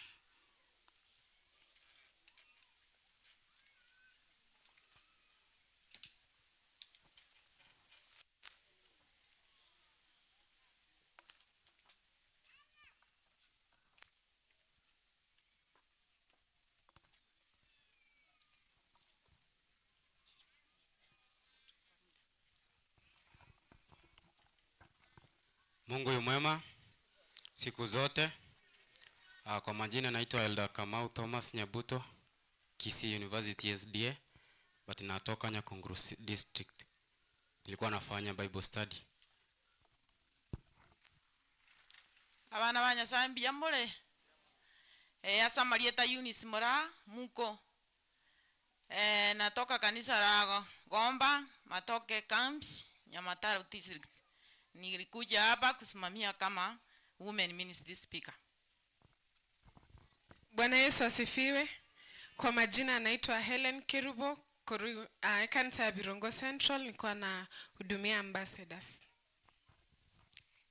Mungu yu mwema siku zote. Kwa majina naitwa Elder Kamau Thomas Nyabuto, Kisii University SDA, but natoka Nyakunguru District. Nilikuwa nafanya Bible study. Abana ba Nyasaye mbuya more. Asa Marieta Eunice Mora muko. Natoka kanisa la Gomba, Matoke Camp, Nyamataro District. Nilikuja hapa kusimamia kama women ministry speaker. Bwana Yesu asifiwe. Kwa majina anaitwa Helen Kerubo, kanisa ya Birongo Central, nilikuwa na hudumia ambassadors.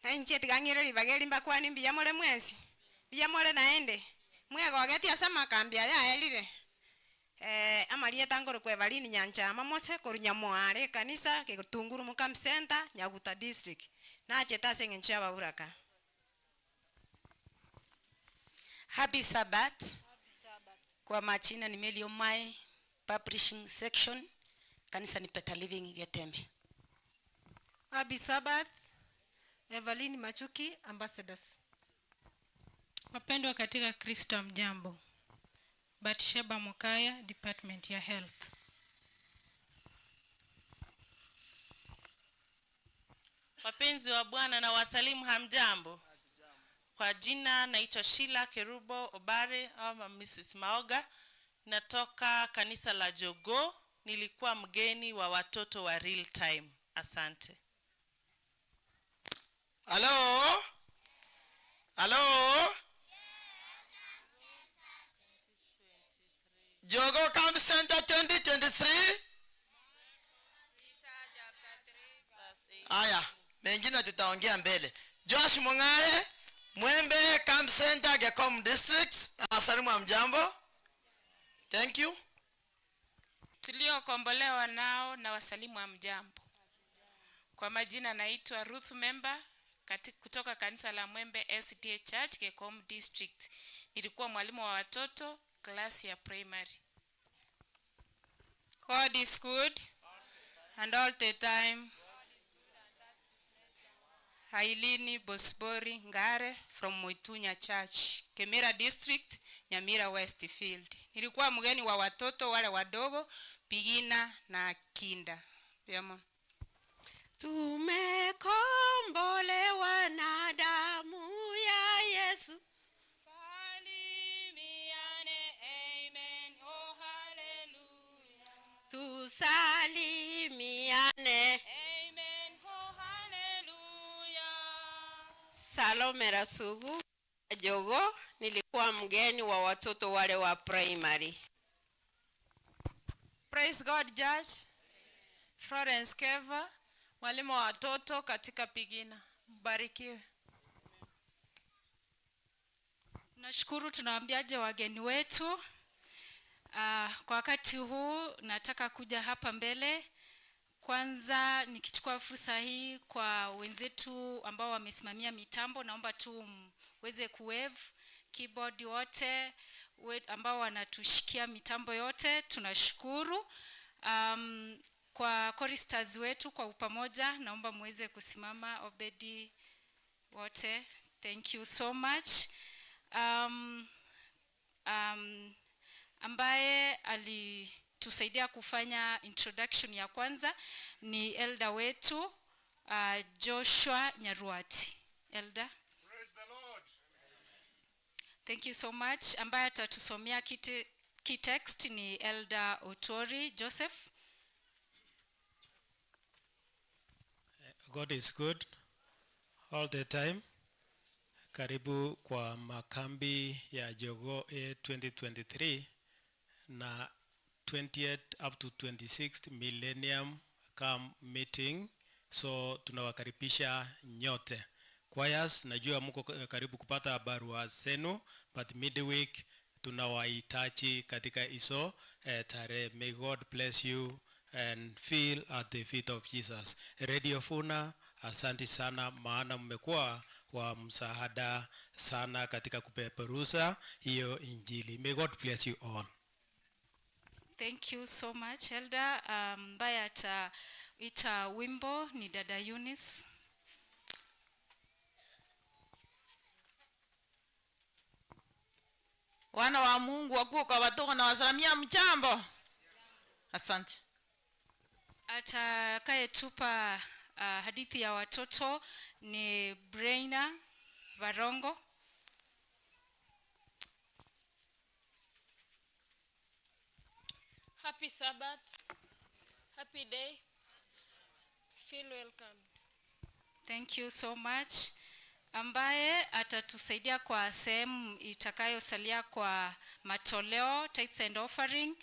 Nche tigang'ire ribageri mbakwani mbuya more mwensi. Mbuya more naende. Mwegogetie ase amakambi aya aerire. Amarieta ngoro kwevalini nyancha mamose koru nyamoare kanisa Gitunguru mu camp center Nyaguta district. Nacheta ase eng'encho ya baburaka. Happy Sabbath. Kwa majina ni Meli Omai, publishing section, kanisa ni Better Living Getembe. Happy Sabbath. Evelyn Machuki, ambassadors. Wapendwa katika Kristo, mjambo. Batsheba Mokaya, Department ya Health. Wapenzi wa Bwana na wasalimu, hamjambo? Kwa jina naitwa Sheila Kerubo Obare ama Mrs. Maoga, natoka kanisa la Jogoo. Nilikuwa mgeni wa watoto wa Real Time. Asante. Halo? Halo? Jogoo Camp Center 2023. Haya, mengine tutaongea mbele. Josh Mung'are, Mwembe Camp Center, Gekom District. Asalimu, hamjambo. Thank you. Tuliokombolewa nao na wasalimu, hamjambo. Kwa majina naitwa Ruth Memba kutoka kanisa la Mwembe SDA Church, Gekom District. Nilikuwa mwalimu wa watoto klasi ya primary. God is good and all the time. Hailini Bosbori Ngare from Moitunya Church, Kemira District, Nyamira West Field. Nilikuwa mgeni wa watoto wale wadogo, Bigina na Kinda. Vyema. Tumekombolewa na damu ya Yesu. Salimiane, amen, oh hallelujah. Tusalimiane. Amen, oh hallelujah. Salome Rasugu Jogo, nilikuwa mgeni wa watoto wale wa primary. Praise God, Judge. Florence Keva, mwalimu wa watoto katika Pigina. Mbarikiwe. Nashukuru. Tunawaambiaje wageni wetu? Kwa wakati huu nataka kuja hapa mbele. Kwanza nikichukua fursa hii kwa wenzetu ambao wamesimamia mitambo, naomba tu mweze kuwave keyboard wote ambao wanatushikia mitambo yote, tunashukuru. Kwa choristers wetu kwa upamoja, naomba muweze kusimama, Obedi wote, thank you so much. Ambaye alitusaidia kufanya introduction ya kwanza ni elder wetu Joshua Nyaruati. Elder. Praise the Lord. Thank you so much. Ambaye atatusomea key text ni Elder Otori Joseph. God is good all the time. Karibu kwa makambi ya Jogoo A 2023 na 20th up to 26th Millennium Camp Meeting. So tunawakaribisha nyote. Choirs, najua mko karibu kupata barua zenu, but midweek tunawahitaji katika hizo tarehe. May God bless you and feel at the feet of Jesus. Radio Funa, asante sana, maana mmekuwa wa msaada sana katika kupeperusha hiyo injili. May God bless you all. Thank you so much, Elder. Ambaye ataita wimbo ni Dada Eunice. Wana wa Mungu wakuu kwa watoto na wasalamia, mjambo. Asante. Atakayetupa hadithi ya watoto ni Braina Varongo. Happy Sabbath. Happy day. Feel welcome. Thank you so much. Ambaye atatusaidia kwa sehemu itakayosalia kwa matoleo, tithes and offering.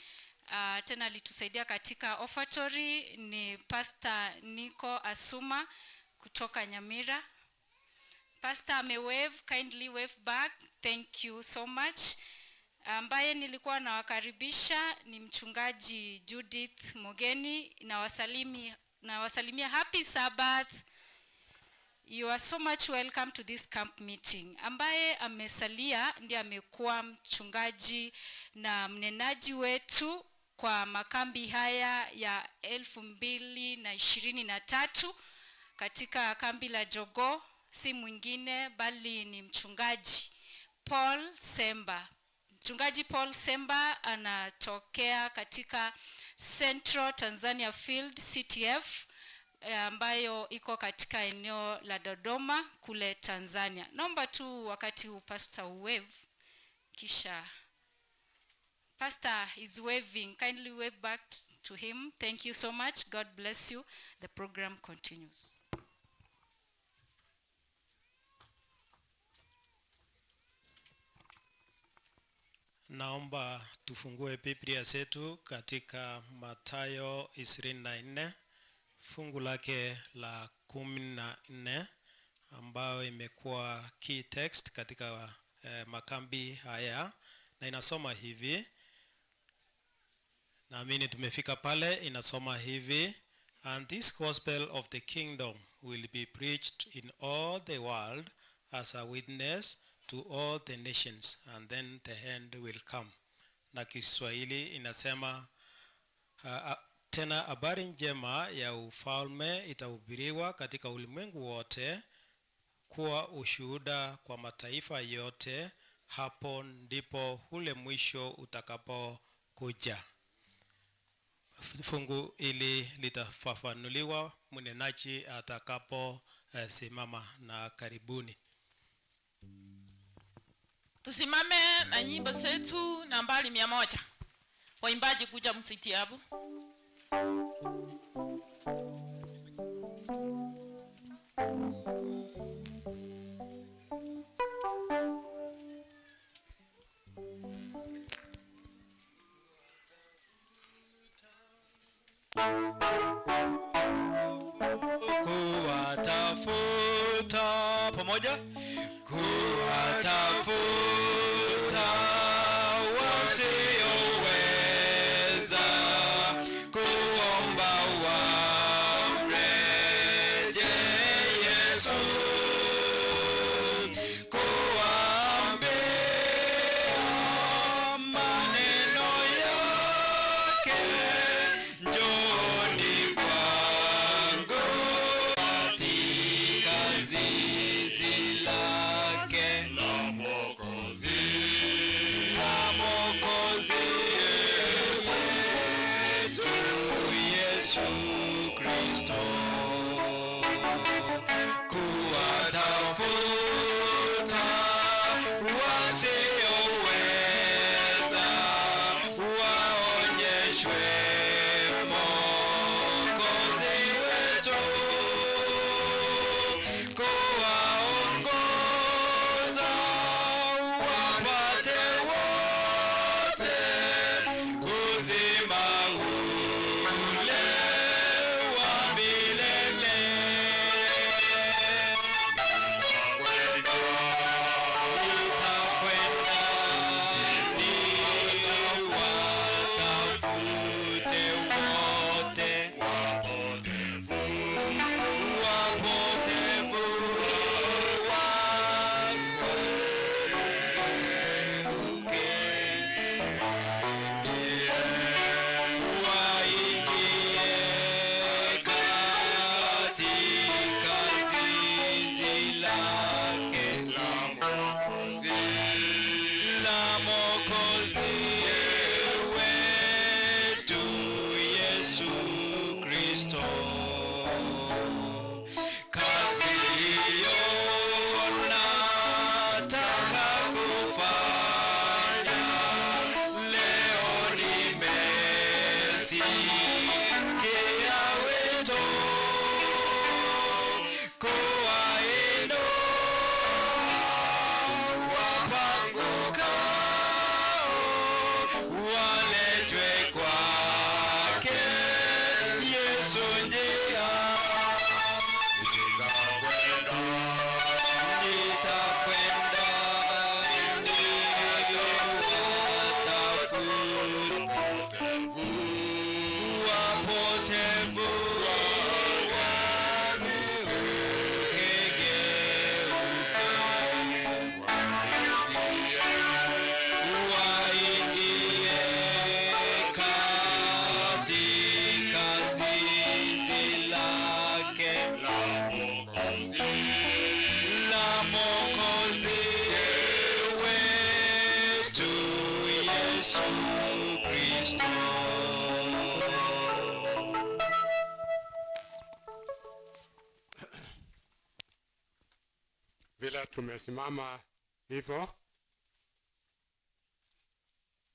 Tena alitusaidia katika offertory ni Pastor Nico Asuma kutoka Nyamira. Pastor amewave, kindly wave back. Thank you so much. Ambaye nilikuwa nawakaribisha ni mchungaji Judith Mogeni, na wasalimia happy Sabbath. You are so much welcome to this camp meeting. Ambaye amesalia ndiye amekuwa mchungaji na mnenaji wetu kwa makambi haya ya 2023 katika kambi la Jogoo, si mwingine bali ni mchungaji Paul Semba. Mchungaji Paul Semba anatokea katika Central Tanzania Field CTF, ambayo iko katika eneo la Dodoma kule Tanzania. Naomba tu wakati huu Pastor wave, kisha Pastor is waving. Kindly wave back to him. Thank you so much. God bless you. The program continues. Naomba tufungue Biblia zetu katika Mathayo 24 fungu lake la 14 ambayo imekuwa key text katika makambi haya, na inasoma hivi. Naamini tumefika pale. Inasoma hivi: And this gospel of the kingdom will be preached in all the world as a witness to all the nations, and then the end will come. Na Kiswahili inasema tena habari njema ya ufalme itahubiriwa katika ulimwengu wote kuwa ushuhuda kwa mataifa yote, hapo ndipo ule mwisho utakapokuja. Fungu hili litafafanuliwa mnenaji atakapo simama. Na karibuni. Tusimame na nyimbo zetu nambari 100. Waimbaji kuja msiti hapo. Kuwatafuta pamoja, kuwatafuta wasioweza kuomba wamreje Yesu, kuwaambia maneno yake, njooni kwangu katika zizi lake la Mwokozi, la Mwokozi Yesu, Yesu Kristo, kuwatafuta wasioweza waonyeshwe Mwokozi wetu, kuwaongoza wapate wote uzima ule wa milele. Vile tumesimama hivyo,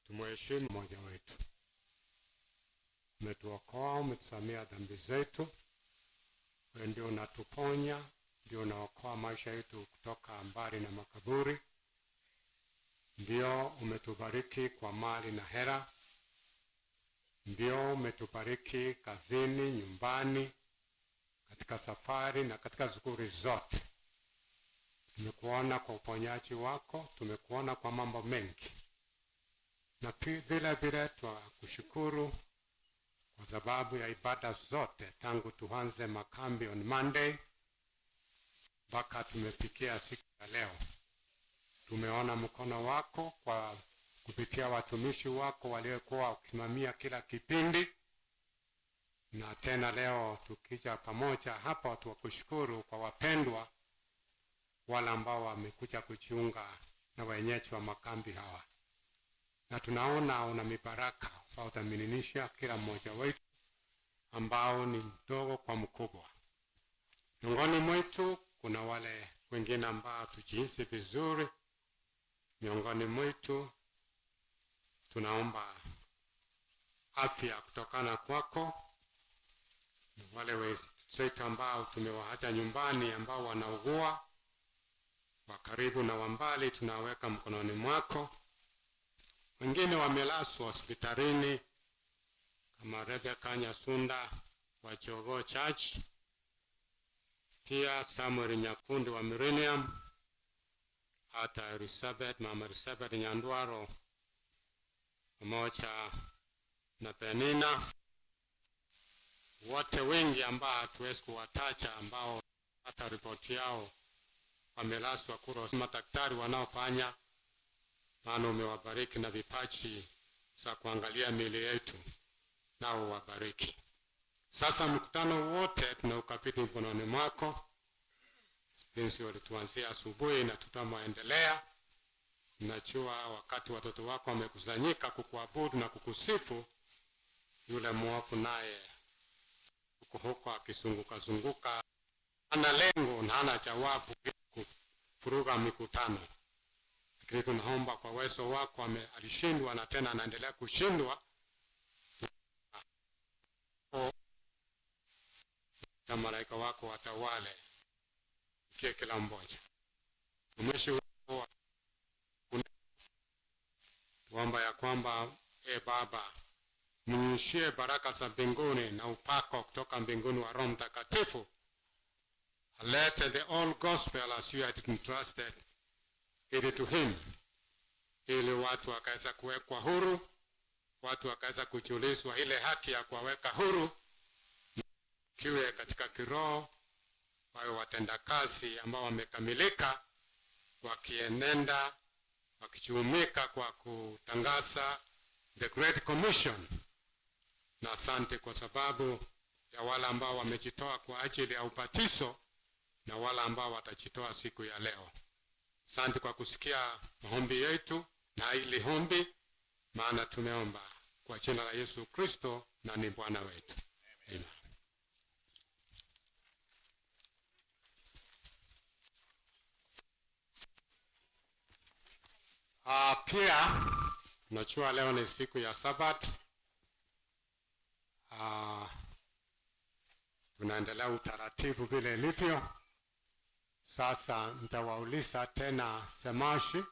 tumheshimu mmoja wetu. Umetuokoa, umetusamia dhambi zetu. Wewe ndio unatuponya, ndio unaokoa maisha yetu kutoka mbali na makaburi. Ndio umetubariki kwa mali na hera. Ndio umetubariki kazini, nyumbani, katika safari na katika shughuli zote. Tumekuona kwa uponyaji wako, tumekuona kwa mambo mengi. Na vile vile twakushukuru kwa sababu ya ibada zote tangu tuanze makambi on Monday mpaka tumefikia siku ya leo. Tumeona mkono wako kwa kupitia watumishi wako waliokuwa wakisimamia kila kipindi, na tena leo tukija pamoja hapa tuwakushukuru kwa wapendwa wale ambao wamekuja kujiunga na wenyeji wa makambi hawa, na tunaona una mibaraka ambao utamininisha kila mmoja wetu ambao ni mdogo kwa mkubwa. Miongoni mwetu kuna wale wengine ambao tujihisi vizuri. Miongoni mwetu tunaomba afya kutokana kwako. Wale wetu ambao tumewaacha nyumbani ambao wanaugua, wa karibu na wa mbali, tunaweka mkononi mwako. Wengine wamelazwa hospitalini kama Rebecca Nyasunda wa Jogoo Church, pia Samuel Nyakundi wa Millennium, hata Elizabeth, Mama Elizabeth Nyandwaro pamoja na Penina, wote wengi ambao hatuwezi kuwataja, ambao hata ripoti yao wamelazwa kuro, madaktari wanaofanya, maana umewabariki na vipaji za kuangalia miili yetu, nao wabariki. Sasa mkutano wote tunaukabidhi mkononi mwako, jinsi walituanzia asubuhi na tutaendelea. Najua wakati watoto wako wamekusanyika kukuabudu na kukusifu, yule mwovu naye huko huko akizunguka zunguka, hana lengo na hana jawabu kufuruga mikutano. Lakini tunaomba kwa uwezo wako, alishindwa na tena anaendelea kushindwa, na malaika wako watawale kila mmoja. Mtumishi wako tuomba ya kwamba Baba, mnyunyishie baraka za mbinguni na upako kutoka mbinguni wa Roho Mtakatifu. Let the all gospel as you had entrusted it to him, ili watu wakaweza kuwekwa huru, watu wakaweza kujulizwa ile haki ya kuwaweka huru, kiwe katika kiroho, wawe watendakazi ambao wamekamilika, wakienenda wakichumika kwa kutangaza the Great Commission. Na asante kwa sababu ya wale ambao wamejitoa kwa ajili ya ubatizo na wale ambao watajitoa siku ya leo. Asante kwa kusikia maombi yetu na ili ombi, maana tumeomba kwa jina la Yesu Kristo na ni Bwana wetu. Amen. Pia najua leo ni siku ya Sabat. Tunaendelea utaratibu vile ilivyo. Sasa nitawauliza tena semashi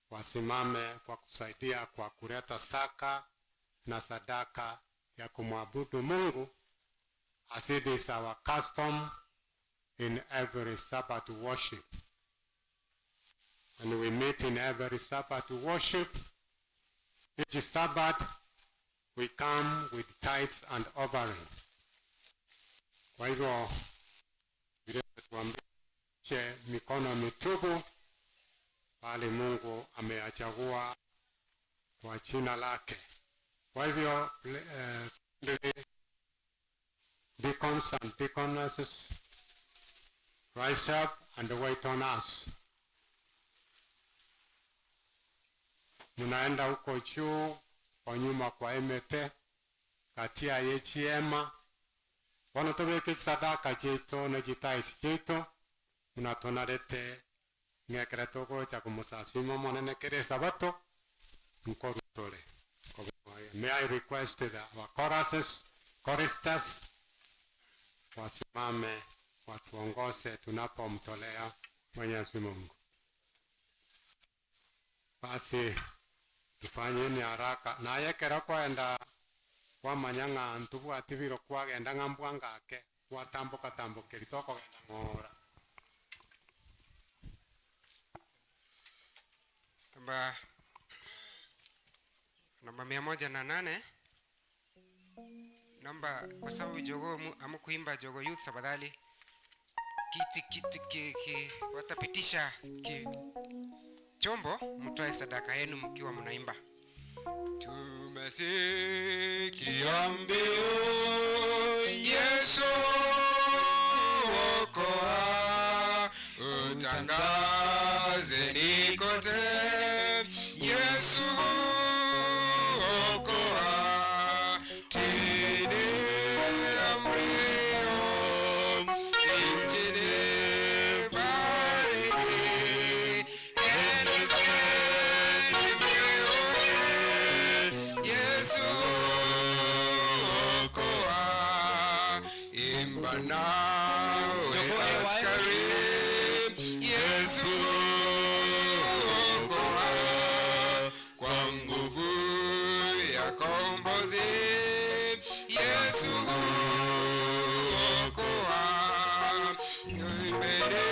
wasimame kwa kusaidia kwa kuleta saka na sadaka ya kumwabudu Mungu, as it is our custom in every Sabbath worship. And we meet in every Sabbath worship. Each Sabbath we come with tithes and offering. Kwa hivyo vile tuambie mikono mitupu, bali Mungu ameyachagua kwa jina lake. Kwa hivyo deacons and deaconesses, rise up and wait on us. Munaenda huko juu kwa nyuma kwa MT katia yechiema bono tobeke sadaka chetu na jitaisi chetu. Munatonarete ng'ekere togocha komosasima Omonene kere Sabato nkorutore. May I request that our choruses, choristers wasimame watuongoze tunapomtolea Mwenyezi Mungu. Basi tufanyeni haraka naye kero kwenda kwamanya ng'a ntubwati biro kwagenda ng'a mbwangake gwatamboka tambokeri tokogenda ng'ora. Namba 108. Namba kwa sababu jogoo amukuimba jogoo youth tafadhali kiti kiti ki, ki, watapitisha ki, chombo mtoe sadaka yenu mkiwa mnaimba. Tumesikia mbiu Yesu okoa, utangazeni kote Yesu okoa, tini amrio injili bariki, enezeni mbiu Yesu okoa, imba nawe askari Yesu okoa, kwa nguvu ya kombozi Yesu okoa, mbele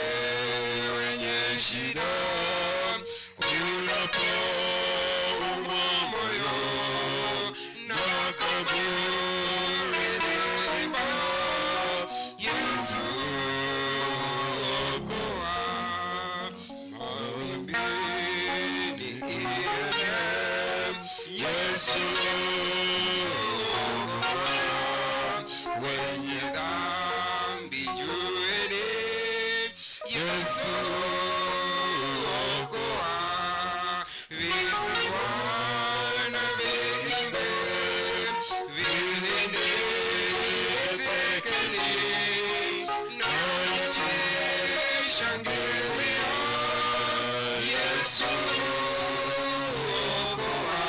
wenye shida unapoumwa moyo na kaburi lima Yesu okoa, mawimbini iende Yesu okoa, wenye dhambi jueni Yesu okoa, visiwa na vijimbe vilindi tekeni na nchi shangilia Yesu okoa.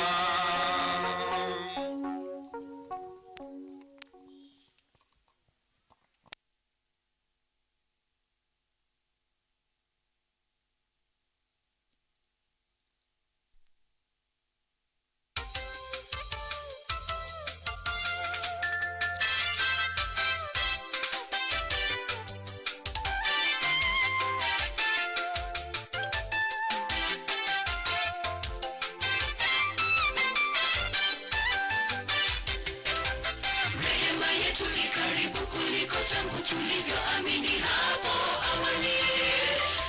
Rehema yetu ikaribu kuliko tangu tulivyoamini hapo awali.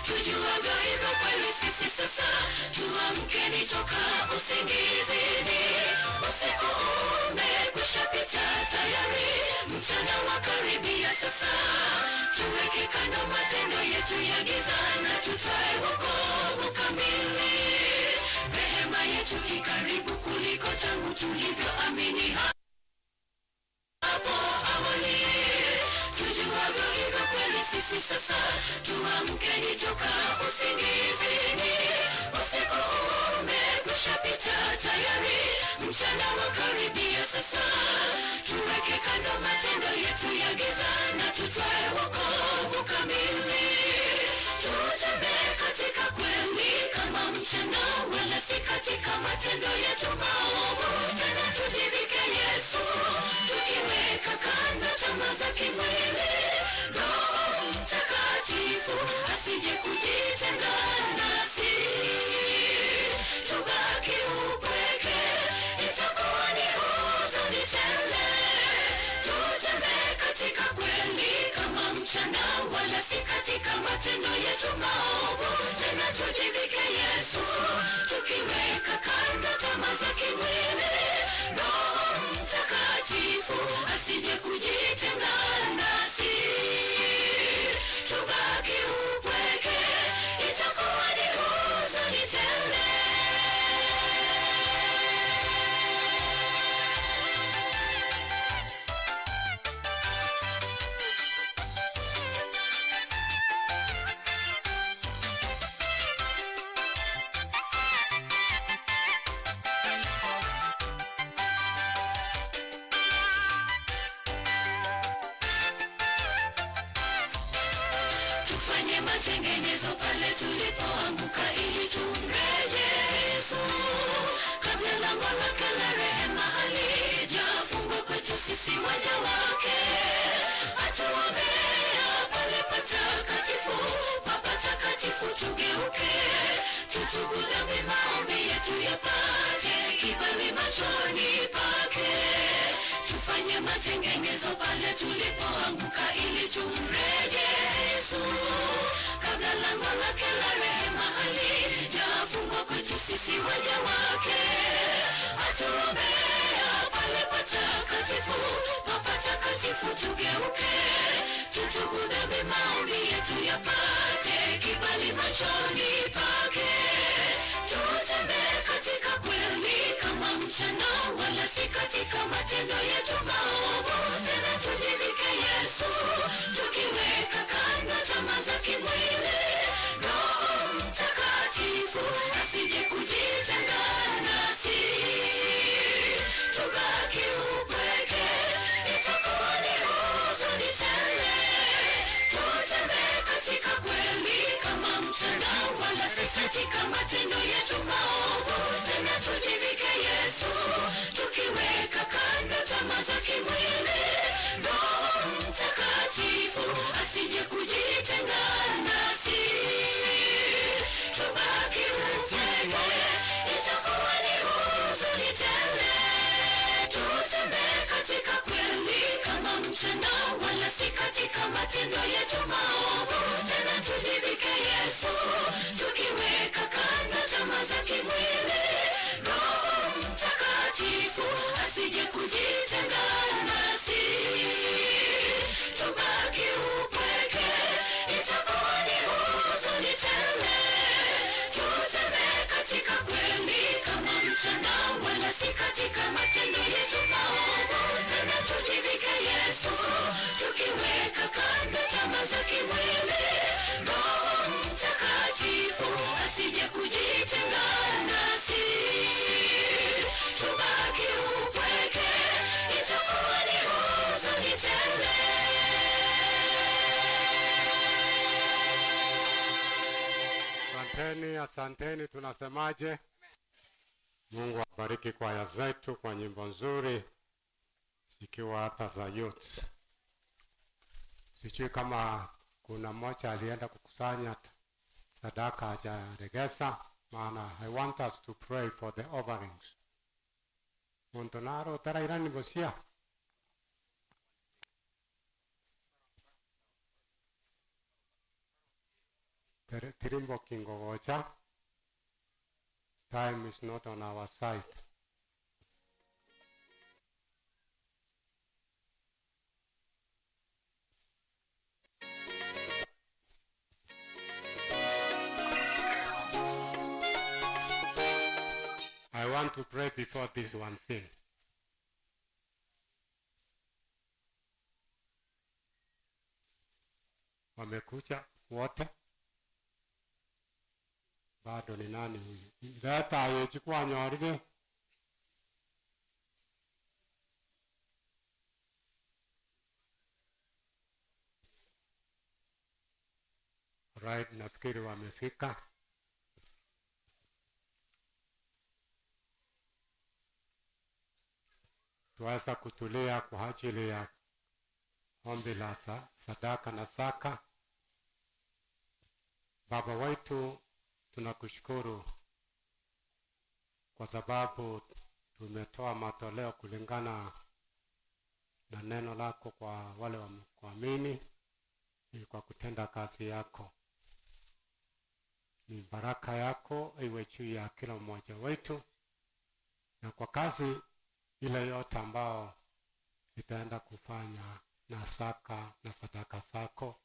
Tujuavyo hivyo kweli sisi sasa tuamkeni toka usingizini. Usiku umekwisha pita tayari, mchana wakaribia sasa. Tuweke kando matendo yetu ya giza na tutwae wokovu kamili. Rehema yetu ikaribu kuliko tangu tulivyoamini hapo awali. Tujuavyo hivyo kweli sisi sasa tuamkeni toka usingizini. Usiku umekwisha pita tayari, mchana wakaribia sasa. Tuweke kando matendo yetu ya giza na tutwae wokovu kamili. Tutembee katika kweli kama mchana, wala si katika matendo yetu maovu. Tena tujivike Yesu, tukiweka kando tamaa za kimwili. Roho Mtakatifu asije kujitenga nasi, tubaki upweke, itakuwa ni huzuni tele. Tutembee katika kweli kama mchana, wala si katika matendo yetu maovu. Tena tujivike Yesu, tukiweka kando tamaa za kimwili. Roho Mtakatifu asije kujitenga nasi, tubaki upweke, itakuwa ni huzuni tele. matengenezo pale tulipoanguka ili tumrejee Yesu. Kabla lango lake la rehema halijafungwa kwetu sisi waja wake, atuombea pale patakatifu, papatakatifu tugeuke, tutubu dhambi, maombi yetu yapate kibali machoni pake. Tufanye matengenezo pale tulipoanguka ili tumrejee Yesu. Kabla lango lake la rehema halijafungwa kwetu sisi waja wake, atuombea pale patakatifu, papatakatifu tugeuke, tutubu dhambi, maombi yetu yapate kibali machoni pake. Tutembee katika kweli kama mchana, wala si katika matendo yetu maovu. Tena tujivike Yesu, tukiweka kando tamaa za kimwili. Roho Mtakatifu asije kujitenga nasi, tubaki upweke, itakuwa ni huzuni tele. Tutembee katika kweli kama mchana, wala si katika matendo yetu maovu. Tena tujivike Yesu, tukiweka kando tamaa za kimwili. Roho Mtakatifu asije kujitenga nasi, tubaki upweke, itakuwa ni huzuni tele. Tutembee katika kweli kama mchana, wala si katika matendo yetu maovu. Tena tujivike Yesu, tukiweka kando tamaa za kimwili. Roho Mtakatifu asije kujitenga nasi, tubaki upweke, itakuwa ni huzuni tele. Tutembee katika kweli kama mchana, wala si katika matendo yetu maovu. Tena tujivike Yesu, tukiweka kando tamaa za kimwili. Roho Mtakatifu asije kujitenga nasi, tubaki upweke, itakuwa ni huzuni tele. Asanteni, asanteni. Tunasemaje? Mungu abariki kwaya zetu kwa nyimbo nzuri, zikiwa hata za youth. Sijui kama kuna mmoja alienda kukusanya sadaka hajaregesa, maana I want us to pray for the offerings. Montonaro tarairani bosia. Tirimbo kingogocha. Time is not on our side. I want to pray before this one sing. Wamekuja wote? Bado ni nani huyu? Leta yechukua nyorire. Right, nafikiri wamefika. Tuweza kutulia kwa ajili ya ombi la sadaka na saka. Baba wetu, tunakushukuru kwa sababu tumetoa matoleo kulingana na neno lako kwa wale wamekuamini, ili kwa kutenda kazi yako. Ni baraka yako iwe juu ya kila mmoja wetu, na kwa kazi ile yote ambao itaenda kufanya na saka na sadaka zako,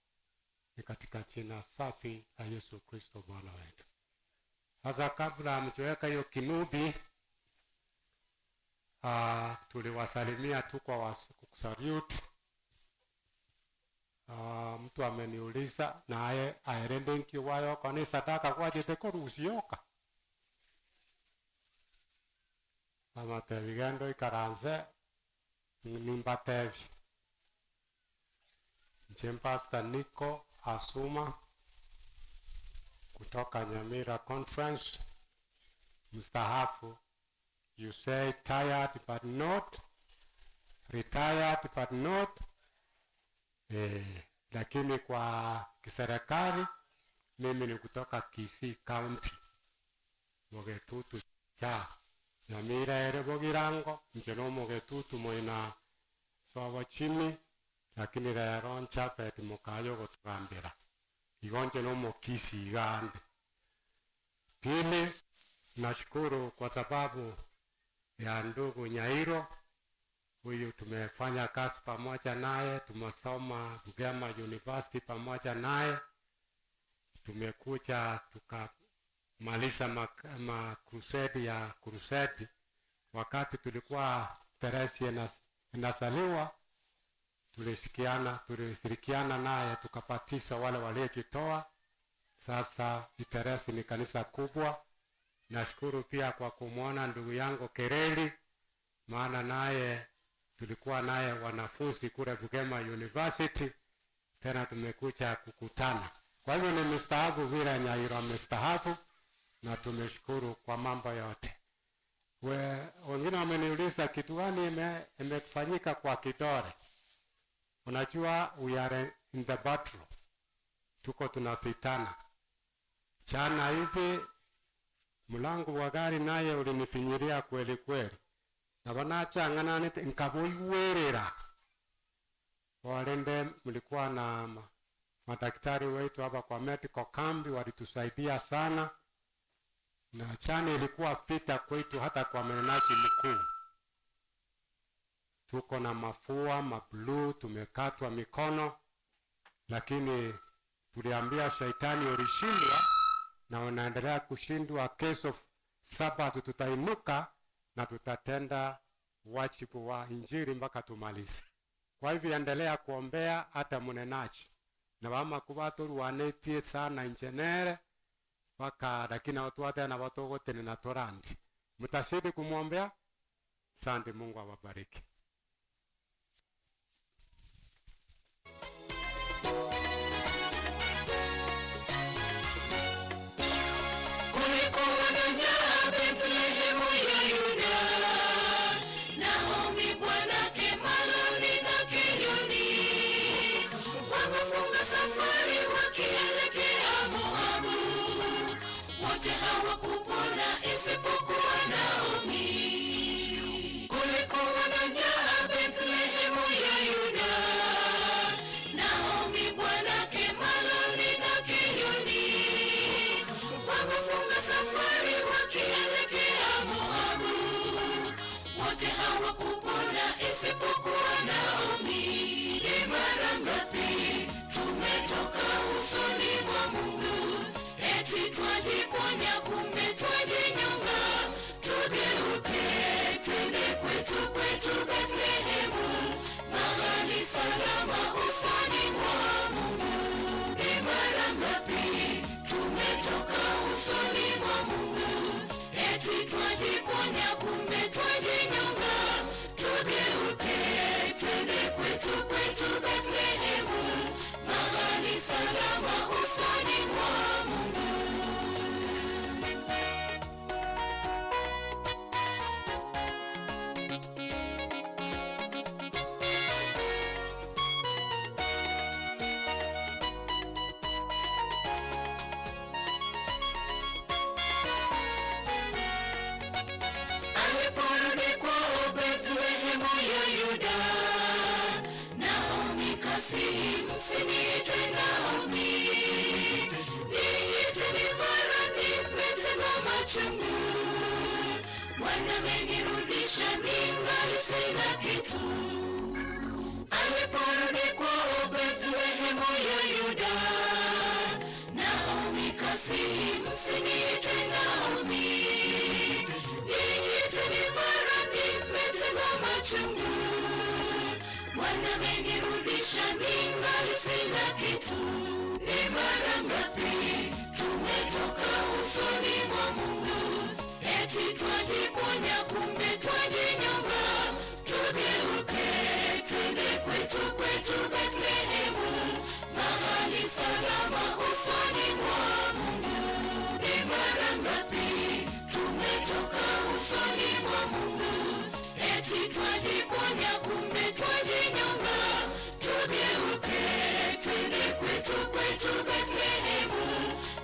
ni katika jina safi la Yesu Kristo Bwana wetu. Sasa kabla mtuweka hiyo kinubi, tuliwasalimia tu kwa kusalute. Mtu ameniuliza naye aerende nkiwayo koni sadaka kwa jete korusioka. Amatebigendo ikaranze nimbatebi. Nje Pastor Nico Asuma kutoka Nyamira Conference, mstaafu. You say tired but not retired but not lakini kwa kiserikali mimi ni kutoka Kisii County, Mugetutu cha Nyamira ere Bogirango nje no Mugetutu mwena sobo chimi, lakini rero nchapeti mukayo gutugambira igo nje no Mukisii gande. Pili, nashukuru kwa sababu ya ndugu Nyairo huyu, tumefanya kazi pamoja naye, tumesoma Bugema University pamoja naye, tumekuja tukamaliza ma crusade ya crusade. Wakati tulikuwa Teresia inasaliwa, tulishirikiana naye tukapatisa wale waliojitoa. Sasa Iteresi ni kanisa kubwa. Nashukuru pia kwa kumwona ndugu yangu Kereli, maana naye tulikuwa naye wanafunzi kule Bugema University, tena tumekuja kukutana. Kwa hivyo ni mstaafu vile Nyairo amestaafu, na tumeshukuru kwa mambo yote. Wengine wameniuliza kitu gani imefanyika kwa Kidore. Unajua we are in the battle, tuko tunapitana. Jana hivi mlango wa gari naye ulinifinyiria kweli kweli, na wanachangana nikaboiwerera. Walende mlikuwa na madaktari wetu hapa kwa medical camp, walitusaidia sana, na chana ilikuwa pita kwetu hata kwa mnenaji mkuu. Tuko na mafua mabluu, tumekatwa mikono, lakini tuliambia shaitani ulishindwa na unaendelea kushindwa. Kesho Sabato tutainuka na tutatenda wajibu wa injili mpaka tumalize. Kwa hivyo endelea kuombea hata mnenaji na wama kubaturu wanetie sana injenere mpaka, lakini watu wote na watu wote ni naturandi. Mtazidi kumwombea. Asante, Mungu awabariki. Kulikuwa na njaa Bethlehemu ya Yuda, Naomi bwanake Maloni na Kilioni wakafunga safari wakielekea Moabu. Wote hawakupona isipokuwa Naomi. Kulikuwa na njaa Bethlehemu ya Yuda, Naomi bwanake Maloni na Kilioni wakafunga safari wakielekea Moabu. Wote hawakupona isipokuwa Naomi. Ni mara ngapi tumetoka usoni mwa Mungu, eti twajiponya, kumbe twajinyonga. Tugeuke twende kwetu, kwetu Bethlehemu, mahali salama usoni mwa Mungu. Ni mara ngapi tumetoka usoni mwa Mungu, eti twajiponya, kumbe twajinyonga. Tugeuke twende kwetu, kwetu Bethlehemu, mahali salama usoni mwa Mungu. Aliporudi kwao Bethlehemu ya Yuda, Naomi kasihi, msiniite Naomi, niiteni mara nimetendwa machungu. Bwana amenirudisha ningali sina kitu. Aliporudi kwao Bethlehemu ya Yuda, Naomi kasihi, msiniite Naomi, niiteni mara nimetendwa machungu. Bwana amenirudisha ningali sina kitu. Ni mara ngapi tumetoka usoni mwa Mungu, eti twajiponya, kumbe twajinyonga. Tugeuke twende kwetu, kwetu Bethlehemu, mahali salama usoni mwa Mungu. kwetu, kwetu Bethlehemu,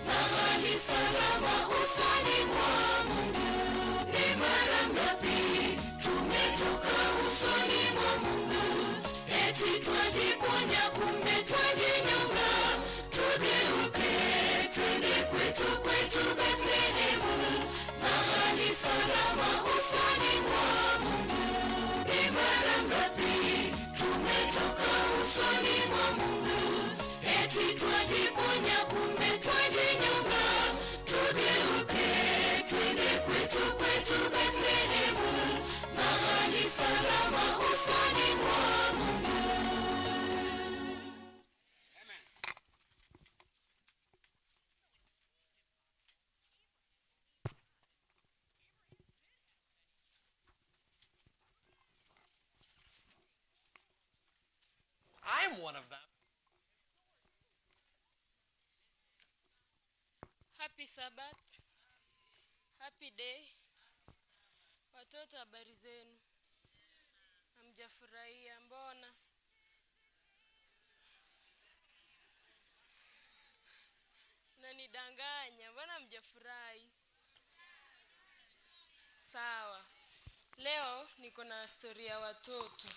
mahali salama usoni mwa Mungu. Ni mara ngapi tumetoka usoni mwa Mungu, eti twajiponya, kumbe twajinyonga. Tugeuke twende kwetu, kwetu Bethlehemu, mahali salama usoni mwa Mungu. Ni mara ngapi tumetoka usoni mwa Mungu, eti twajiponya, kumbe twajinyonga. Tugeuke twende kwetu, kwetu Bethlehemu, mahali salama usoni mwa Mungu. I'm one of them. Happy Sabbath. Happy day. Watoto, habari zenu? Hamjafurahia mbona? Nanidanganya, mbona hamjafurahi? Sawa. Leo niko na story ya watoto.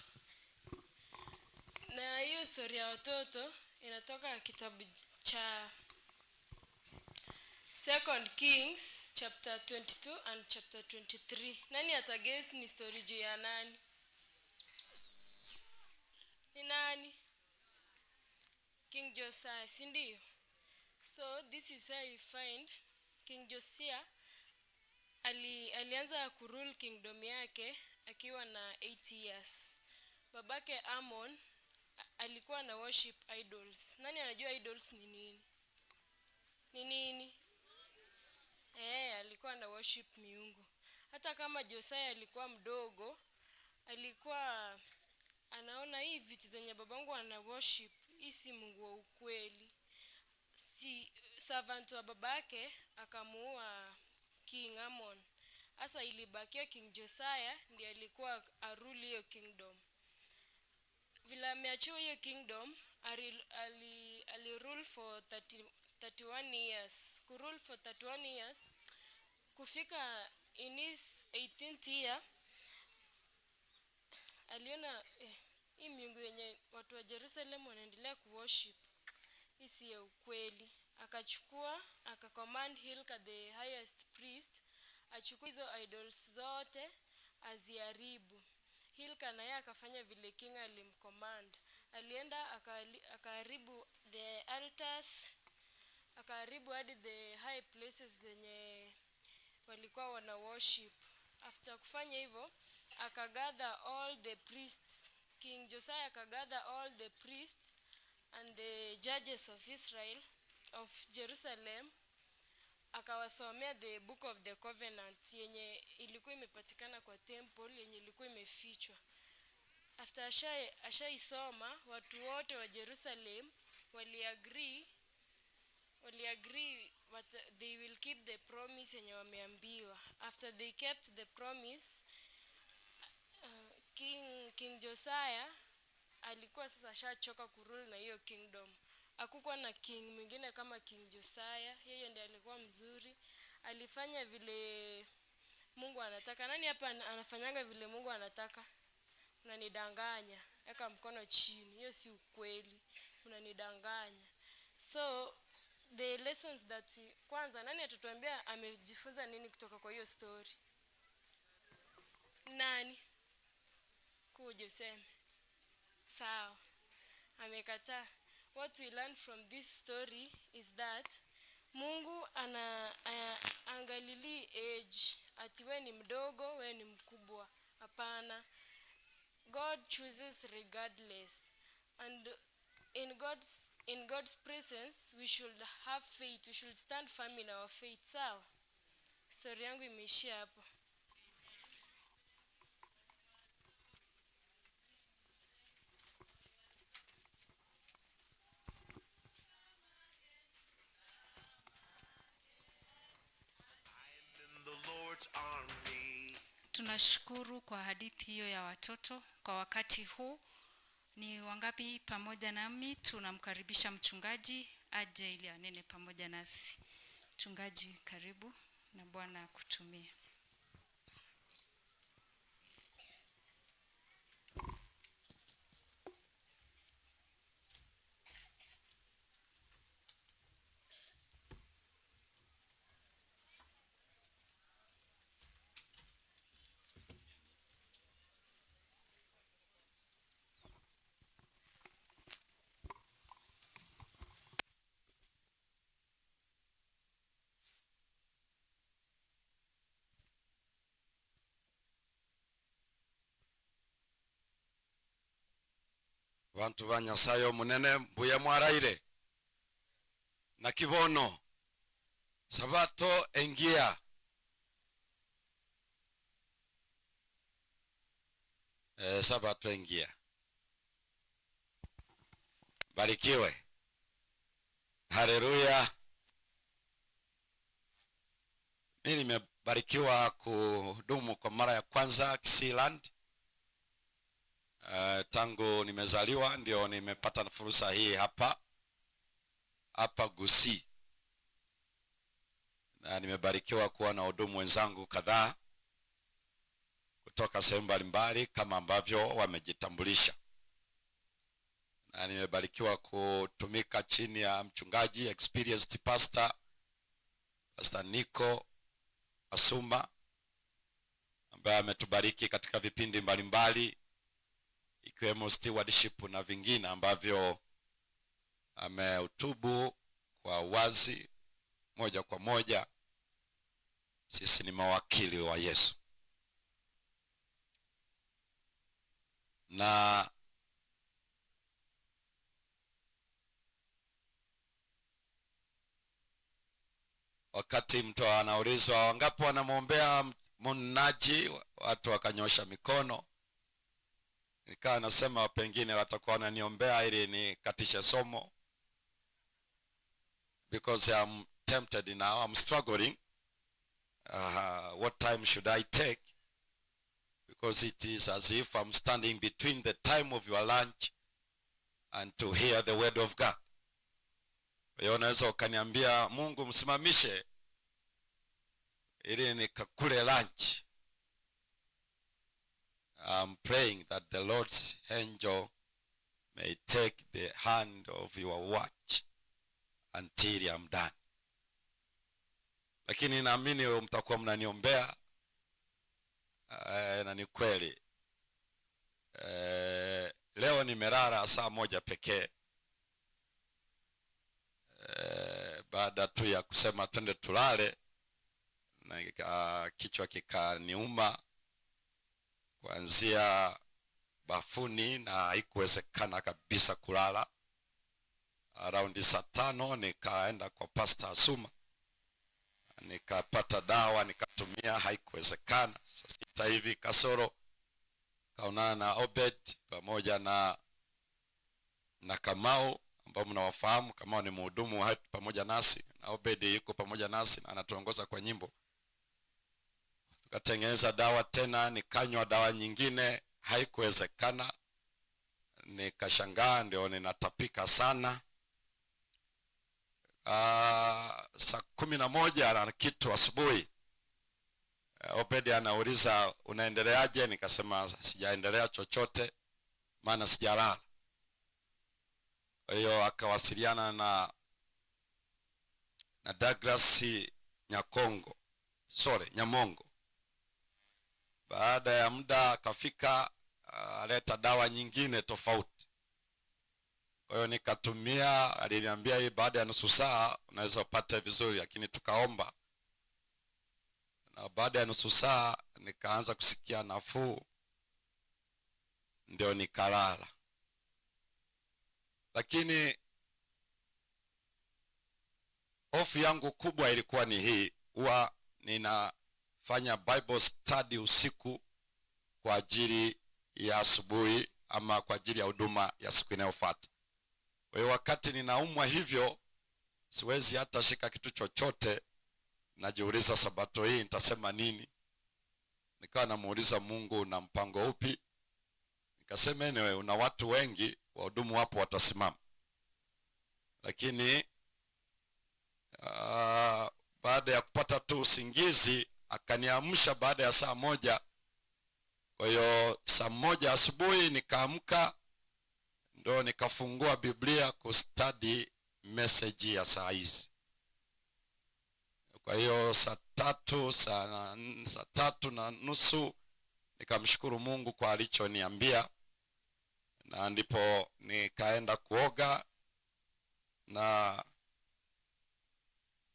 Na hiyo story ya watoto inatoka kitabu cha Second Kings chapter 22 and chapter 23. Nani ataguess ni story juu ya nani? Ni nani? King Josiah, si ndio? So this is where we find King Josiah alianza kurule kingdom yake akiwa na 8 years. Babake Amon alikuwa na worship idols. Nani anajua idols ni nini? Ni nini? Alikuwa na worship miungu. Hata kama Josiah alikuwa mdogo, alikuwa anaona hii vitu zenye babangu ana worship, hii si Mungu wa ukweli. Si servant wa babake akamuua King Amon. Sasa ilibakia King Josiah ndiye alikuwa arule hiyo kingdom. Vile ameachiwa hiyo kingdom, ali rule for 31 years. Kurule for 31 years, kufika in his 18th year, aliona hii miungu yenye watu wa Jerusalem wanaendelea kuworship, hii si ya ukweli. Akachukua, akacommand Hilkiah the highest priest, achukue hizo idols zote aziharibu. Hilkiah naye akafanya vile king alimcommand. Alienda akaharibu the altars, akaharibu hadi the high places zenye walikuwa wana worship. After kufanya hivyo, akagather all the priests. King Josiah akagather all the priests and the judges of Israel, of Jerusalem, akawasomea the book of the covenant yenye ilikuwa imepatikana kwa temple yenye ilikuwa imefichwa. After ashaisoma, watu wote wa Jerusalem waliagree what they will keep the promise yenye wameambiwa. After they kept the promise, King Josiah alikuwa sasa ashachoka kurule na hiyo kingdom. Hakukuwa na king mwingine kama King Josiah. Yeye ndiye alikuwa mzuri. Alifanya vile Mungu anataka. Nani hapa anafanyanga vile Mungu anataka? Unanidanganya. Weka mkono chini. Hiyo si ukweli. Unanidanganya. So the lessons that we, kwanza nani atatuambia amejifunza nini kutoka kwa hiyo story? Nani? Kuja useme. Sawa. Amekataa. What we learn from this story is that Mungu ana angalili age, ati we ni mdogo, we ni mkubwa. Hapana. God chooses regardless. And in God's presence we should have faith. We should stand firm in our faith. Sawa? Story yangu imeishia hapo. In the Lord's army. Tunashukuru kwa hadithi hiyo ya watoto kwa wakati huu. Ni wangapi pamoja nami tunamkaribisha mchungaji aje ili anene pamoja nasi? Mchungaji, karibu na Bwana akutumie. Bantu ba Nyasaye omunene mbuya mwaraire na kibono sabato engia. Sabato engia. Barikiwe. Haleluya. Mimi nimebarikiwa kudumu kwa mara ya kwanza Kisiland. Tangu nimezaliwa ndio nimepata fursa hii hapa Gusii. Na nimebarikiwa kuwa na hudumu wenzangu kadhaa kutoka sehemu mbalimbali kama ambavyo wamejitambulisha. Na nimebarikiwa kutumika chini ya mchungaji experienced pastor, Pastor Nico Asuma, ambaye ametubariki katika vipindi mbalimbali ikiwemo stewardship na vingine ambavyo amehutubu kwa wazi moja kwa moja. Sisi ni mawakili wa Yesu. Na wakati mtu anaulizwa wangapi wanamwombea mnaji, watu wakanyosha mikono. Nikawa nasema pengine watakuwa wananiombea ili nikatishe somo, because I'm tempted now, I'm struggling. What time should I take? Because it is as if I'm standing between the time of your lunch and to hear the word of God. Kwa hiyo unaweza ukaniambia Mungu msimamishe ili nikakule lunch. I'm praying that the Lord's angel may take the hand of your watch until I'm done. Lakini naamini mtakuwa mnaniombea. Na ni kweli. Leo nimelala saa 1 pekee. Baada tu ya kusema twende tulale, na kichwa kikaniuma kuanzia bafuni na haikuwezekana kabisa kulala. Around saa 5 nikaenda kwa Pastor Asuma, nikapata dawa nikatumia, haikuwezekana. Saa 6 hivi kasoro kaonana na Obed pamoja na Kamau ambao mnawafahamu. Kamau ni mhudumu hapa pamoja nasi, na Obed yuko pamoja nasi na anatuongoza kwa nyimbo. Tukatengeneza dawa tena, nikanywa dawa nyingine, haikuwezekana. Nikashangaa ndio ninatapika sana. Saa 11 na kitu asubuhi, Obedi anauliza unaendeleaje? Nikasema sijaendelea chochote maana sijalala. Kwa hiyo akawasiliana na Douglas Nyamongo. Baada ya muda akafika, aleta dawa nyingine tofauti. Kwa hiyo nikatumia, aliniambia hii baada ya nusu saa unaweza upate vizuri, lakini tukaomba. Na baada ya nusu saa nikaanza kusikia nafuu, ndio nikalala. Lakini hofu yangu kubwa ilikuwa ni hii, huwa ninafanya Bible study usiku kwa ajili ya asubuhi ama kwa ajili ya huduma ya siku inayofuata. Kwa hiyo wakati ninaumwa hivyo siwezi hata shika kitu chochote, najiuliza sabato hii nitasema nini? Nikawa namuuliza Mungu na mpango upi? Nikasema anyway, una watu wengi, wahudumu wapo watasimama. Lakini baada ya kupata tu usingizi akaniamsha baada ya saa 1. Kwa hiyo saa 1 asubuhi nikaamka, ndo nikafungua Biblia kustudy message ya saa hizi. Kwa hiyo saa tatu, saa 3:30 nikamshukuru Mungu kwa alichoniambia, na ndipo nikaenda kuoga na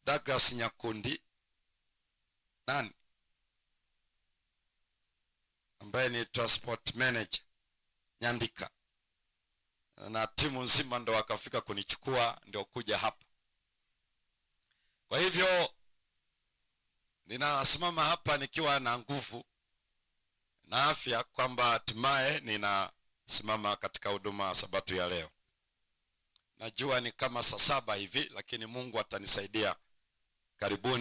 Douglas Nyakundi, nani ambaye ni transport manager Nyandika, na timu nzima ndo wakafika kunichukua ndio kuja hapa. Kwa hivyo ninasimama hapa nikiwa na nguvu na afya kwamba hatimaye ninasimama katika huduma ya Sabato ya leo. Najua ni kama saa 7 hivi, lakini Mungu atanisaidia. Karibuni.